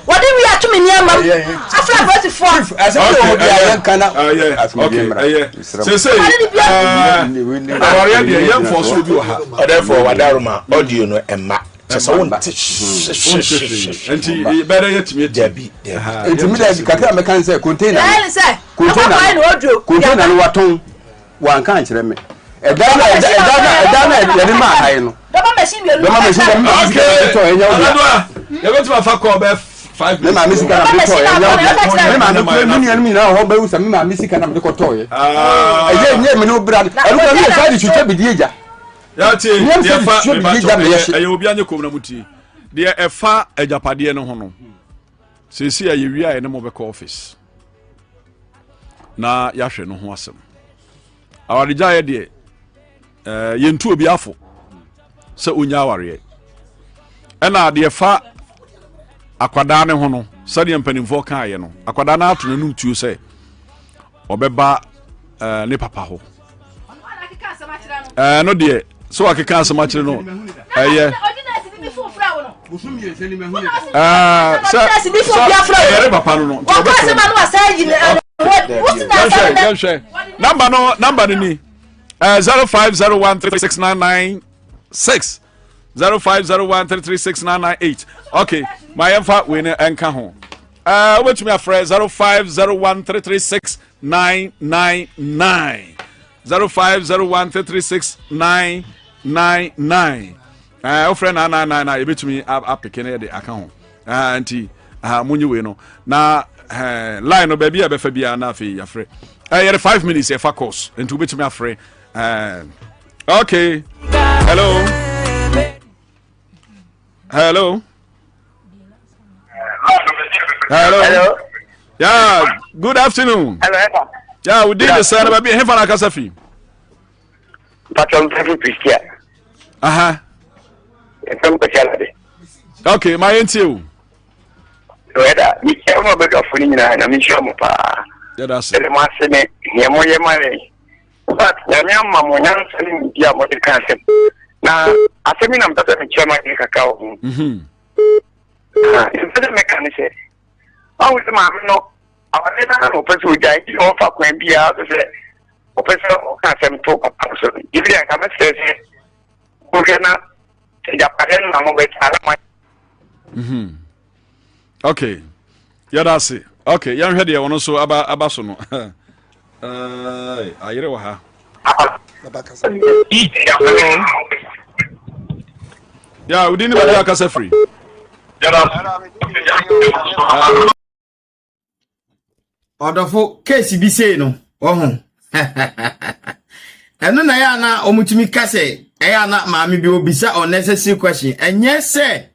Wɔde wi ato me nneɛma mu. Afra apolisifoɔ. Asɛm yɛ wɔ bi a yɛn ka na. Ɛyɛ okay ɛyɛ sese awareɛ deɛ yɛn fɔ so obi wɔ ha. Ɔdɛfo wadaroma audio no ɛma kyɛ sɛ wonte hwehwehwehwɛ. Nti bɛrɛ yɛ tumi eti. Dabi dabi. Nti mi dɛ kakra mɛka n sɛ container no container no watɔn. Wanka ankyerɛ me. Ɛdan na ɛdan na ɛdan na yɛde maa ha yi no. Dɔba machine mmienu. Dɔba machine dɔba machine sika na de tɔ ɛnyɛ wo dea. Yɛbɛtumi afa kɔɔ bɛ 5 minutes. Me maame sika na mede tɔ ɛnyɛ wo dea. Me maame kura me nuanom nyinaa wɔ hɔ bɛwu sɛ me maame sika na mede kɔ tɔ yɛ. Ɛyɛ nyɛ me ne wo bra. Ɛno kura me yɛ saa de twitwa bidie gya. Yɛte deɛ fa mebatɔ ɛyɛ obi anyɛ kom na mu tie. Deɛ ɛfa agyapadeɛ no ho no. Seesei a yɛwie a yɛne mo bɛkɔ office na yɛahwɛ no ho asɛm. Awaregyaeɛ deɛ eh, yɛntu obi afo sɛ ɔnya awareɛ. Ɛna deɛ fa akwadaa ne ho no sɛdeɛ mpanimfoɔ kaeɛ no akwadaa no ato n'anum tuo sɛ ɔbɛba eh, ne papa hɔ. Ɛno eh, deɛ. So wakeka asɛm akyerɛ no ɛyɛ. Sɛ ɛyɛre papa no no nti ɔbɛfrɛ no. Yɛnhwɛ yɛnhwɛ namba no namba no ni 0501336996 0501336998 okay ma yɛmfa wei no ɛnka ho. Wobɛtumi afrɛ 0501336999 0501336999 wofrɛ 999 a yɛbɛtumi apeke no yɛde aka ho. Nti monyi wei no na line no baabi a ɛbɛfa biara na afei yɛafrɛ. Yɛde 5 minutes yɛfa course nti wobɛtumi afrɛ. Okay, hello hello hello. Hello. Yeah, good afternoon. Hello, Eva. Yeah, we did the same baabi hefa na akasa fi? Patron Mpefu Christian. Aha. Efem Kwesi Alade. Okay, ma yɛntie o. Wɛda, mekyia mo abadwafo no nyinaa na mehyira mo paa. Yɛda ase. Ɛde mo ase ne nea moyɛ ma yɛn. In fact, Nyame ama mo nyansa ne nimdeɛ a mode ka asɛm. Na asɛm yi na mpɛ sɛ mekyerɛ m'adwene kakra wɔ ho. Mpɛ sɛ mɛka ne sɛ, ɔhu sɛ maame no, awadeɛ no ara na ɔpɛ sɛ ɔgyae nti na ɔfa kwan biara so sɛ ɔpɛ sɛ ɔka asɛm to papa no so. Ebi deɛ nka mɛsrɛ sɛ wohwɛ na agyapadeɛ no na mobɛkyɛ ana mo. Okay, yɛda ase. Okay, yɛnhwɛ deɛ ɔno nso aba aba so no. Ayere wɔ ha. Ya, wodi ne baabi akasa firi? Ɔdɔfo, case bi sei no, ɔho. Ɛno na ɛyɛ ana ɔmutumi ka sɛ ɛyɛ ana maame bi obisa unnecessary question. Ɛnyɛ sɛ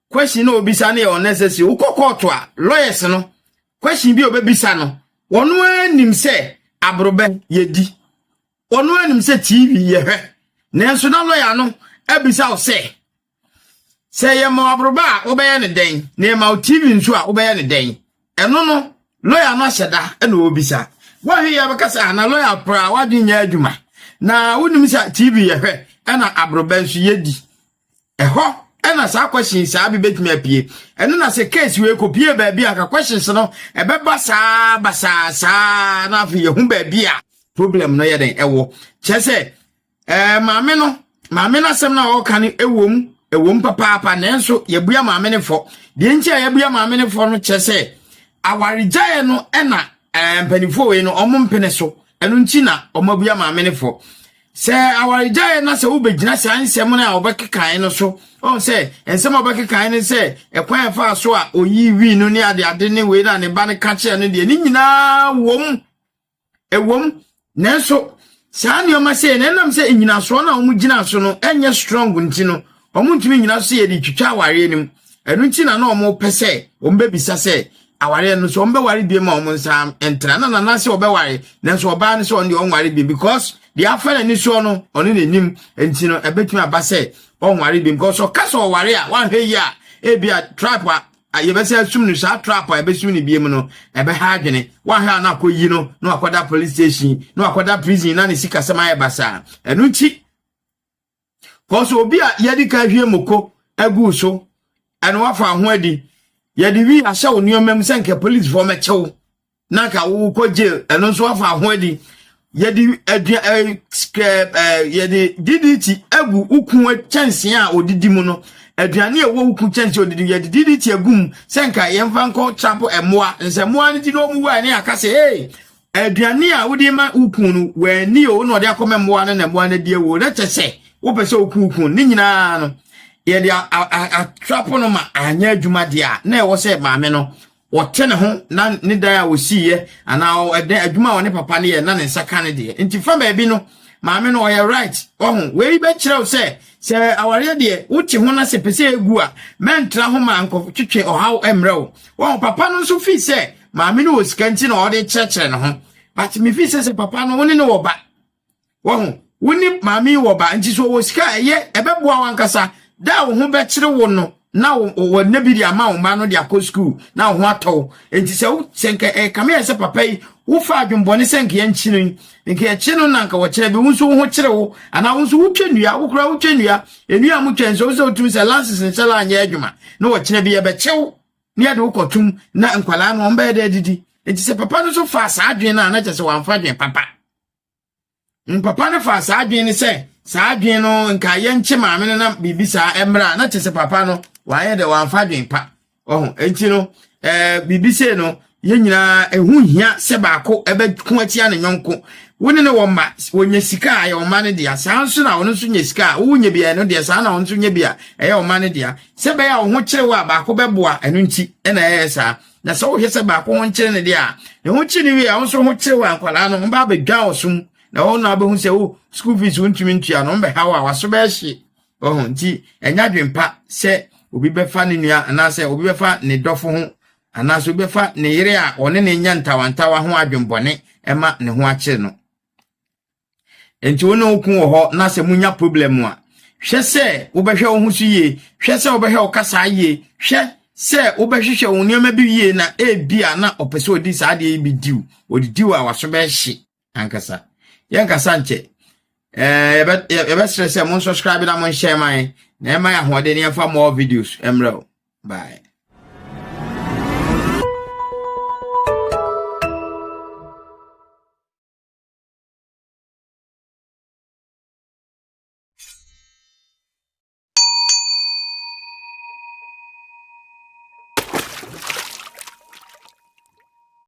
question na obisa no yɛ unnecessary. Wokɔ court a, lawyers no, question bi a obɛbisa no, wɔn anim sɛ aborɔbɛ yɛdi, wɔn anim sɛ TV yɛhwɛ, nanso na lawyer no abisa wo sɛ sɛ yɛma aborɔbɛ a, wobɛyɛ ne dɛn, na yɛma wo TV nso a, wobɛyɛ ne dɛn. Ɛno no, lawyer no ahyɛ da ɛna ɔbisa. Wɔhwɛ yɛ bɛka sɛ ana lawyer pra wadwe nyɛ adwuma na wonim sɛ TV yɛhwɛ ɛna aborɔbɛ nso yɛdi. Ɛhɔ ɛna saa question saa bi bɛtumi apue. Ɛno na sɛ case wei kɔpie baabi a, ka questions no ɛbɛba saa basaa saa na afei yɛhu baabi a problem no yɛ den ɛwɔ. Kyerɛ sɛ maame no asɛm no a ɔka no ɛwom, ɛwom papaapa, nanso yɛbua maame no fɔ. Deɛ nti a yɛbua maame no fɔ no kyerɛ sɛ awaregyaeɛ no ɛna mpanimfoɔ wei no ɔmo mpene so. Ɛno nti na ɔmo abua maame no fɔ. Sɛ awaregyaeɛ na sɛ wobɛgyina saa nsɛm no a wɔbɛkekae no so, ɔn sɛ nsɛm a wɔbɛkekae no sɛ ɛkwan ɛfa so a oyi wii no ne ade ade ne wei na ne ba no ka kyerɛ no deɛ, ne nyinaa wom, ɛwom, nanso saa nneɛma sɛ na ɛnam sɛ nnyinasoɔ no a wɔn gyina so no ɛnyɛ strong nti no, wɔn ntumi nyina so sɛ yɛde twitwa awareɛ no mu. Ɛno nti na wɔn pɛ sɛ wɔn bɛbisa sɛ awareɛ no so wɔn bɛware bie ma wɔn nsa ntra na nana sɛ wɔbɛware, nanso ɔbaa no sɛ ɔno deɛ ɔnware bie because deɛ afa n'ani soɔ no ɔno n'anim nti no ɛbɛtumi aba sɛ ɔnware bie because ɔka sɛ ɔware a, wanhwɛ yie a, ebi a trap a yɛbɛsɛ asum no, saa trap a yɛbɛsum no bie mu no ɛbɛha adwene. Wahwɛ a na akɔyi no na wakɔda police station na wakɔda prison na ne sikasɛm ayɛ basaa. Ɛno nti kɔsɛ obi a yɛde ka hwie moko agu so ɛno wafa ho adi, yɛde wi ahyɛ wo nneɛma mu sɛ nka polisifoɔ mɛkyɛw na nka wokɔ jail, ɛno nso wafa ho adi. Yɛde adua ɛɛ ɛɛ yɛde DDT agu uku kyɛnsee a odidi mu no, aduane a ɛwɔ uku kyɛnsee a odidi, yɛde DDT agu mu sɛ nka yɛmfa nkɔ trap mmoa nsɛ mmoa no ti na ɔmu wu a, ne aka sɛ ee aduane a wode ma uku no w'ani o na ɔde akɔma mmoa no na mmoa no adi awu, na kyɛ sɛ wopɛ sɛ oku uku ne nyinaa no yɛde atrap no ma anyɛ adwuma deɛ a, na ɛwɔ sɛ maame no wɔte ne ho na ne dan a wɔsiiɛ anaa ɛdan adwuma a ɔne papa no yɛ na ne nsa ka no deɛ. Nti fa baabi no, maame no ɔyɛ right. Ɔho wei bɛkyerɛ wo sɛ sɛ awareɛ deɛ wote ho na sɛ pɛ sɛ egu a, mɛntra ho ma nkɔtwetwe ɔhaw mmerɛ wo. Wɔn papa no nso fi sɛ maame no wɔ sika nti na ɔde kyerɛkyerɛ ne ho, but me fi sɛ papa no wo ne no wɔ ba. Wɔho wo ne maame yi wɔ ba nti so ɔwɔ sika a, ɛyɛ ɛbɛboa wo ankasa da a wo ho bɛkyerɛ wo no. na wɔnya bi de ama wo mma no de akɔ sukuu na wo ho atɔ wo. Enti sɛ wo sɛ nka ɛkame yɛ sɛ papa yi wofa adwembɔne sɛ nka yɛnkyi no yi, nka yɛkyi no na nka wɔkyerɛ bi wo nso wo ho kyere wo anaa wo nso wotwa nnua, wo koraa wotwa nnua, nnua a motwa nso wo sɛ wotumi sɛ lances nhyɛ la anyɛ adwuma na wɔkyerɛ bi yɛbɛkyew na yɛde wo kɔtom na nkwadaa no wɔn bɛyɛ dɛ adidi. Enti sɛ papa no nso fa saa adwene no a na kyerɛ sɛ wamfa adwene papa. Papa no faa saa adwene no sɛ saa adwene no nka yɛnkye maame no na biribi saa mmra na kyerɛ sɛ papa no wanyɛ dɛ wamfa adwene pa ɔho enti no ɛɛ biribi sei no yɛn nyinaa ɛho hia sɛ baako ɛbɛko atia ne nyɔnko wo ne ne wɔ mma wɔnya sika a ɛyɛ ɔma no dea saa nso na ɔno nso nya sika a wonya bi a ɛno deɛ saa na ɔno nso nya bi a ɛyɛ ɔma no dea sɛ bɛyɛ a wo ho kyerɛ wo a baako bɛboa ɛno nti ɛna ɛyɛ saa Na sɛ wohwɛ sɛ baako ho nkyere no deɛ a, ne ho kyere no wie a, wo nso ho kyere wo a, nkwadaa no, wɔbɛ abɛdwa wo som. Na wɔn na wobɛhu sɛ wo school fees wontumi ntua no, wɔbɛha wo a, waso bɛhye. Ɔho nti, ɛnyɛ adwempa sɛ obi bɛfa ne nua anaasɛ obi bɛfa ne dɔfo ho anaasɛ obi bɛfa ne yere a ɔne ne nya ntawantawa ho adwembɔne ɛma ne ho akyere no. Nti wo ne wo kun wɔ hɔ na sɛ munya problem a, hwɛ sɛ wobɛhwɛ wo ho so yie, hwɛ sɛ wobɛhwɛ wo kasa yie, hwɛ sɛ wobɛhwehwɛ wo nneɛma bi yie na ebi a na ɔpɛ sɛ ɔdi saa adeɛ yi bi diw, ɔde diw a waso bɛhye ankasa. Yɛnkasa nkyɛ. Ɛɛ yɛbɛsrɛ sɛ mo subscribe na mo nhyɛ man na ɛma yɛ ahoɔden na yɛmfa more videos mmerɛ o. Bye.